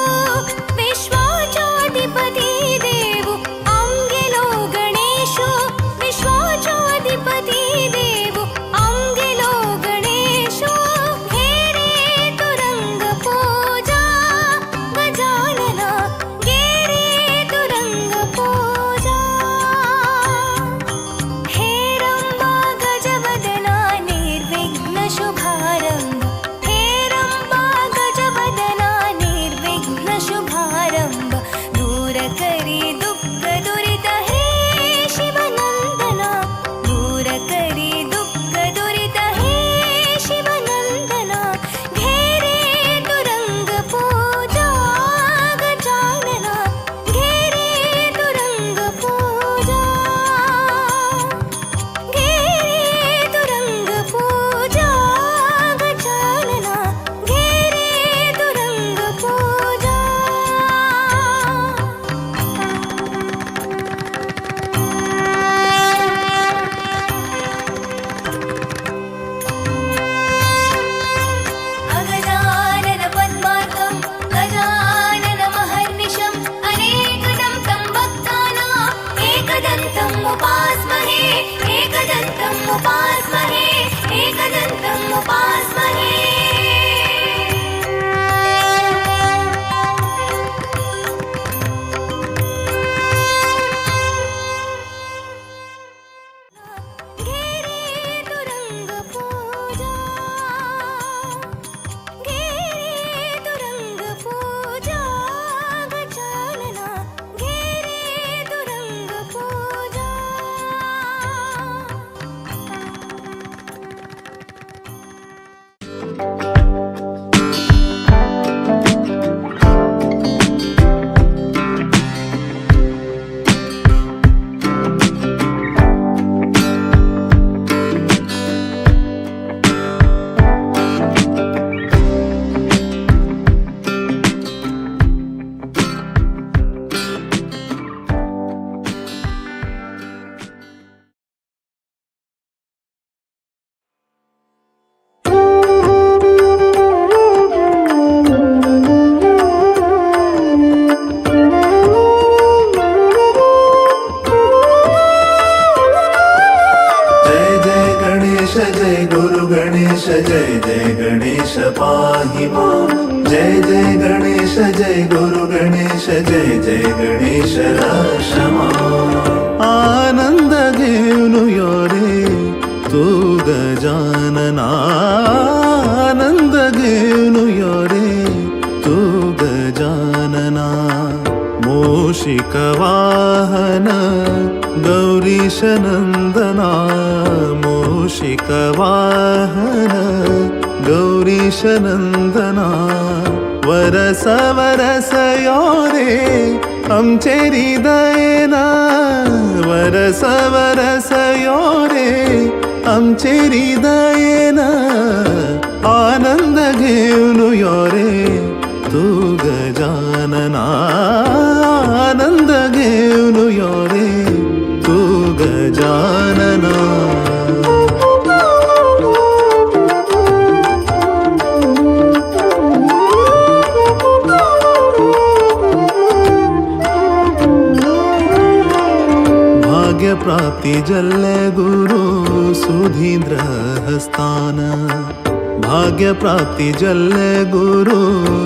विश्वाचो अधिपती देव आमगेलो गणेशो विश्वाचो अधिपती देव आमगेलो गणेशो घेरे तू रंग पूजा गजानना घेरे तू रंग पूजा. हे रंबा गजवदना निर्विघ्न शुभारंभ हे रंबा गजवदना निर्विघ्न शुभारंभ दूर करी दुःख दुरित हे शिवनंदना दूर करी दुःख दुरित हे शिवनंदना घेरे तू रंग पूजा गजानना घेरे तू रंग पूजा घेरे तू रंग पूजा गजानना घेरे तू रंग पूजा. अगजानन पद्मार्कं गजानन महर्निशम् अनेकदं तं भक्तानाम् एकदन्तम् उपास्महे एकदन्तम् उपास्महे एकदन्तम् उपास्महे. घेरे तू रंग पूजा घेरे तू रंग पूजा गजानना घेरे तू रंग पूजा. जय जय गणेश जय गुरु गणेश जय जय गणेश पाहि मां जय जय गणेश जय गुरु गणेश जय जय गणेश रक्ष मां. आनंद घेऊन यो रे तू गजानना आनंद घेऊन यो रे तू गजानना मूषिक वाहन गौरीश नंदना मूषिक वाहन गौरीश नंदना वरस वरस यो रे आमचे हृदयना वरस वरस यो रे आमचे हृदयना आनंद घेऊन यो रे तू गजानना आनंद घेऊन प्राप्ती जल्ले गुरु सुधींद्र हस्तान, भाग्य प्राप्ती जल्ले गुरु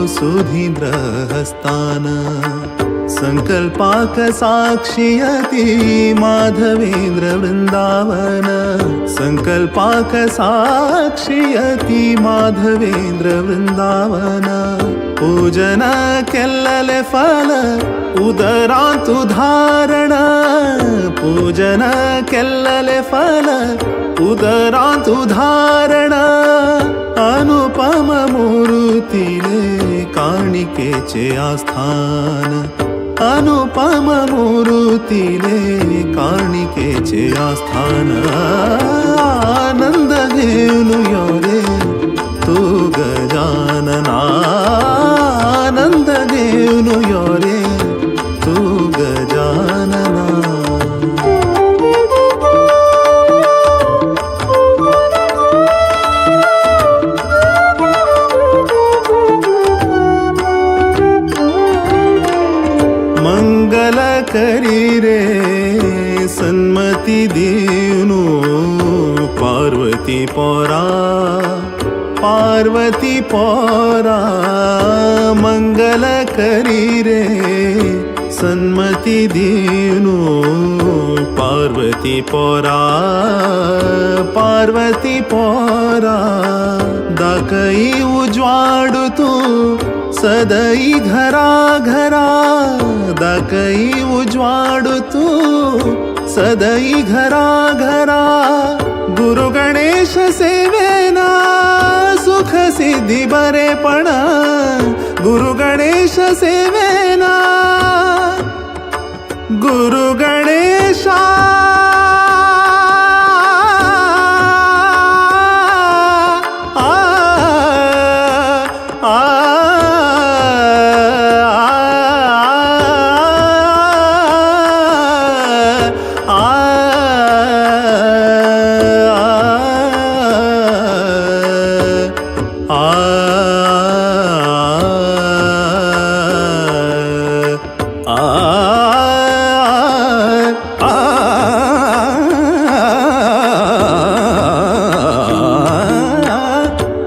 सुधींद्र हस्तान। संकल्पाक साक्षियति माधवेंद्र वृंदावन, संकल्पाक साक्षियति माधवेंद्र वृंदावन। पूजन केल्लले फल उदरांतु धारण, पूजन केल्लले फल उदरांतु धारण। अनुपम मूर्तिले काणिकेचे आस्थान, अनुपम मूर्तिले काणिकेचे आस्थान। आनंद घेऊन यो रे तू गजानना, आनंद घेऊन यो रे तू गजानना। मंगल करी रे सन्मती देनु पार्वती पोरा, पार्वती पोरा। मंगल करी रे सन्मती देनु पार्वती पोरा, पार्वती पोरा। दाकई उजवाडू तू सदई घरा घरा, दाकई उजवाडू तू सदई घरा घरा। गुरु गणेश सेवेना सुख सिद्धी बरेपणा, गुरु गणेश सेवेना, गुरु गणेशा।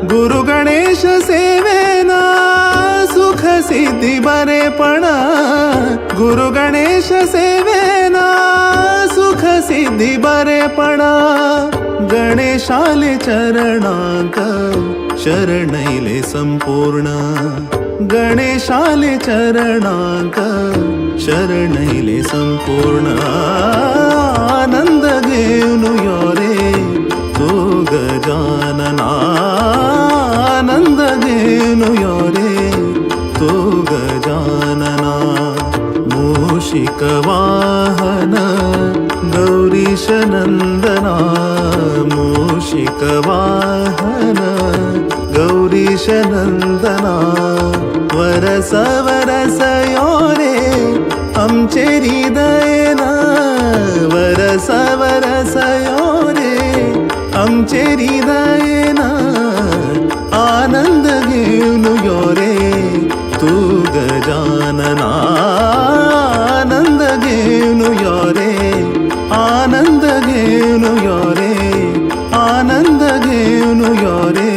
गुरु गणेश सेवेना सुख सिद्धी बरेपणा, गुरु गणेश सेवेना सुख सिद्धी बरेपणा। गणेशाले चरणांक शरणैले संपूर्ण, गणेशाले चरणांक शरणैले संपूर्ण। आनंद घेऊन यो रे तू गजानना, आनंद घेऊन यो रे तू गजानना। मूषिक वाहन गौरीश नंदना, मूषिक वाहन गौरीश नंदना। वरस वरस यो रे आमचे हृदयना, वरस वरस यो रे आमचे हृदयना। आनंद घेऊन यो रे तू गजानना, आनंद घेऊन यो रे, आनंद घेऊन यो रे, आनंद घेऊन यो रे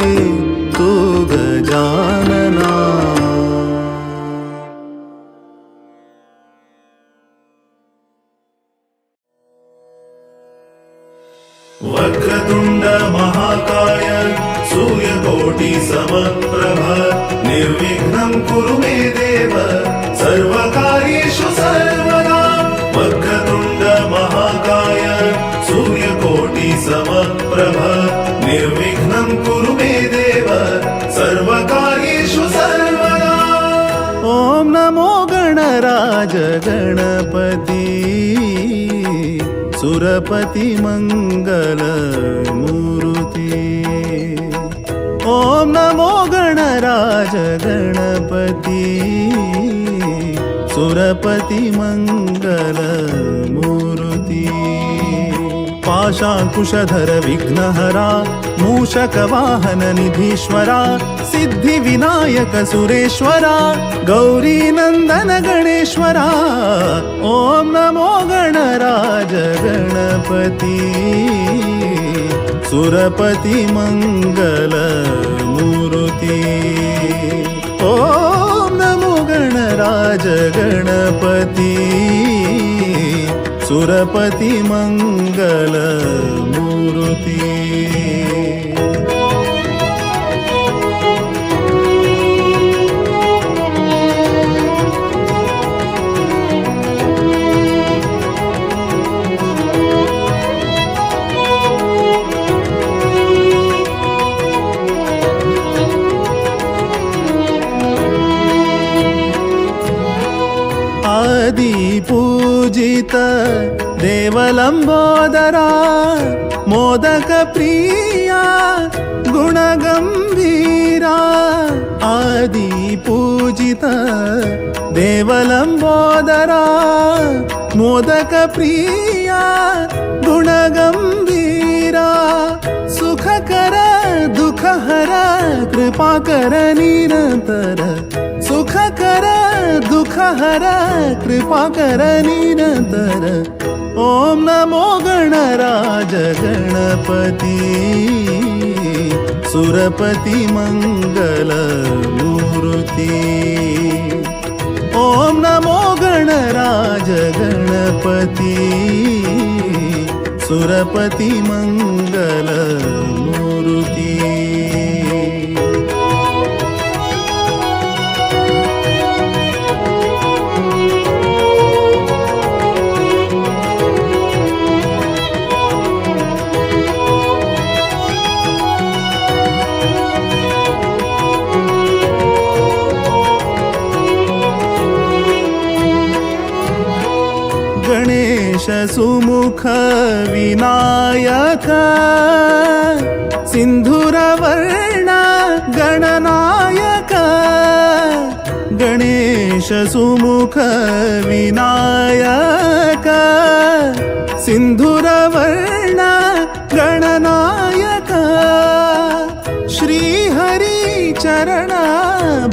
तू गजानना। वक्रतुंड महाकाय सूर्यकोटि समप्रभ, निर्विघ्नं कुरु मे देव सर्वकार्येषु सर्वदा। वक्रतुंड महाकाय सूर्यकोटि समप्रभ, निर्विघ्नं कुरु मे देव सर्वकार्येषु सर्वदा। ओम नमो गणराज गणपति, सुरपति मंगल मूर्ति। ओम नमो गणराज गणपति, सुरपति मंगल मूर्ति। पाशाङ्कुशधर विघ्नहरा मूषकवाहन निधीश्वरा सिद्धिविनायक सुरेश्वरा गौरीनन्दन गणेश्वरा ॐ नमो गणराज गणपति सुरपति मङ्गल मूर्ति ॐ नमो गणराज गणपति सुरपति मङ्गल मूर्ति। आदि पूजित देवलंबोदरा मोदक प्रिया गुणगंभीरा आदि पूजित देवलंबोदरा मोदक प्रिया गुणगंभीरा सुखकर दुःखहर कृपाकर निरंतर सुखकर दुःखहर कृपाकर निरंतर ॐ नमो गणराज गणपति सुरपति मङ्गल मूर्ति ॐ नमो गणराज गणपति सुरपति मङ्गल मूर्ति। गणेश सुमुख विनायक सिंधुरवर्ण गणनायक गणेश सुमुख विनायक सिंधुरवर्ण गणनायक श्रीहरि चरण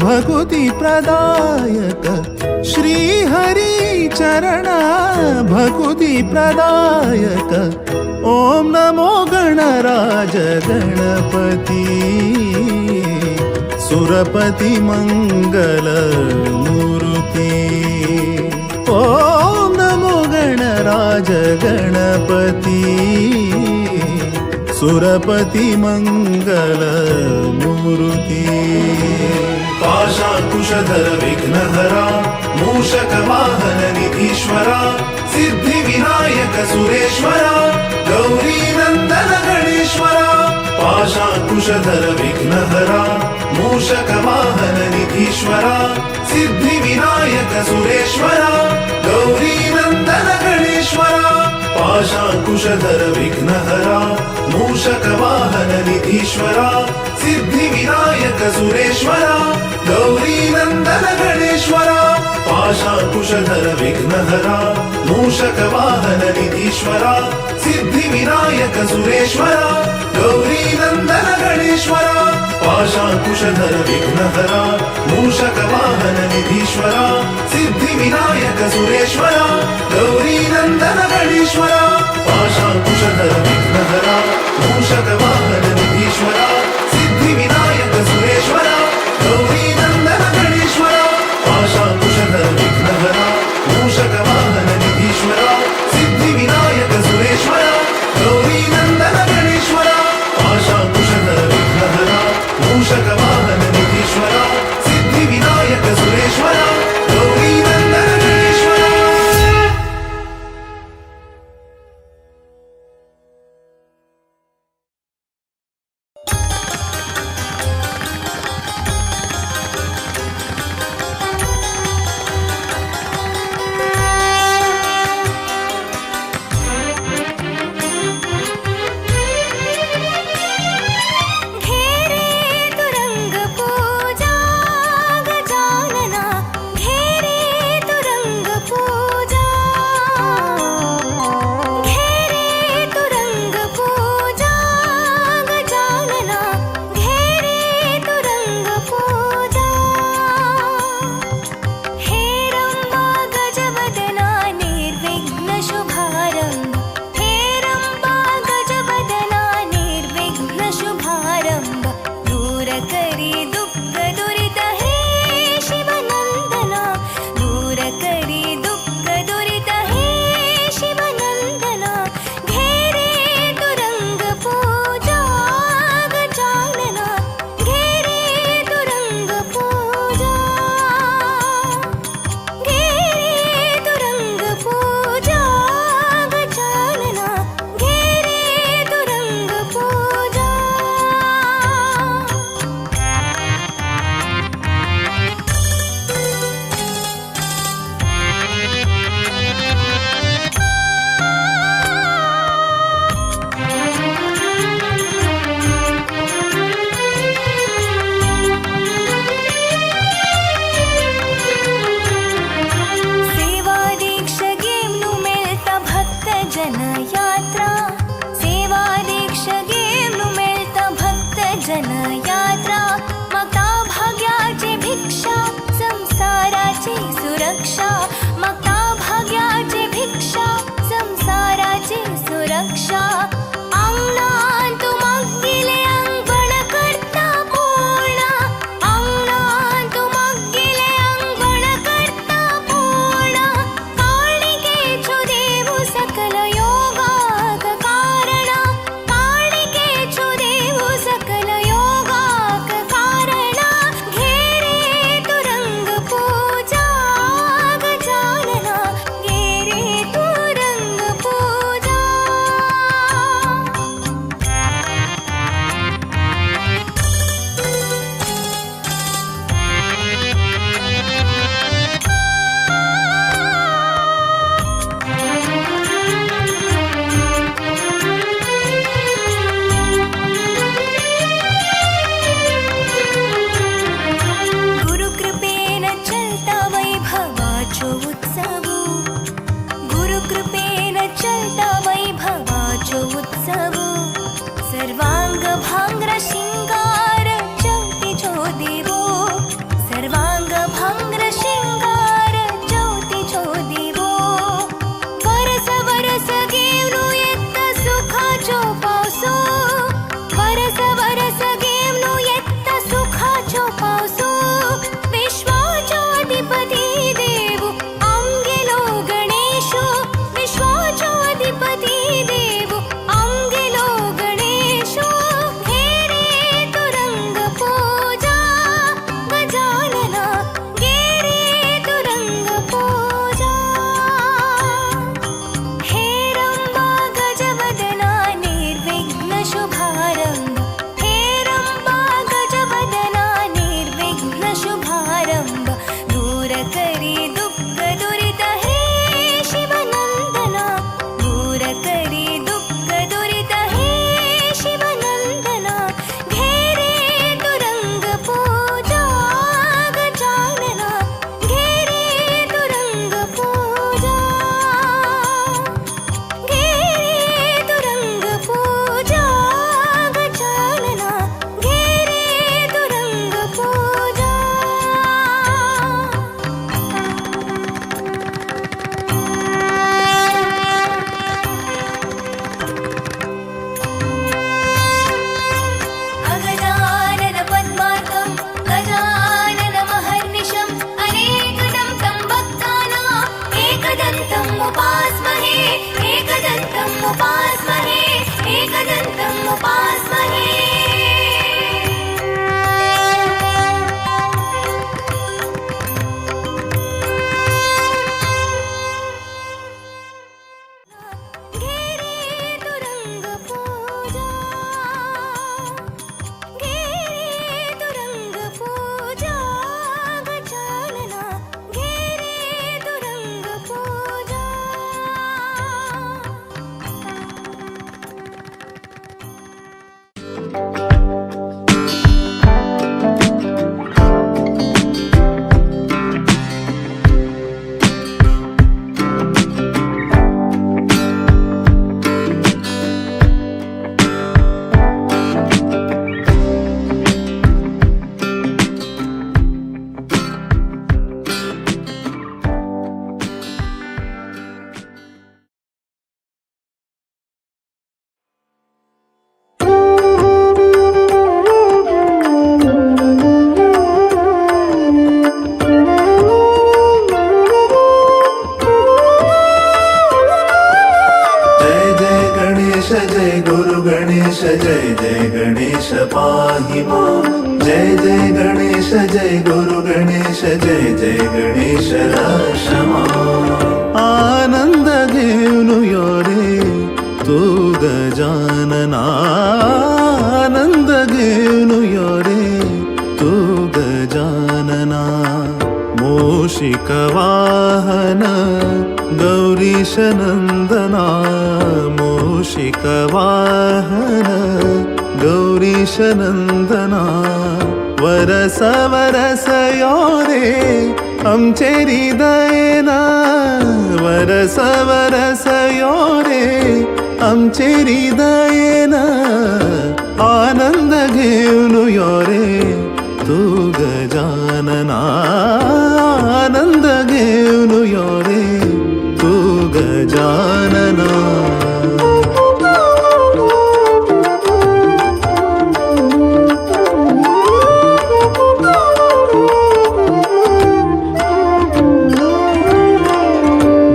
भक्ति प्रदायक श्रीहरि चरण भक्ति प्रदायक ॐ नमो गणराज गणपति सुरपति मङ्गल मूर्ति ॐ नमो गणराज गणपति सुरपति मङ्गल मूर्ति। पाशाङ्कुशधर विघ्नहरा मूषकवाहन निधीश्वरा सिद्धिविनायक सुरेश्वरा गौरीनन्दन गणेश्वरा पाशाङ्कुशधर विघ्नहरा मूषकवाहन निधीश्वरा सिद्धिविनायक सुरेश्वरा गौरीनन्दन गणेश्वरा पाशाङ्कुशधर विघ्नहरा मूषकवाहन निधीश्वरा सिद्धिविनायक सुरेश्वरा गौरीनन्दन गणेश्वरा पाशाङ्कुशधर विघ्नहरा मूषकवाहन निधीश्वरा सिद्धिविनायक सुरेश्वरा गौरीनन्दन गणेश्वरा पाशाङ्कुशधर विघ्नहरा मूषकवाहन निधीश्वरा सिद्धिविनायक सुरेश्वरा गौरीनन्दन गणेश्वरा पाशाङ्कुशधर विघ्नहरा मूषकवाहन निधीश्वरा सिद्धिविनायक सुरेश्वरा गौरीनन्दन गणेश्वरा पाशाङ्कुशधर विघ्नहरा मूषकवाहन निधीश्वरा सिद्धिविनायक सुरेश्वरा गौरीनन्दन गणेश्वरा पाशाङ्कुशधर विघ्नहरा मूषकवाहन निधीश्वरा सिद्धिविनायक सुरेश्वरा गौरीनन्दन गणेश्वरा। रक्षा मागता भाग्याची भिक्षा संसाराची सुरक्षा आंगणान तूं मागिले अंगण करता पूर्ण आंगणान तूं मागिले अंगण करता पूर्ण काणिकेचो देव सकल योगाक कारण काणिकेचो देव सकल योगाक कारण घेरे तू रंग पूजा गजानना घेरे तू रंग पूजा. गुरुकृपेन चलता वैभवाचो उत्सव गुरुकृपेन चलता वैभवाचो उत्सव सर्वांग भांग्र शिंगार चौथीचो देवो सर्वांग भांग्र शिंगार चौथीचो देवो वरस वरस घेवनु येता सुखाचो पावसो वरस वरस घेवनु येता सुखाचो पावसो विश्वाचो अधिपती देव आमगेलो गणेशो विश्वाचो अधिपती देव आमगेलो गणेशो घेरे तू रंग पूजा गजानना घेरे तू रंग पूजा. हे रंबा गजवदना निर्विघ्न शुभारंभ हे रंबा गजवदना निर्विघ्न शुभारंभ दूर करी दुःख दुरित हे शिवनंदना दूर करी दुःख दुरित हे शिवनंदना घेरे तू रंग पूजा गजानना घेरे तू रंग पूजा घेरे तू रंग पूजा गजानना घेरे तू रंग पूजा. अगजानन पद्मार्कं गजानन महर्निशम् अनेकदं तं भक्तानाम् एकदन्तम् उपास्महे एकदन्तम् उपास्महे एकदन्तम् उपास्महे. घेरे तू रंग पूजा घेरे तू रंग पूजा गजानना घेरे तू रंग पूजा. जय जय गणेश जय गुरु गणेश जय जय गणेश पाहि मां. जय जय गणेश जय गुरु गणेश जय जय गणेश रक्ष मां. आनंद घेऊन यो रे तू गजानना आनंद घेऊन यो रे तू गजानना मूषिक वाहन गौरीश नंदना मूषिक वाहन गौरीश नंदना वरस वरस यो रे आमचे हृदयना वरस वरस यो रे आमचे हृदयना आनंद घेऊन यो रे तू गजानना आनंद घेऊन गजानना।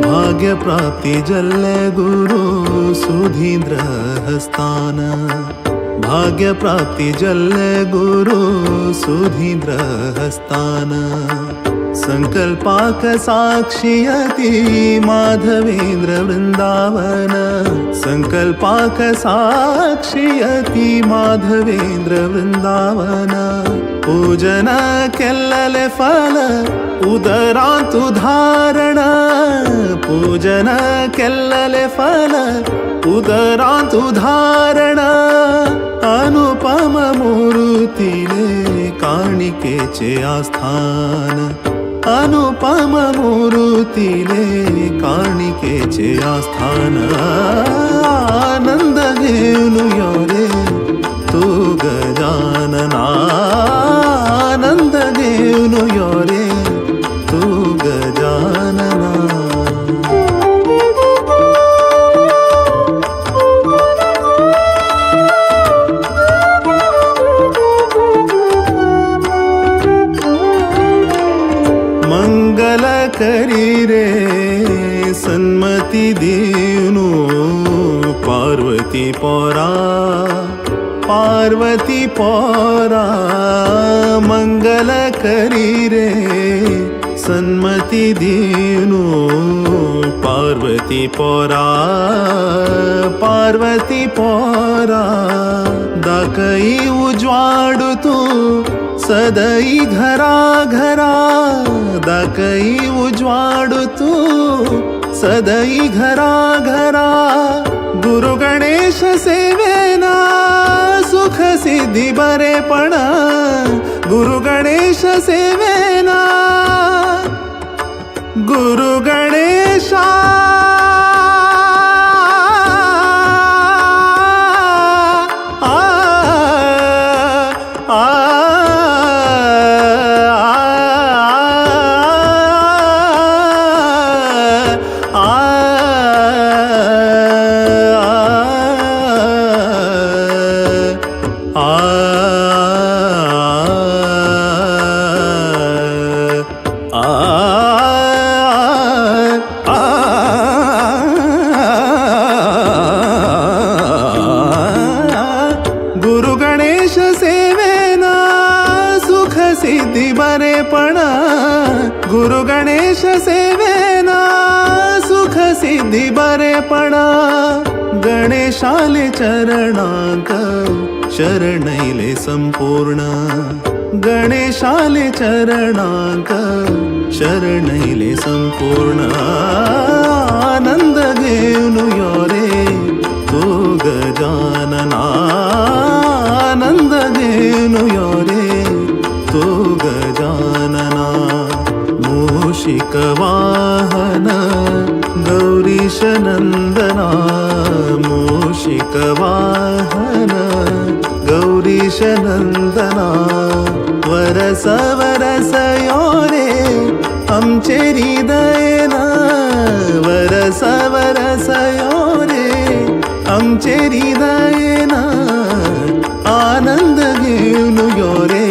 भाग्य प्राप्ति जल्ले गुरु सुधींद्र हस्तान, भाग्य प्राप्ति जल्ले गुरु सुधींद्र हस्तान। संकल्पाक साक्षियति माधवेंद्र वृंदावन, संकल्पाक साक्षियति माधवेंद्र वृंदावन। पूजन केल्लले फल उदरांतु धारण, पूजन केल्लले फल उदरांतु धारण। अनुपम मूर्तिले काणिकेचे आस्थान, अनुपम मूर्तिले काणिकेचे आस्थान। आनंद घेऊन यो रे तू गजानना, आनंद घेऊन यो रे तू गजानना। मंगल करी रे सन्मती देनु पार्वती पोरा, पार्वती पोरा। मंगल करी रे सन्मती देनु पार्वती पोरा, पार्वती पोरा। दाकई उजवाडू तू सदई घरा घरा, दाकई उजवाडू तू सदई घरा घरा। गुरु गणेश सेवेना सुख सिद्धी बरेपणा, गुरु गणेश सेवेना, गुरु गणेशा। गुरु गणेश सेवेना सुख सिद्धी बरेपणा, गुरु गणेश सेवेना सुख सिद्धी बरेपणा। गणेशाले चरणांक शरणैले संपूर्ण, गणेशाले चरणांक शरणैले संपूर्ण। आनंद घेऊन यो रे तू गजानना, आनंद घेऊन यो रे तू गजानना। मूषिक वाहन गौरीश नंदना, मूषिक वाहन गौरीश नंदना। वरस वरस यो रे आमचे हृदयना, वरस वरस यो रे आमचे हृदयना। आनंद घेऊन यो रे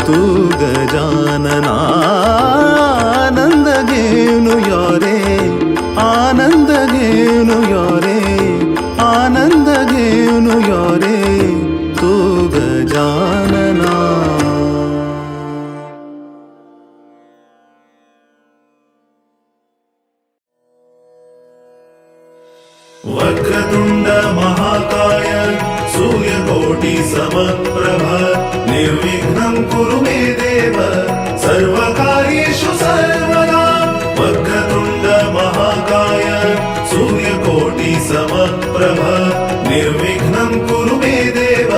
तू गजानना, आनंद घेऊन यो रे, आनंद घेऊन यो रे, आनंद घेऊन यो रे तू गजानना। वक्रतुंड महाकाय सूर्यकोटि समप्रभ, निर्विघ्नं कुरु मे देव सर्वकार्येषु सर्वदा। वक्रतुंड महाकाय सूर्यकोटि समप्रभ, निर्विघ्नं कुरु मे देव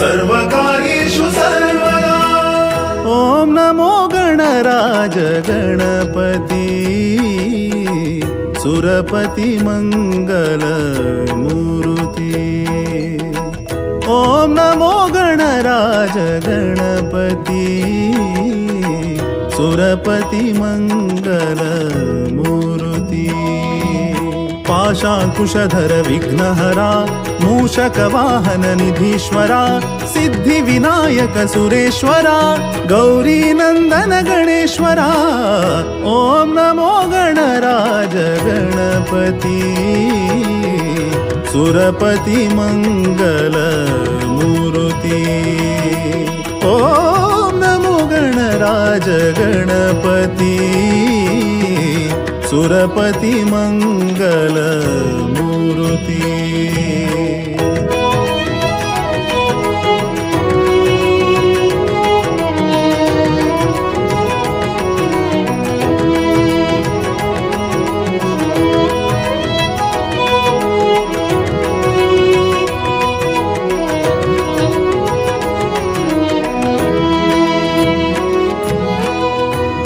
सर्वकार्येषु सर्वदा। ओम नमो गणराज गणपति, सुरपति मंगल मूर्ति। ओम नमो गणराज गणपति, सुरपति मंगल मूर्ति। पाशाङ्कुशधर विघ्नहरा मूषकवाहन निधीश्वरा सिद्धिविनायक सुरेश्वरा गौरी नन्दन गणेश्वरा ॐ नमो गणराज गणपति सुरपति मङ्गल मूर्ति ॐ नमो गणराज गणपति सुरपति मङ्गल मूर्ति।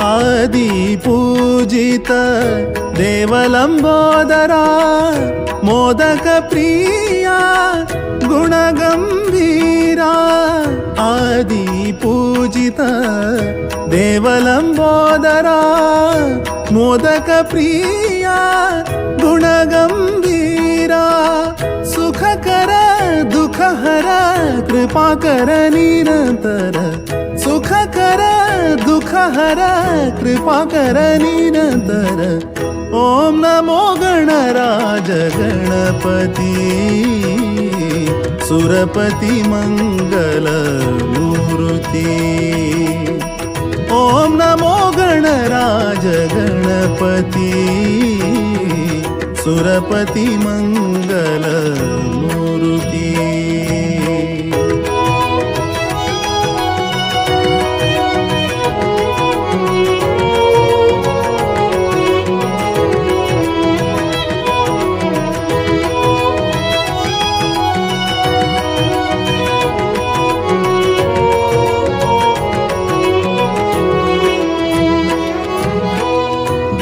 आदि पूजित देवलंबोदरा मोदक प्रिया गुणगंभीरा आदि पूजित देवलंबोदरा मोदक प्रिया गुणगंभीरा सुखकर दुःखहर कृपाकर निरंतर सुखकर दुःखहर कृपाकर निरंतर ॐ नमो गणराज गणपति सुरपति मङ्गल मूर्ति ॐ नमो गणराज गणपति सुरपति मङ्गल मूर्ति।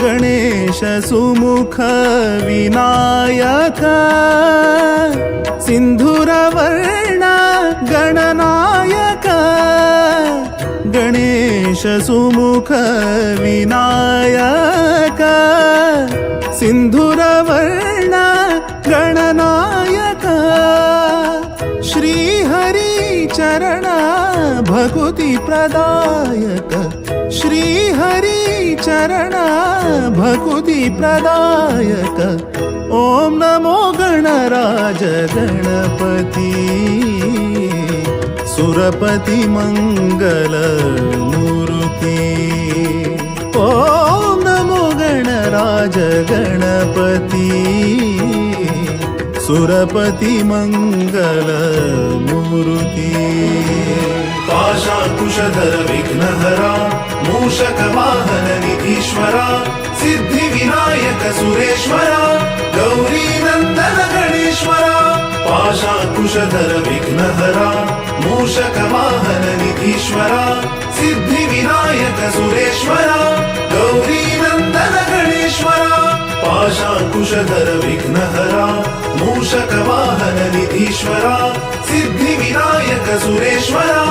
गणेश सुमुख विनायक सिंधुरवर्ण गणनायक गणेश सुमुख विनायक सिंधुरवर्ण गणनायक श्रीहरि चरण भक्ति प्रदायक श्रीहरि चरण भक्ति प्रदायक ॐ नमो गणराज गणपति सुरपति मङ्गल मूर्ति ॐ नमो गणराज गणपति सुरपति मङ्गल मूर्ति। पाशाङ्कुशधर विघ्नहरा मूषकवाहन निधीश्वरा सिद्धिविनायक सुरेश्वरा गौरी नन्दन गणेश्वरा पाशाङ्कुशधर विघ्नहरा मूषकवाहन निधीश्वरा सिद्धिविनायक सुरेश्वरा गौरी नन्दन गणेश्वरा पाशाङ्कुशधर विघ्नहरा मूषकवाहन निधीश्वरा सिद्धिविनायक सुरेश्वरा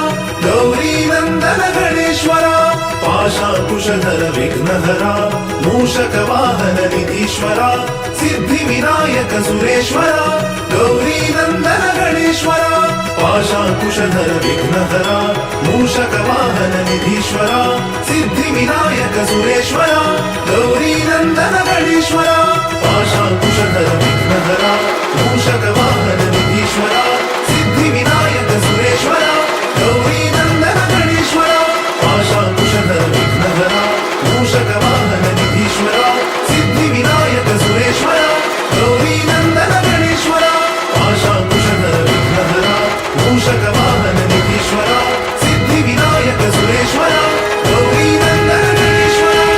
गौरी नन्दन गणेश्वरा पाशाङ्कुशधर विघ्नहरा मूषकवाहन निधीश्वरा सिद्धिविनायक सुरेश्वरा गौरी नन्दन गणेश्वरा पाशाङ्कुशधर विघ्नहरा मूषकवाहन निधीश्वरा सिद्धिविनायक सुरेश्वरा गौरी नन्दन गणेश्वरा पाशाङ्कुशधर विघ्नहरा मूषकवाहन निधीश्वरा सिद्धिविनायक सुरेश्वरा गौरी नन्दन गणेश्वरा पाशाङ्कुशधर विघ्नहरा मूषकवाहन निधीश्वरा सिद्धिविनायक सुरेश्वरा गौरी नन्दन गणेश्वरा पाशाङ्कुशधर विघ्नहरा मूषकवाहन निधीश्वरा सिद्धिविनायक सुरेश्वरा गौरी नन्दन गणेश्वरा।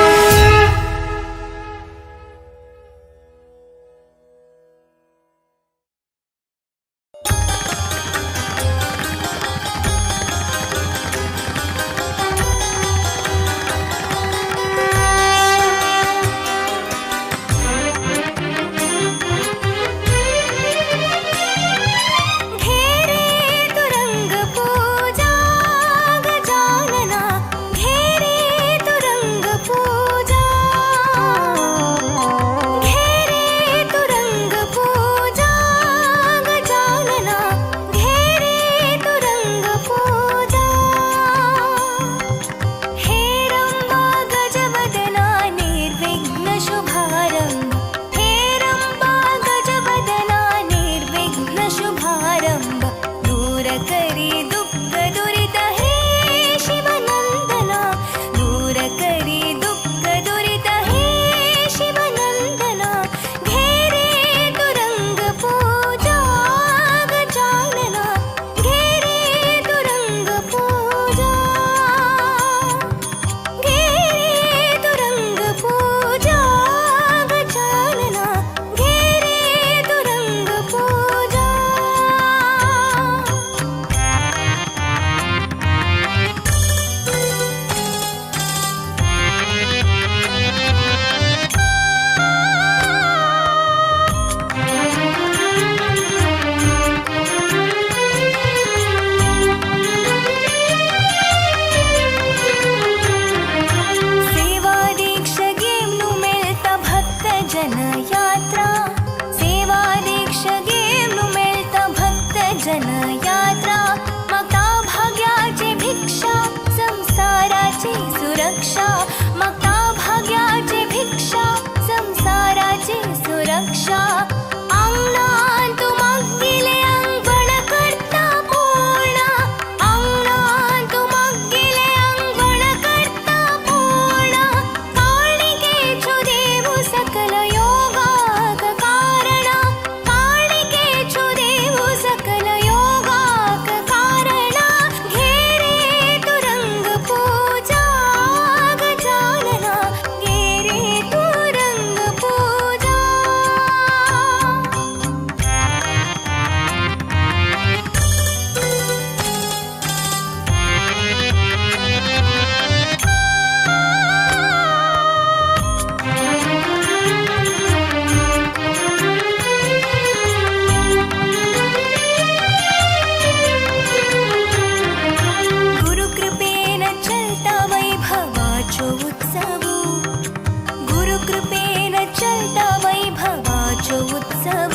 कृपेन चलता वैभवाचो उत्सव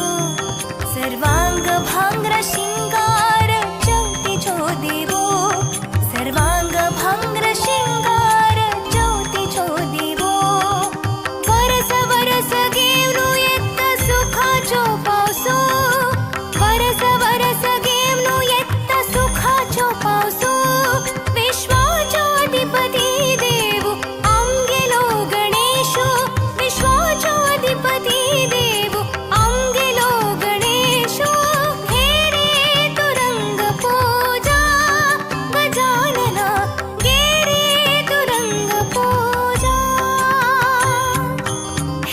सर्वांग भांग्र शिंगार चौथीचो देवो सर्वांग भांग्र शिंगार चौथीचो देवो वरस वरस घेवनु येत सुखाचो पावसो वरस वरस घेवनु येत सुखाचो पावसो विश्वाचो अधिपती देव आमगेलो गणेशो विश्वाचो अधिपती देव आमगेलो गणेशो घे रे तुरंग पूजा गजानना घे रे तुरंग पूजा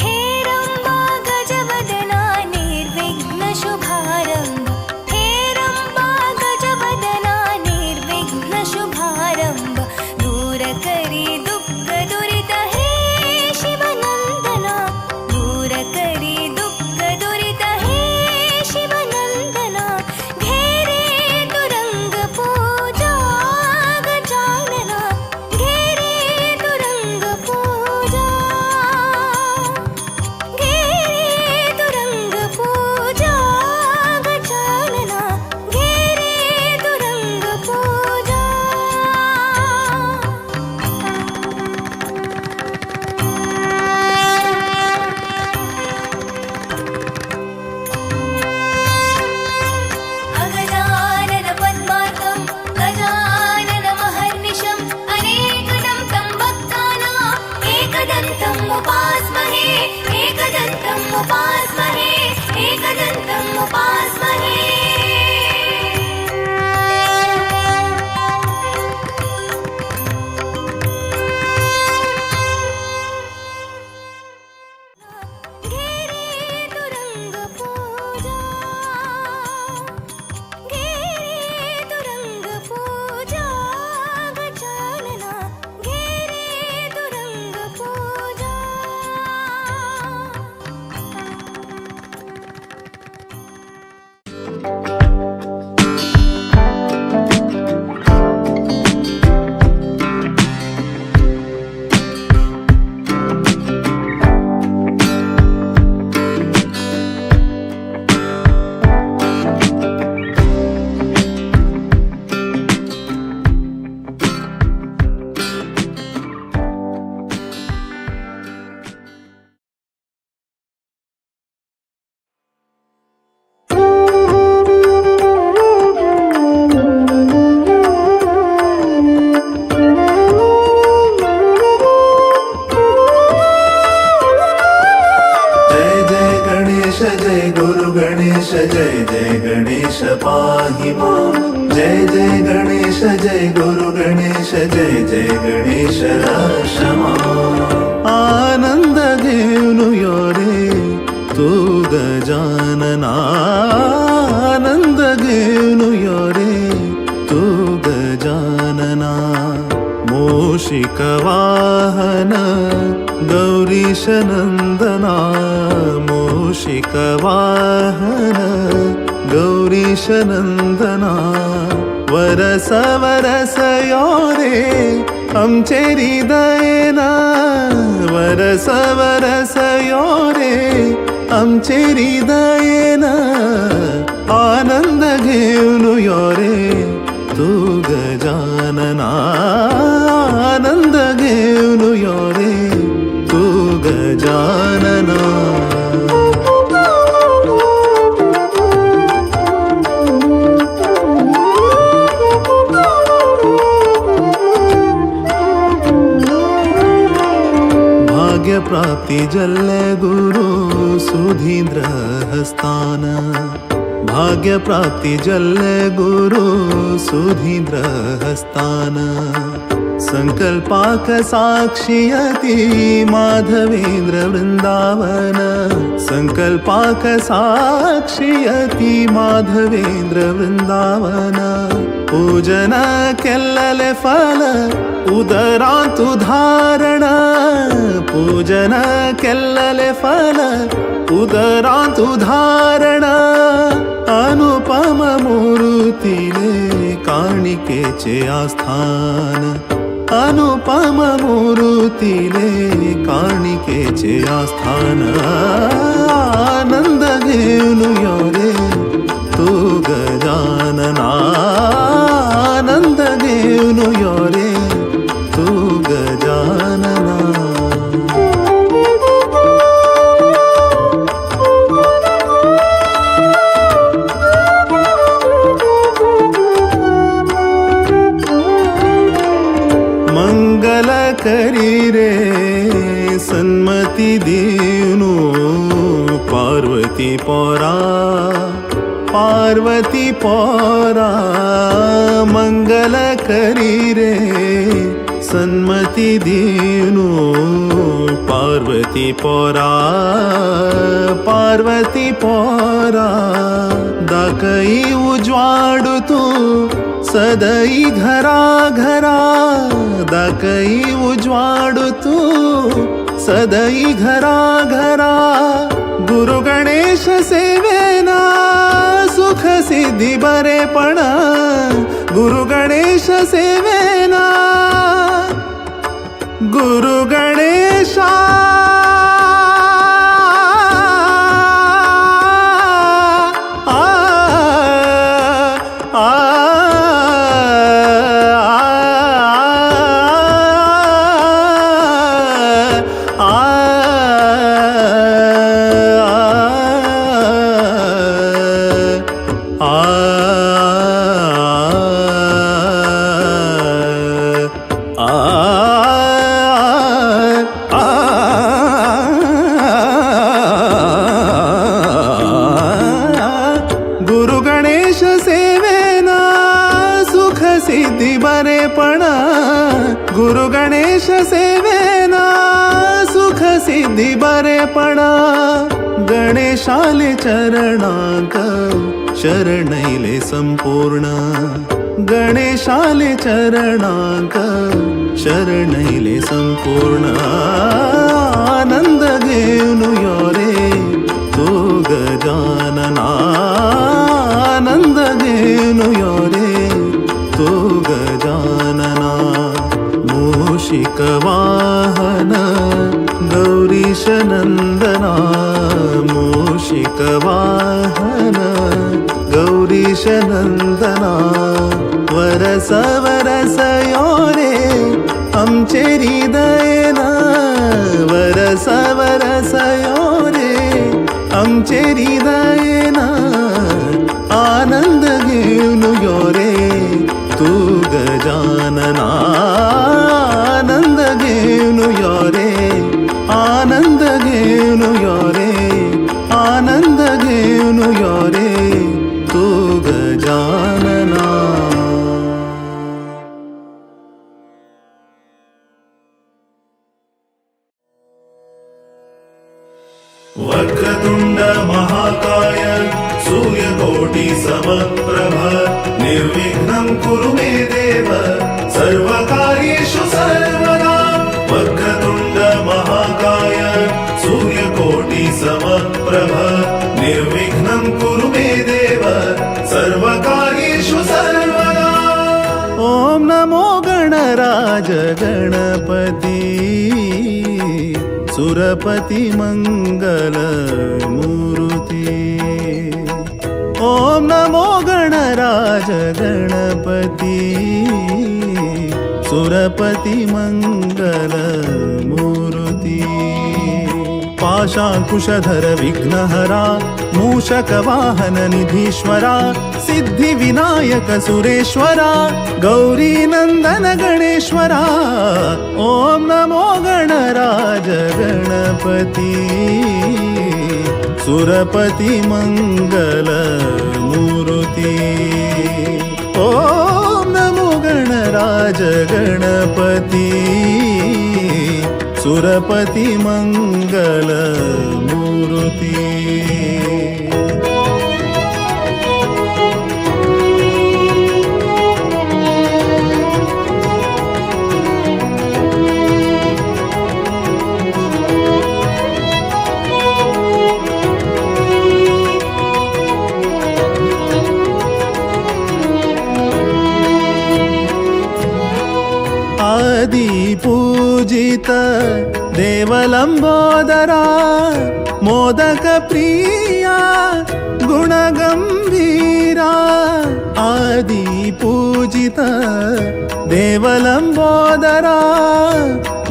हे रंबा गजवदना निर्विघ्न शुभारंभ हे रंबा गजवदना निर्विघ्न शुभारंभ दूर करी दुःख दुरित हे शिवनंदना दूर करी दुःख दुरित हे शिवनंदना घे रे तुरंग पूजा गजानना घे रे तुरंग पूजा घे रे तुरंग पूजा गजानना घे रे तुरंग पूजा. अगजानन पद्मार्कं गजानन महर्निशम् अनेकदं तं भक्तानाम् एकदन्तम् उपास्महे एकदन्तम् उपास्महे एकदन्तम् उपास्महे. घे रे तुरंग पूजा घे रे तुरंग पूजा गजानना घे रे तुरंग पूजा. जय जय गणेश जय गुरु गणेश जय जय गणेश पाहि मां जय जय गणेश जय गुरु गणेश जय जय गणेश रक्ष मां. आनंद घेऊन यो रे तू गजानना आनंद घेऊन यो रे तू गजानना मूषिक वाहन गौरीश नंदना मूषिक वाहन गौरीश नंदना वरस वरस यो रे आमचे हृदयना वरस वरस यो रे आमचे हृदयना आनंद घेऊन यो रे तू गजानना आनंद घेऊन यो रे तू गजानना. भाग्य प्राप्ती जल्ले गुरु सुधींद्र हस्तान भाग्य प्राप्ती जल्ले गुरु सुधींद्र हस्तान संकल्पाक साक्षियती माधवेंद्र वृंदावन संकल्पाक साक्षियती माधवेंद्र वृंदावन पूजन केल्लले फल उदरांतु धारण पूजन केल्लले फल उदरांतु धारण अनुपम मूर्तिले काणिकेचे आस्थान अनुपम मूर्तिले काणिकेचे आस्थान आनंद घेऊन यो रे तू गजानना आनंद घेऊन यो रे तू गजानना। मंगल करी रे सन्मती देनु पार्वती पोरा पार्वती पोरा मंगल करी रे सन्मती देनु पार्वती पोरा पार्वती पोरा दाकई उजवाडू तू सदई घरा घरा दाकई उजवाडू तू सदई घरा घरा गुरु गणेश सेवेना सुख सिद्धी बरेपणा गुरु गणेश सेवेना गुरु गणेशा गुरु गणेश सेवेना सुख सिद्धी बरेपणा गुरु गणेश सेवेना सुख सिद्धी बरेपणा गणेशाले चरणांक शरणैले संपूर्ण गणेशाले चरणांक शरणैले संपूर्ण आनंद घेऊन यो रे तू गजानना आनंद घेऊन यो रे तू गजानना मूषिक वाहन गौरीश नंदना मूषिक वाहन गौरीश नंदना वरस वरस यो रे आमचे हृदयना वरस वरस यो रे आमचे हृदयना आनंद घेऊन यो रे तू गजानना आनंद घेऊन यो रे आनंद घेऊन यो रे आनंद घेऊन यो रे तू गजानना। वक्रतुंड महाकाय सूर्यकोटि समप्रभ निर्विघ्नं कुरु मे देव सर्वकार्येषु सर्वदा। वक्रतुंड महाकाय सूर्यकोटि समप्रभ निर्विघ्नं कुरु मे देव सर्वकार्येषु सर्वदा। ॐ नमो गणराज गणपति सुरपति मंगल मूर्ति ॐ नमो गणराज गणपति सुरपति मंगल मूर्ति पाशांकुशधर विघ्नहरा मूषक वाहन निधीश्वरा सिद्धि विनायक सुरेश्वरा गौरी नंदन गणेश्वरा ॐ नमो गणराज गणपति सुरपति मंगल मूर्ति ॐ नमो गणराज गणपति सुरपति मंगल मूर्ति। आदि पूजित देव देवलंबोदरा मोदक प्रिया गुणगंभीरा आदि पूजित देवलंबोदरा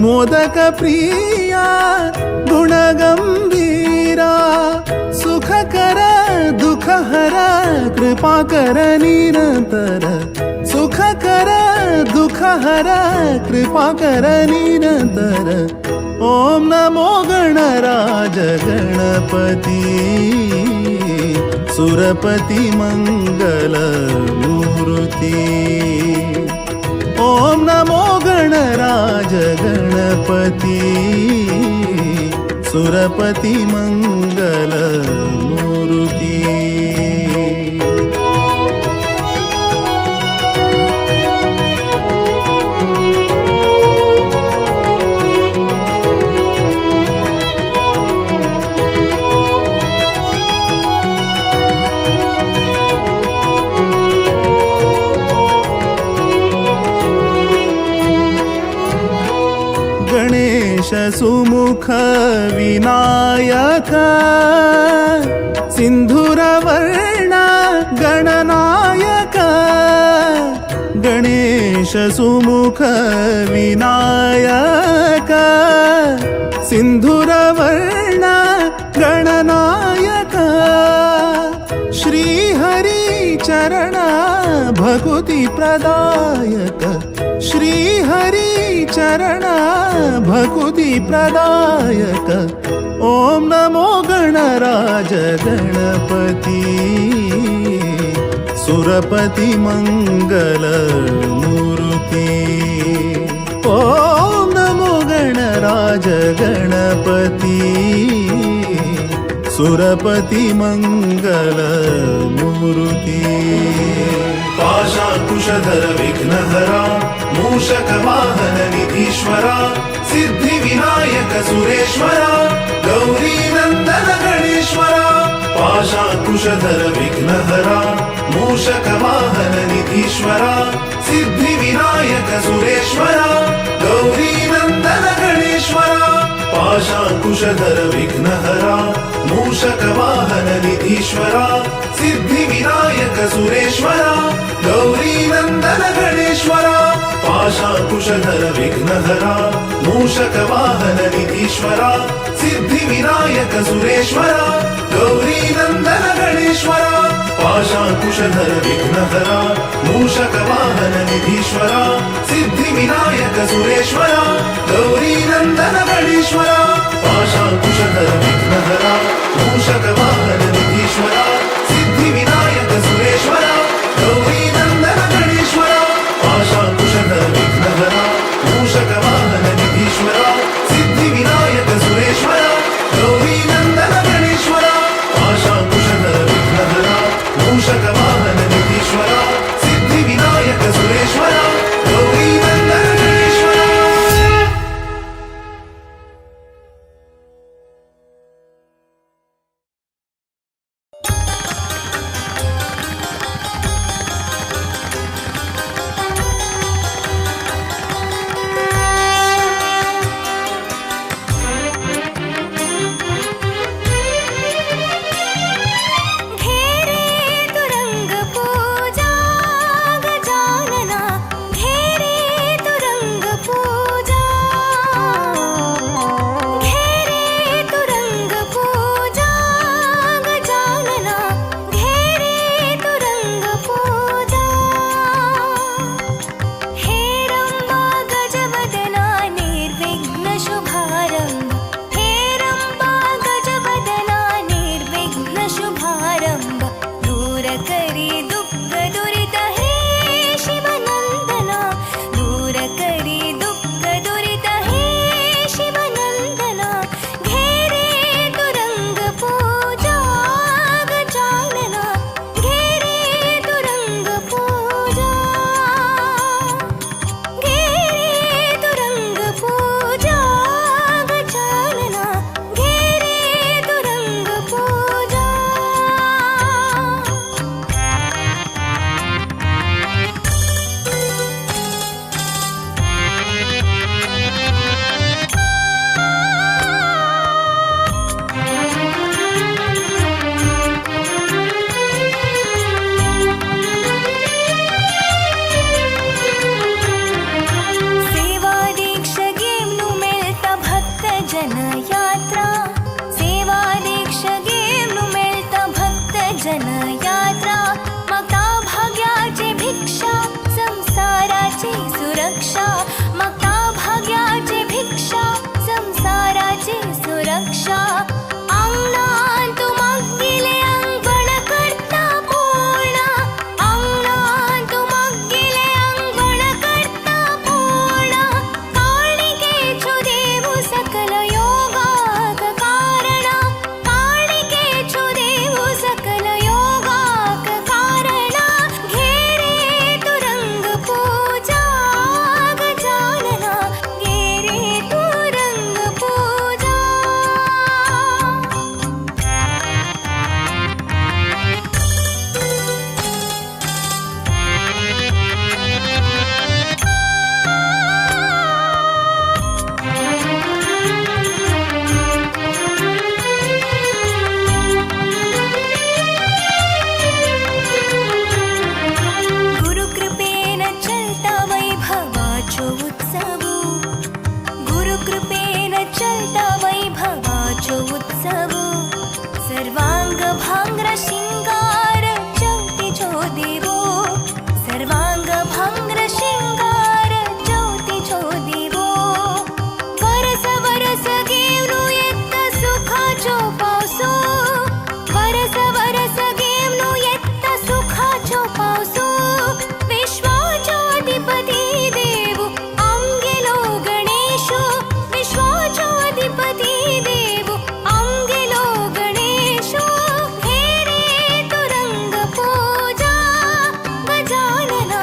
मोदक प्रिया गुणगंभीरा सुखकर दुःखहर कृपाकर निरंतर सुखकर दुःखहर कृपाकर निरंतर ओम नमो गणराज गणपति सुरपति मंगल मूर्ति ओम नमो गणराज गणपति सुरपति मंगल मूर्ति। गणेश सुमुख विनायक सिंधुरवर्ण गणनायक गणेश सुमुख विनायक सिंधुरवर्ण गणनायक श्रीहरि चरण भक्ति प्रदायक श्रीहरि चरण भक्ति प्रदायक ओम नमो गणराज गणपति सुरपति मंगल मूर्ति ओम नमो गणराज गणपति सुरपति मंगल मूर्ति। पाशाकुशधर विघ्नहरा मूषक वाहन निधीश्वरा सिद्धि विनायक सुरेश्वरा गौरी नंदन गणेश्वरा पाशाकुशधर विघ्नहरा मूषक वाहन निधीश्वरा सिद्धि विनायक सुरेश्वरा गौरी नंदन गणेश्वरा पाशाकुशधर विघ्नहरा मूषक वाहन निधीश्वरा सिद्धि विनायक सुरेश्वरा गौरी नंदन गणेश्वरा पाशाकुशधर विघ्नहरा मूषक वाहन निधीश्वरा सिद्धि विनायक सुरेश्वरा गौरी नंदन गणेश्वरा पाशाकुशधर विघ्नहरा मूषक वाहन निधीश्वरा सिद्धि विनायक सुरेश्वरा गौरी नंदन गणेश्वरा पाशाकुशधर विघ्नहरा मूषक वाहन निधीश्वरा सिद्धि विनायक सुरेश्वरा गौरी नंदन गणेश्वरा पाशाकुशधर विघ्नहरा मूषक वाहन निधीश्वरा सिद्धि विनायक सुरेश्वरा गौरी नंदन गणेश्वरा पाशाकुशधर विघ्नहरा मूषक वाहन निधीश्वरा सिद्धि विनायक सुरेश्वरा गौरी नंदन गणेश्वरा। यात्रा सेवा दीक्षा घेवन मेळटा भक्त जन यात्रा मागता भाग्याची भिक्षा संसाराची सुरक्षा मागता भाग्याची भिक्षा संसाराची सुरक्षा आंगणान तूं मागिले अंगण करता पूर्ण आंगणान तूं मागिले अंगण करता पूर्ण काणिकेचो देव सकल योगाक कारण काणिकेचो देव सकल योगाक कारण घेरे तू रंग पूजा गजानना घेरे तू रंग पूजा. गुरुकृपेन चलता वैभवाचो उत्सव गुरुकृपेन चलता वैभवाचो उत्सव सर्वांग भांग्र शिंगार चौथीचो देवो सर्वांग भांग्र शिंगार चौथीचो देवो वरस वरस घेवन येता सुखाचो पावसो वरस वरस घेवन येता सुखाचो पावसो विश्वाचो अधिपती देव आमगेलो गणेशो विश्वाचो अधिपती देव आमगेलो गणेशो घेरे तू रंग पूजा गजानना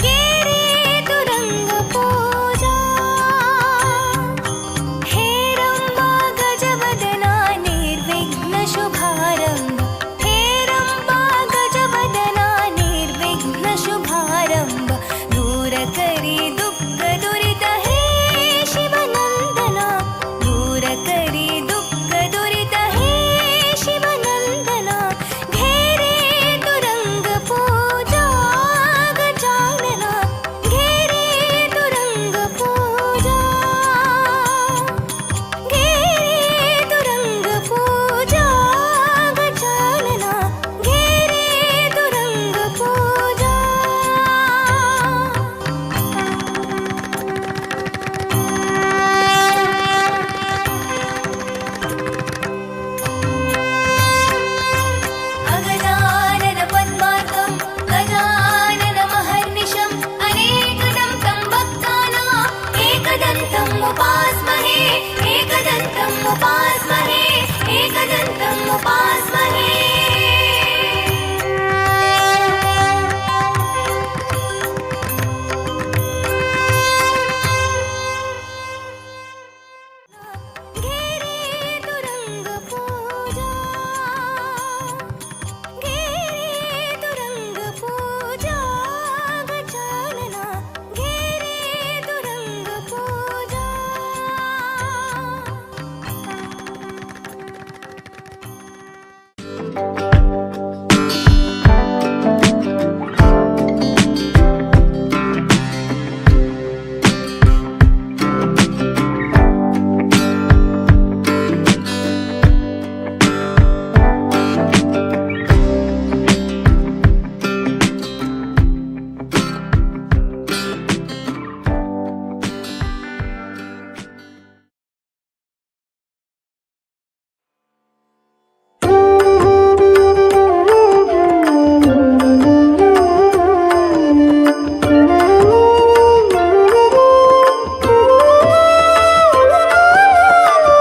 घेरे तू रंग पूजा हे रंबा गजवदना निर्विघ्न शुभारंभ हे रंबा गजवदना निर्विघ्न शुभारंभ दूर करी दुःख दुरित हे शिवनंदना दूर करी दुःख दुरित हे शिवनंदना घेरे तू रंग पूजा गजानना घेरे तू रंग पूजा घेरे तू रंग पूजा गजानना घेरे तू रंग पूजा. अगजानन पद्मार्कं गजानन महर्निशम् अनेकदं तं भक्तानाम् एकदन्तम् उपास्महे एकदन्तम् उपास्महे एकदन्तम् उपास्महे. घेरे तू रंग पूजा घेरे तू रंग पूजा गजानना घेरे तू रंग पूजा.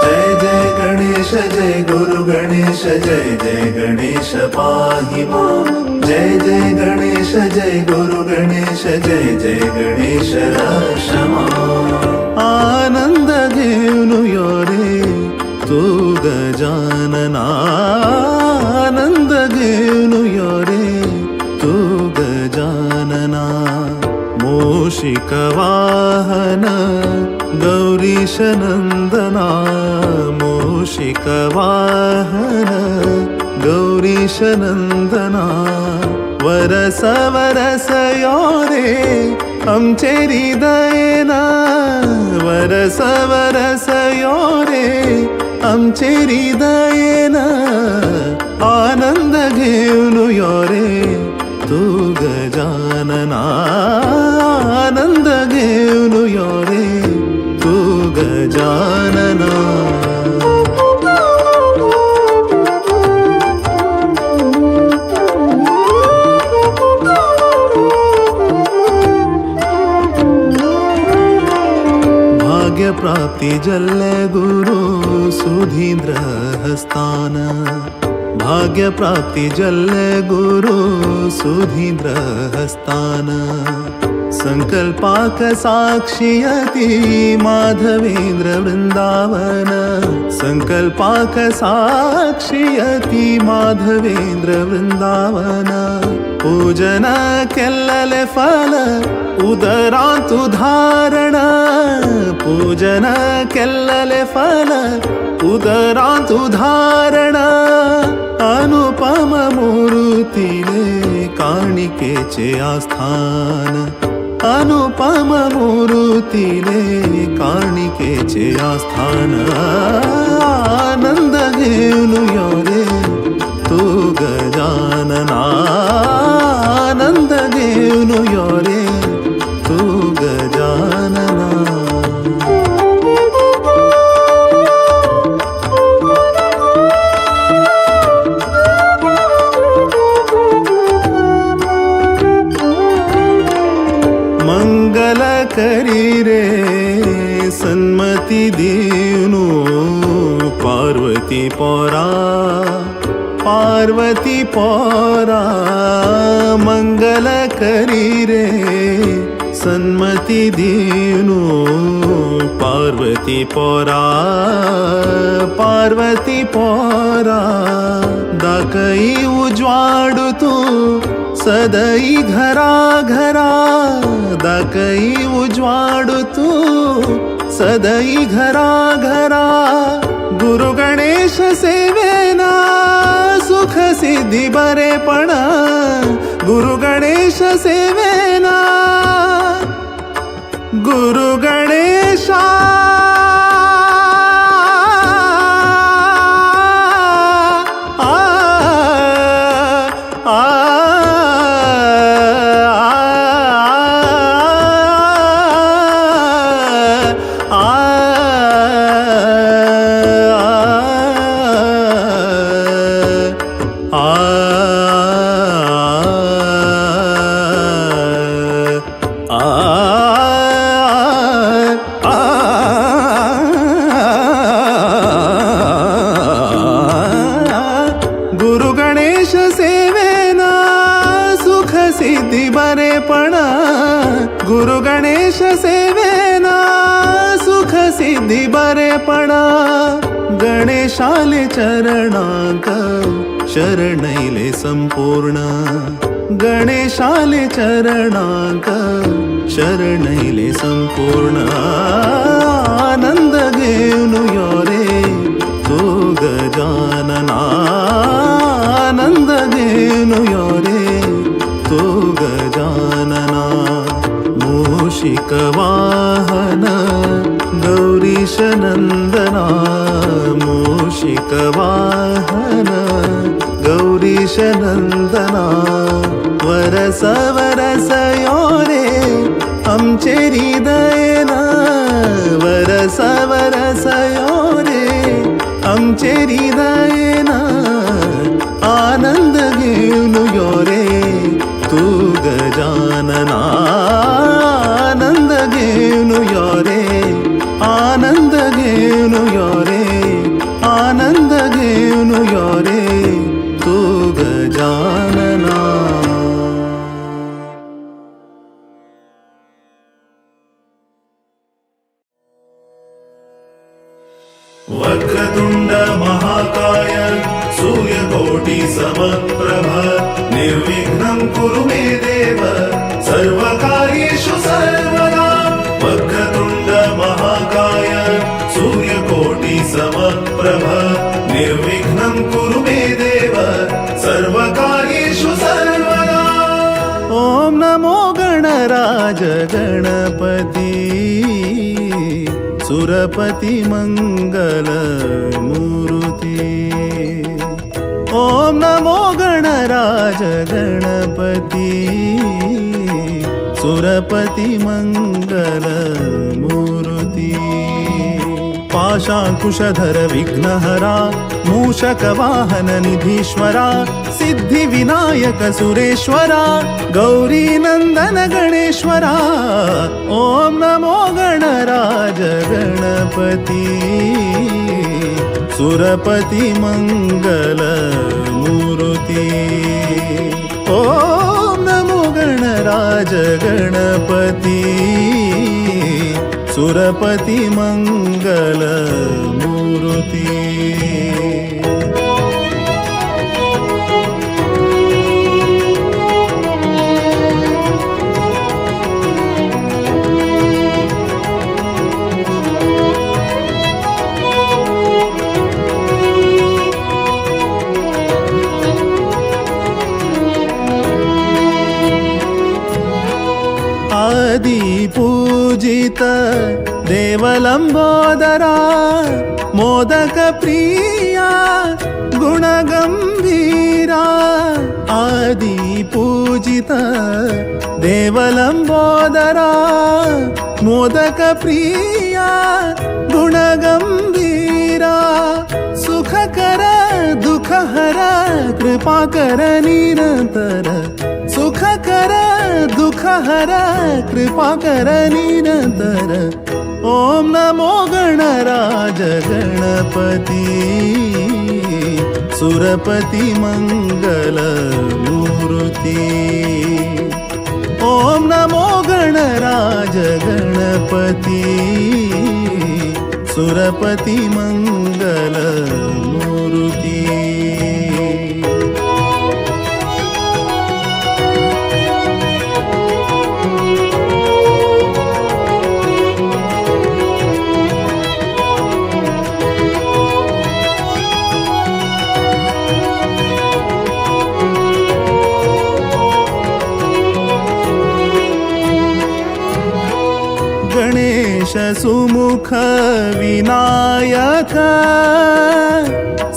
जय जय गणेश जय गुरु गणेश जय जय गणेश पाहि मां जय जय गणेश जय गुरु गणेश जय जय गणेश रक्ष मां. आनंद घेऊन यो रे तू गजानना आनंद घेऊन यो रे तू गजानना मूषिक वाहन गौरीश नंदना मूषिक वाहन गौरीश नंदना वरस वरस यो रे आमचे हृदयना वरस वरस यो रे. आमचे हृदयेन आनंद घेवन यो रे तू गजानना, आनंद घेवन यो रे तू गजानना। भाग्य प्राप्ति जल्ले गुरु सुधींद्र हस्तान, भाग्य प्राप्ति जल्ले गुरु सुधींद्र हस्तान। संकल्पाक साक्षियति माधवेंद्र वृंदावन, संकल्पाक साक्षियति माधवेंद्र वृंदावन। पूजन केल्लले फल उदरांतु धारण, पूजन केल्लले फल उदरांतु धारण। अनुपम मूर्तिले काणिकेचे आस्थान, अनुपम मूर्तिले काणिकेचे आस्थान। आनंद घेवन यो रे तू गजानना, आनंद घेवन यो रे तू गजानना। मंगल करी रे सन्मति दीनु पार्वती पोरा, पार्वती पोरा। मंगल करी रे सन्मति दीनु पार्वती पोरा, पार्वती पोरा। दाकई उजवाडू तू सदई घरा घरा, दाकई उजवाडू तू सदई घरा घरा। गुरु गणेश सेवेना सुख सिद्धी बरेपण, गुरु गणेश सेवेना, गुरु गणेशा। गुरु गणेश सेवेना सुख सिद्धी बरेपण, गुरु गणेश सेवेना सुख सिद्धी बरेपण। गणेशाले चरणांक शरणैले संपूर्ण, गणेशाले चरणांक शरणैले संपूर्ण। आनंद घेवन यो रे तू गजानना, आनंद घेवन यो रे तू गजानना। मूषिक वाहन गौरीश नंदना, मूषिक वाहन गौरीश नंदना। वरस वरस यो रे आमचे हृदयेन, वरस वरस यो रे आमचे हृदयेन। आनंद घेवन यो रे तू गजानना, आनंद घेवन यो रे, आनंद घेवन यो रे, आनंद घेवन यो रे तू गजानना। वक्रतुंड महाकाय सूर्यकोटि समप्रभ, निर्विघ्नं कुरु मे देव सर्वकार्येषु सर्वदा। वक्रतुंड महाकाय सूर्यकोटि समप्रभ, निर्विघ्नं कुरु मे देव सर्वकार्येषु सर्वदा। ओम नमो गणराज गणपति, सुरपति मंगल मूर्ति। गणपती सुरपती मंगल मूर्ती। पाशांकुशधर विघ्नहरा मूषक वाहन निधीश्वरा सिद्धि विनायक सुरेश्वरा गौरी नंदन गणेश्वरा ओम नमो गणराज गणपती सुरपती मंगल मूर्ती। ओम नमो गणराज गणपती सुरपती मंगल मूर्ती। आदि पूजित देवलंबोदरा मोदक प्रिया गुणगंभीरा। आदि पूजित देवलंबोदरा मोदक प्रिया गुणगंभीरा। सुख कर दुख हर कृपा कर निरंतर सुख कर दुख हर कृपा कर निरंतर। ओम नमो गणराज गणपती सुरपती मंगल मूर्ती। ओम नमो गणराज गणपती सुरपती मंगल मूर्ती। गणेश सुमुख विनायक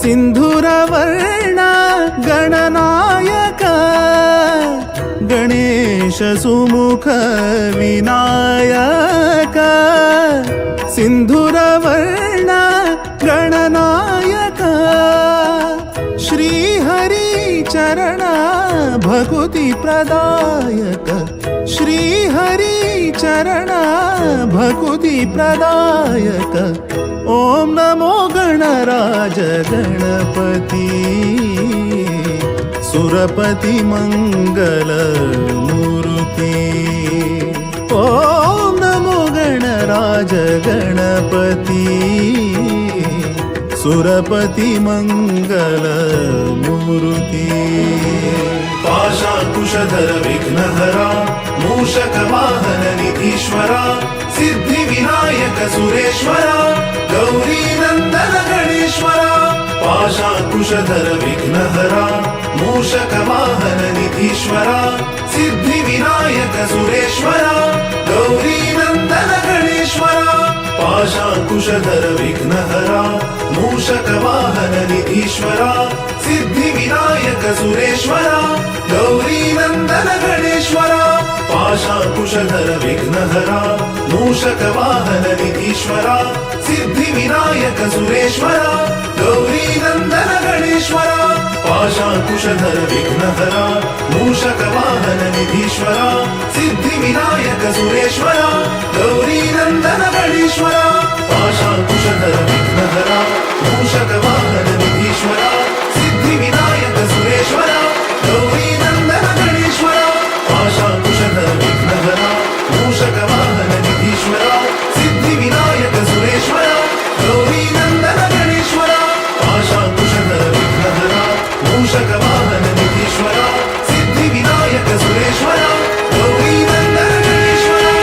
सिंधुरवर्ण गणनायक। गणेश सुमुख विनायक सिंधुरवर्ण गणनायक। श्री हरि चरण भक्ति प्रदायक श्री हरि चरण भक्ति प्रदायक। ओम नमो गणराज गणपती सुरपती मंगल मूर्ती। ओम नमो गणराज गणपती सुरपती मंगल मूर्ती। पाशांकुशधर विघ्नहरा मूषक वाहन निधीश्वरा सिद्धि विनायक सुरेश्वरा गौरी नंदन गणेश्वरा। पाशांकुशधर विघ्नहरा मूषक वाहन निधीश्वरा सिद्धि विनायक सुरेश्वरा गौरी नंदन गणेश्वरा। पाशांकुशधर विघ्नहरा मूषक वाहन निधीश्वरा सिद्धि विनायक सुरेश्वरा गौरी नंदन गणेश्वरा। पाशांकुशधर विघ्नहरा मूषक वाहन निधीश्वरा सिद्धि विनायक सुरेश्वरा गौरी नंदन गणेश्वरा। पाशांकुशधर विघ्नहरा मूषक वाहन निधीश्वरा सिद्धि विनायक सुरेश्वरा गौरी नंदन गणेश्वरा। पाशांकुशधर विघ्नहरा मूषक वाहन निधीश्वरा सिद्धि विनायक सुरेश्वरा गौरी नंदन गणेश्वरा। पाशांकुशधर विघ्नहरा मूषक वाहन निधीश्वरा सिद्धि विनायक सुरेश्वरा गौरी नंदन गणेश्वरा। पाशांकुशधर विघ्नहरा मूषक वाहन निधीश्वरा सिद्धि विनायक सुरेश्वरा गौरी नंदन गणेश्वरा।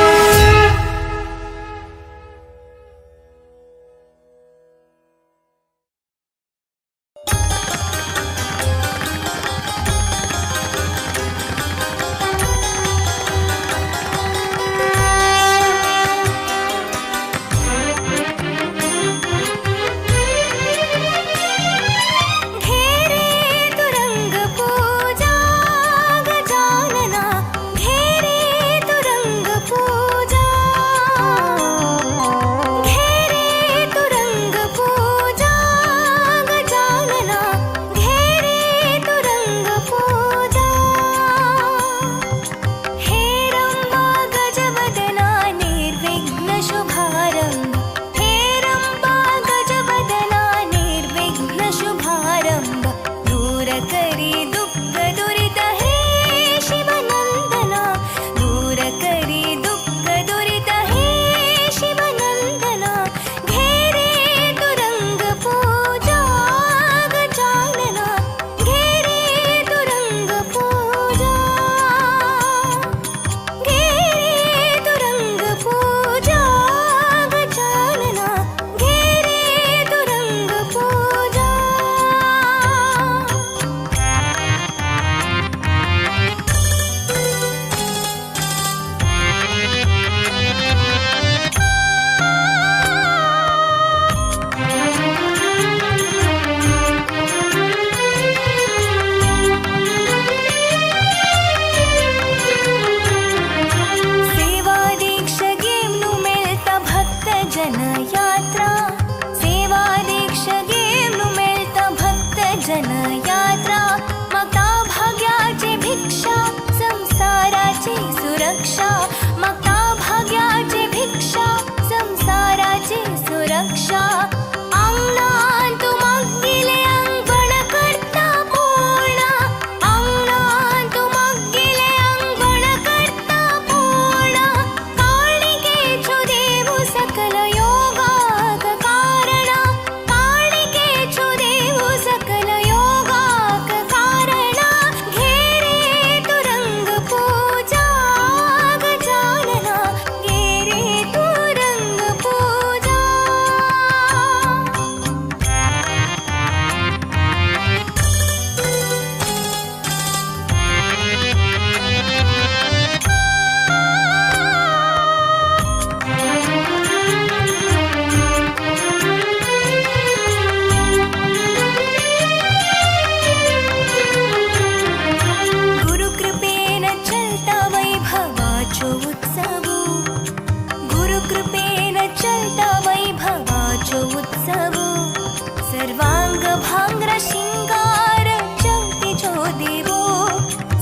सर्वांग भांग्र शिंगार चौथीचो देवो,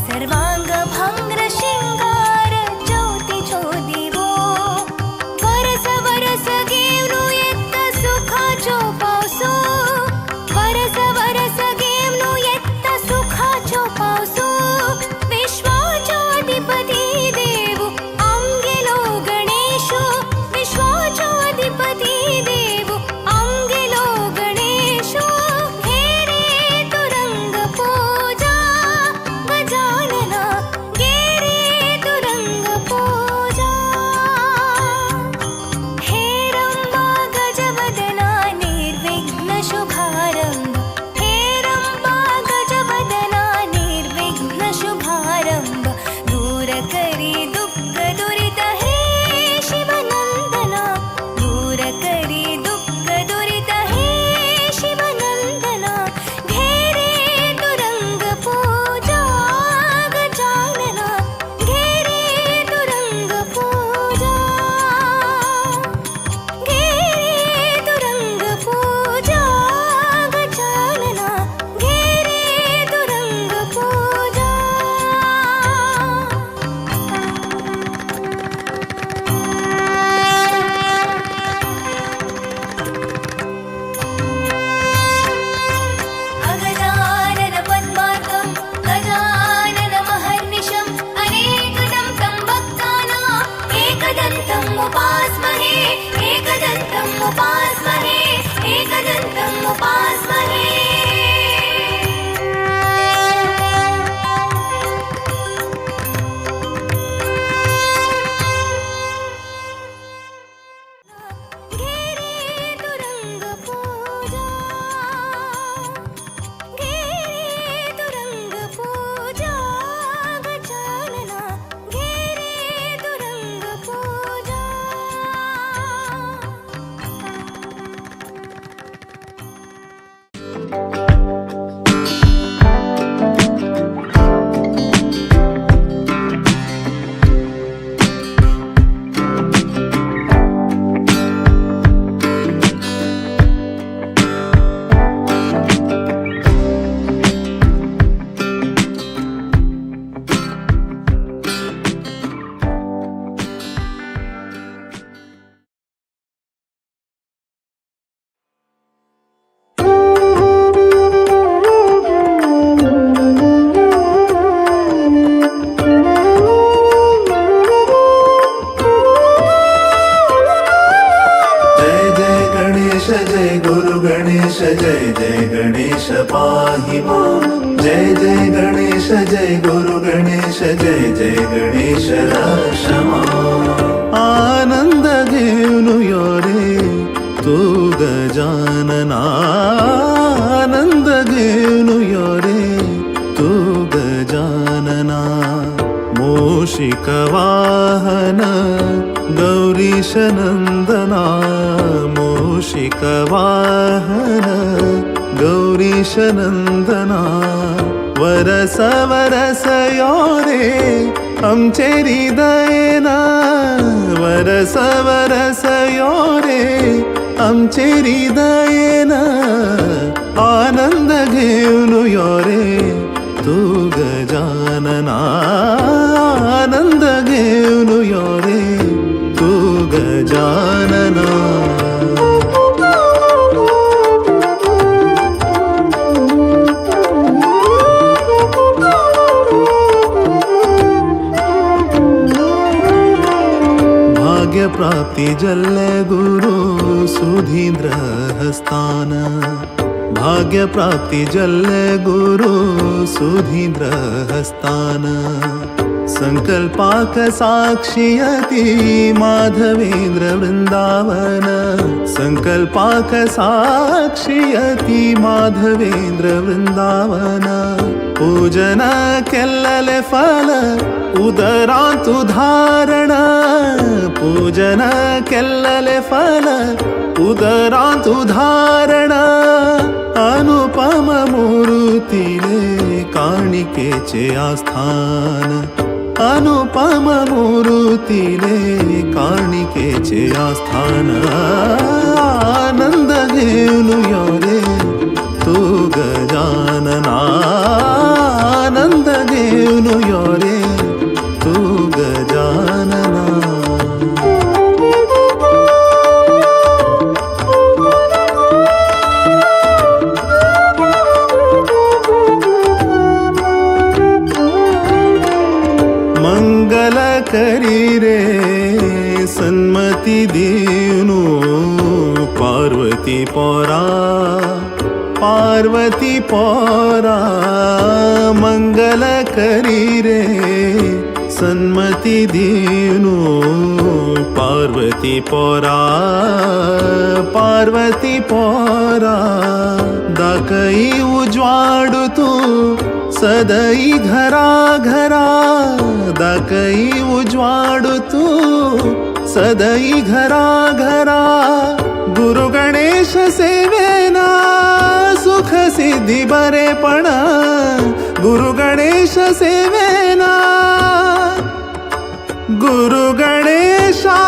सर्वांग भांग्र शिंगार चौथीचो देवो. वरस वरस घेवनु येता सुखाचो पावसो, वरस वरस घेवनु येता सुखाचो पावसो. विश्वाचो अधिपती देव आमगेलो गणेशो, विश्वाचो अधिपती देव आमगेलो गणेशो. घेरे तुरंग पूजा गजानना, घेरे तुरंग पूजा. हे रंबा गजवदना निर्विघ्न शुभारंभ, हे रंबा गजवदना निर्विघ्न शुभारंभ. दूर करी दुःख दुरित हे शिवनंदना, दूर करी दुःख दुरित हे शिवनंदना. घेरे तुरंग पूजा गजानना, घेरे तुरंग पूजा, घेरे तुरंग पूजा गजानना, घेरे तुरंग पूजा. अगजानन पद्मार्कं गजानन महर्निशम् अनेकदं तं भक्तानाम् एकदन्तम् उपास्महे, एकदन्तम् उपास्महे, एकदन्तम् उपास्महे. घेरे तुरंग पूजा, घेरे तुरंग पूजा गजानना, घेरे तुरंग पूजा. जय जय गणेश जय गुरु गणेश जय जय गणेश पाहि मां. जय जय गणेश जय गुरु गणेश जय जय गणेश रक्षमा. आनंद घेऊन यो रे तू गजानना, आनंद घेऊन यो रे तू गजानना. मूषिक वाहन गौरीश नंदना, मूषिक वाहन गौरीश नंदना. वरस वरस यो रे आमचे हृदयना, वरस वरस यो रे आमचे हृदयना. आनंद घेऊन यो रे तू गजानना, आनंद घेऊन यो रे तू गजानना. भाग्य प्राप्ती जल्ले गुरु सुधींद्र हस्तान, भाग्य प्राप्ती जल्ले गुरु सुधींद्र हस्तान. संकल्पाक साक्षियती माधवेंद्र वृंदावन, संकल्पाक साक्षियती माधवेंद्र वृंदावन. पूजन केल्लले फल उदरांतु धारण, पूजन केल्लले फल उदरांतु धारण. अनुपम मूर्तीले काणिकेचे आस्थान, अनुपम मूर्तीले काणिकेचे आस्थान. आनंद घेऊन यो रे करी रे सन्मती दिनु पार्वती पोरा, पार्वती पोरा मंगल करी रे सन्मती दिनु पार्वती पोरा, पार्वती पोरा दाकई उजवाडू तू सदई घरा घरा, दाकई उजवाडू तू सदई घरा घरा, गुरु गणेश सेवेना सुख सिद्धी बरेपणा, गुरु गणेश सेवेना, गुरु गणेशा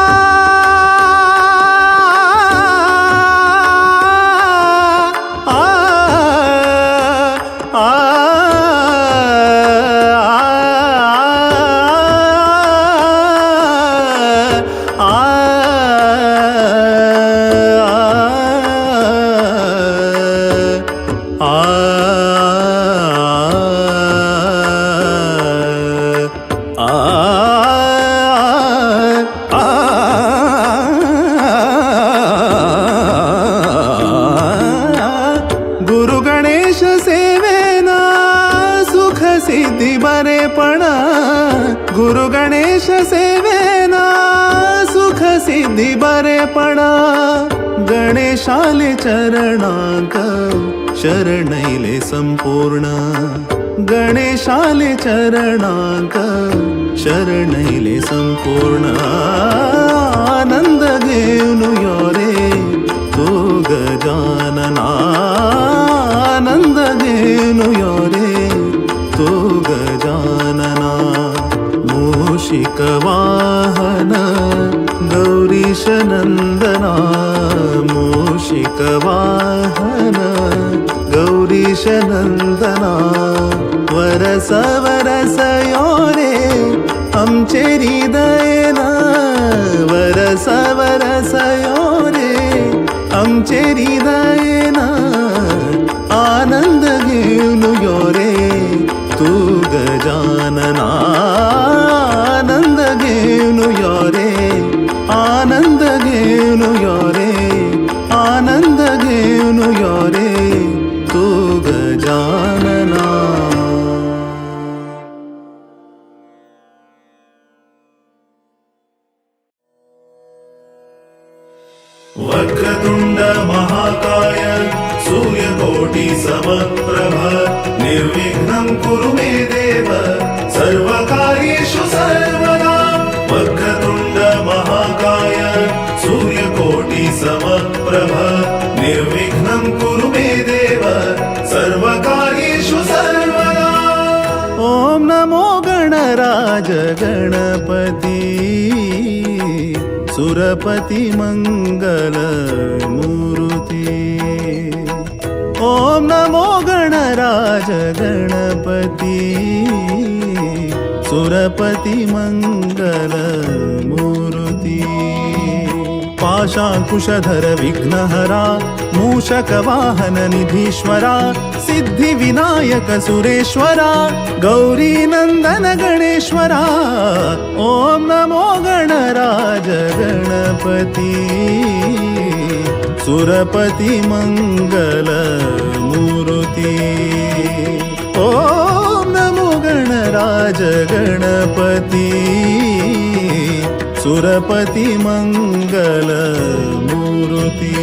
गुरु गणेश सेवेना सुख सिद्धी बरेपणा, गणेशाले चरणांक शरणैले संपूर्ण, गणेशाले चरणांक शरणैले संपूर्ण, आनंद घेऊन यो रे तू गजानना, आनंद घेऊन यो रे तू गजानना, मूषिक वाहन गौरीश नंदना, मूषिक वाहन गौरीश नंदना, वरस वरस यो रे आमचे हृदयना, वरस वरस यो रे आमचे हृदयना, आनंद घेऊन यो रे तू गजानना, आनंद घेऊन यो रे, आनंद घेऊन यो रे, आनंद घेऊन यो रे तू गजानना। वक्रतुंड महाकाय सूर्यकोटि समप्रभ, निर्विघ्नं कुरु मे देव सर्वकार्येषु सर्वदा। वक्रतुंड महाकाय सूर्यकोटि समप्रभ, निर्विघ्नं कुरु मे देव सर्वकार्येषु सर्वदा। ॐ नमो गणराज गणपति सुरपति मंगल मूर्ति, ॐ नमो गणराज गणपति सुरपति मंगल मूर्ति, पाशांकुशधर विघ्नहरा मूषक वाहन निधीश्वरा, सिद्धि विनायक सुरेश्वरा गौरी नंदन गणेश्वरा, ॐ नमो गणराज गणपति सुरपति मंगल मूर्ति, ॐ नमो गणराज गणपति सुरपति मंगल मूर्ति।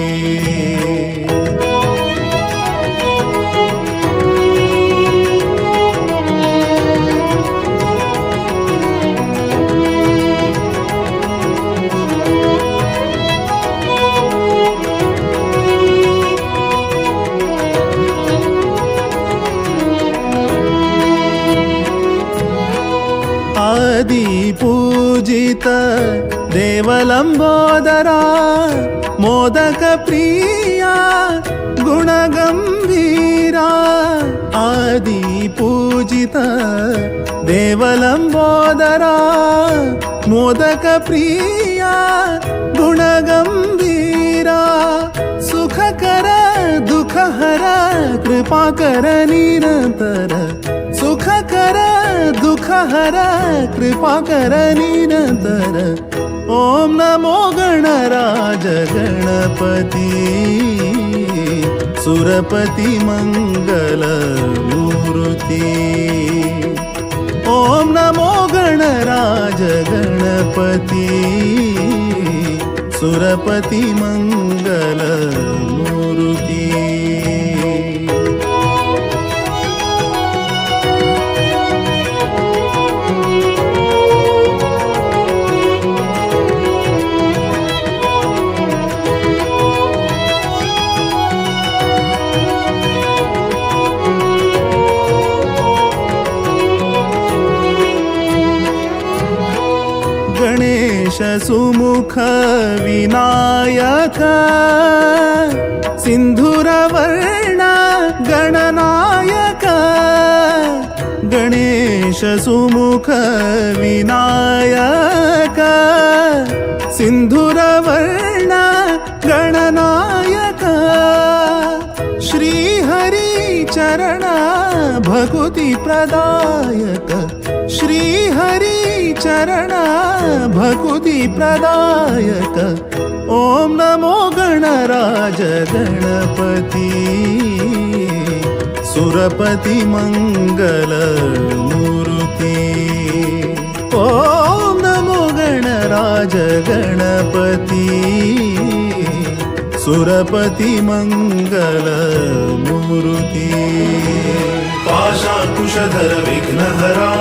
आदि पूजित देवलंबोदरा मोदक प्रिया गुणगंभीरा, आदि पूजित देवलंबोदरा मोदक प्रिया गुणगंभीरा, सुख कर दुख हर कृपा कर निरंतर, सुख सुख कर दुख हर कृपा कर निरंतर। ओम नमो गणराज गणपति सुरपति मंगल मूर्ति। ओम नमो गणराज गणपति सुरपति मंगल मूर्ति। गणेश सुमुख विनायक सिंधुरवर्ण गणनायक। गणेश सुमुख विनायक सिंधुरवर्ण गणनायक। श्री हरि चरण भक्ति प्रदायक। श्री हरि चरण भक्ति प्रदायक। ओम नमो गणराज गणपति सुरपति मंगल मूर्ति। ओम नमो गणराज गणपति सुरपति मंगल मूर्ति। पाशांकुशधर विघ्नहरा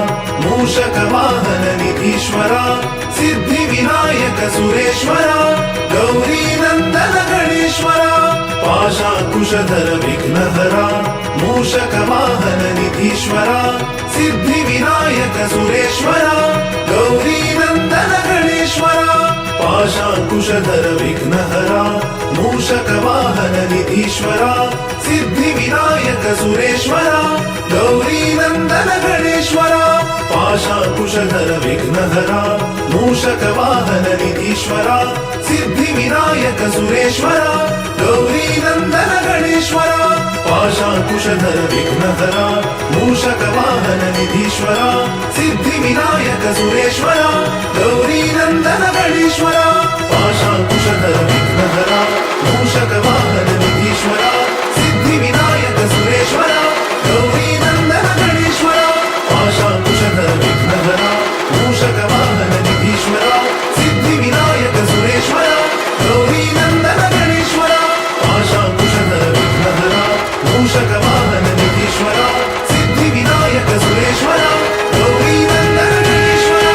मूषक वाहन निधीश्वरा सिद्धि विनायक सुरेश्वरा गौरी नंदन गणेश्वरा। पाशांकुशधर विघ्नहरा मूषक वाहन निधीश्वरा सिद्धि विनायक सुरेश्वरा गौरी नंदन गणेश्वरा। पाशांकुशधर विघ्नहरा मूषक वाहन निधीश्वरा सिद्धि विनायक सुरेश्वरा गौरी नंदन गणेश्वरा। पाशांकुशधर विघ्नहरा मूषक वाहन निधीश्वरा सिद्धि विनायक सुरेश्वरा गौरी नंदन गणेश्वरा। पाशांकुशधर विघ्नहरा मूषक वाहन निधीश्वरा सिद्धि विनायक सुरेश्वरा गौरी नंदन गणेश्वरा। पाशांकुशधर विघ्नहरा मूषक वाहन निधीश्वरा सिद्धि विनायक सुरेश्वरा गौरी नंदन गणेश्वरा। पाशांकुशधर विघ्नहरा मूषक वाहन निधीश्वरा सिद्धि विनायक सुरेश्वरा गौरी नंदन गणेश्वरा। पाशांकुशधर विघ्नहरा मूषक वाहन निधीश्वरा सिद्धि विनायक सुरेश्वरा गौरी नंदन गणेश्वरा।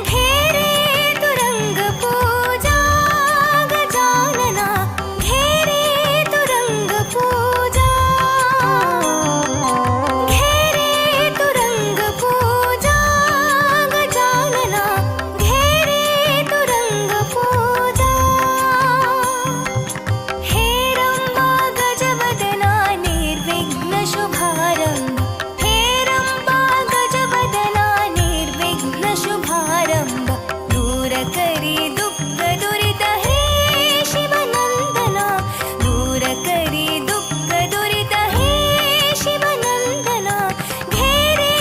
घेरे तुरंग पूजा गजानना घेरे तुरंग पूजा घेरे तुरंग पूजा गजानना घेरे तुरंग पूजा। हे रंबा गजवदना निर्विघ्न शुभारंभ हे रंबा गजवदना निर्विघ्न शुभारंभ दूर करी दुःख दुरित हे शिवनंदना दूर करी दुःख दुरित हे शिवनंदना। घेरे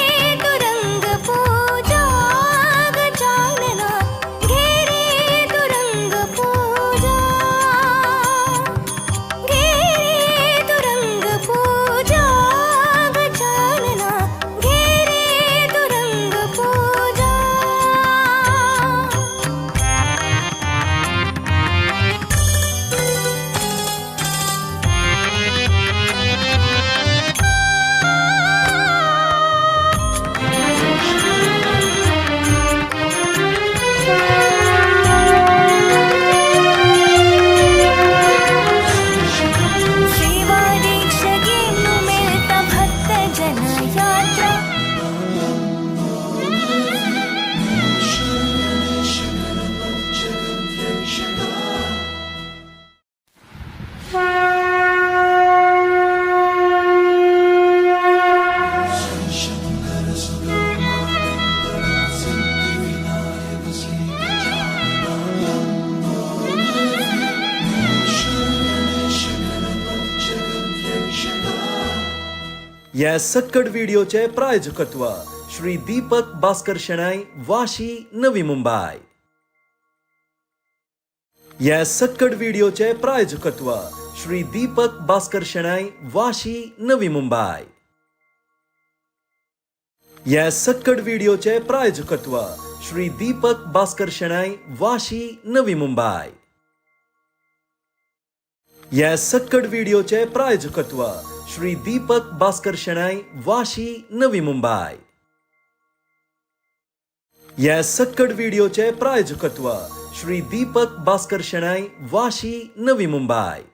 तुरंग पूजा गजानना घेरे तुरंग पूजा घेरे तुरंग पूजा गजानना घेरे तुरंग पूजा। हे सक्कड व्हिडिओचे प्रायोजकत्व श्री दीपक भास्कर शेणै, वाशी, नवी मुंबई. हे सक्कड व्हिडिओचे प्रायोजकत्व श्री दीपक भास्कर शेणै, वाशी, नवी मुंबई. हे सक्कड व्हिडिओचे प्रायोजकत्व श्री दीपक भास्कर शेणै, वाशी, नवी मुंबई. हे सक्कड व्हिडिओचे प्रायोजकत्व श्री दीपक भास्कर शेणै, वाशी, नवी मुंबई. हे सक्कड व्हिडिओचे प्रायोजकत्व श्री दीपक भास्कर शेणै, वाशी, नवी मुंबई.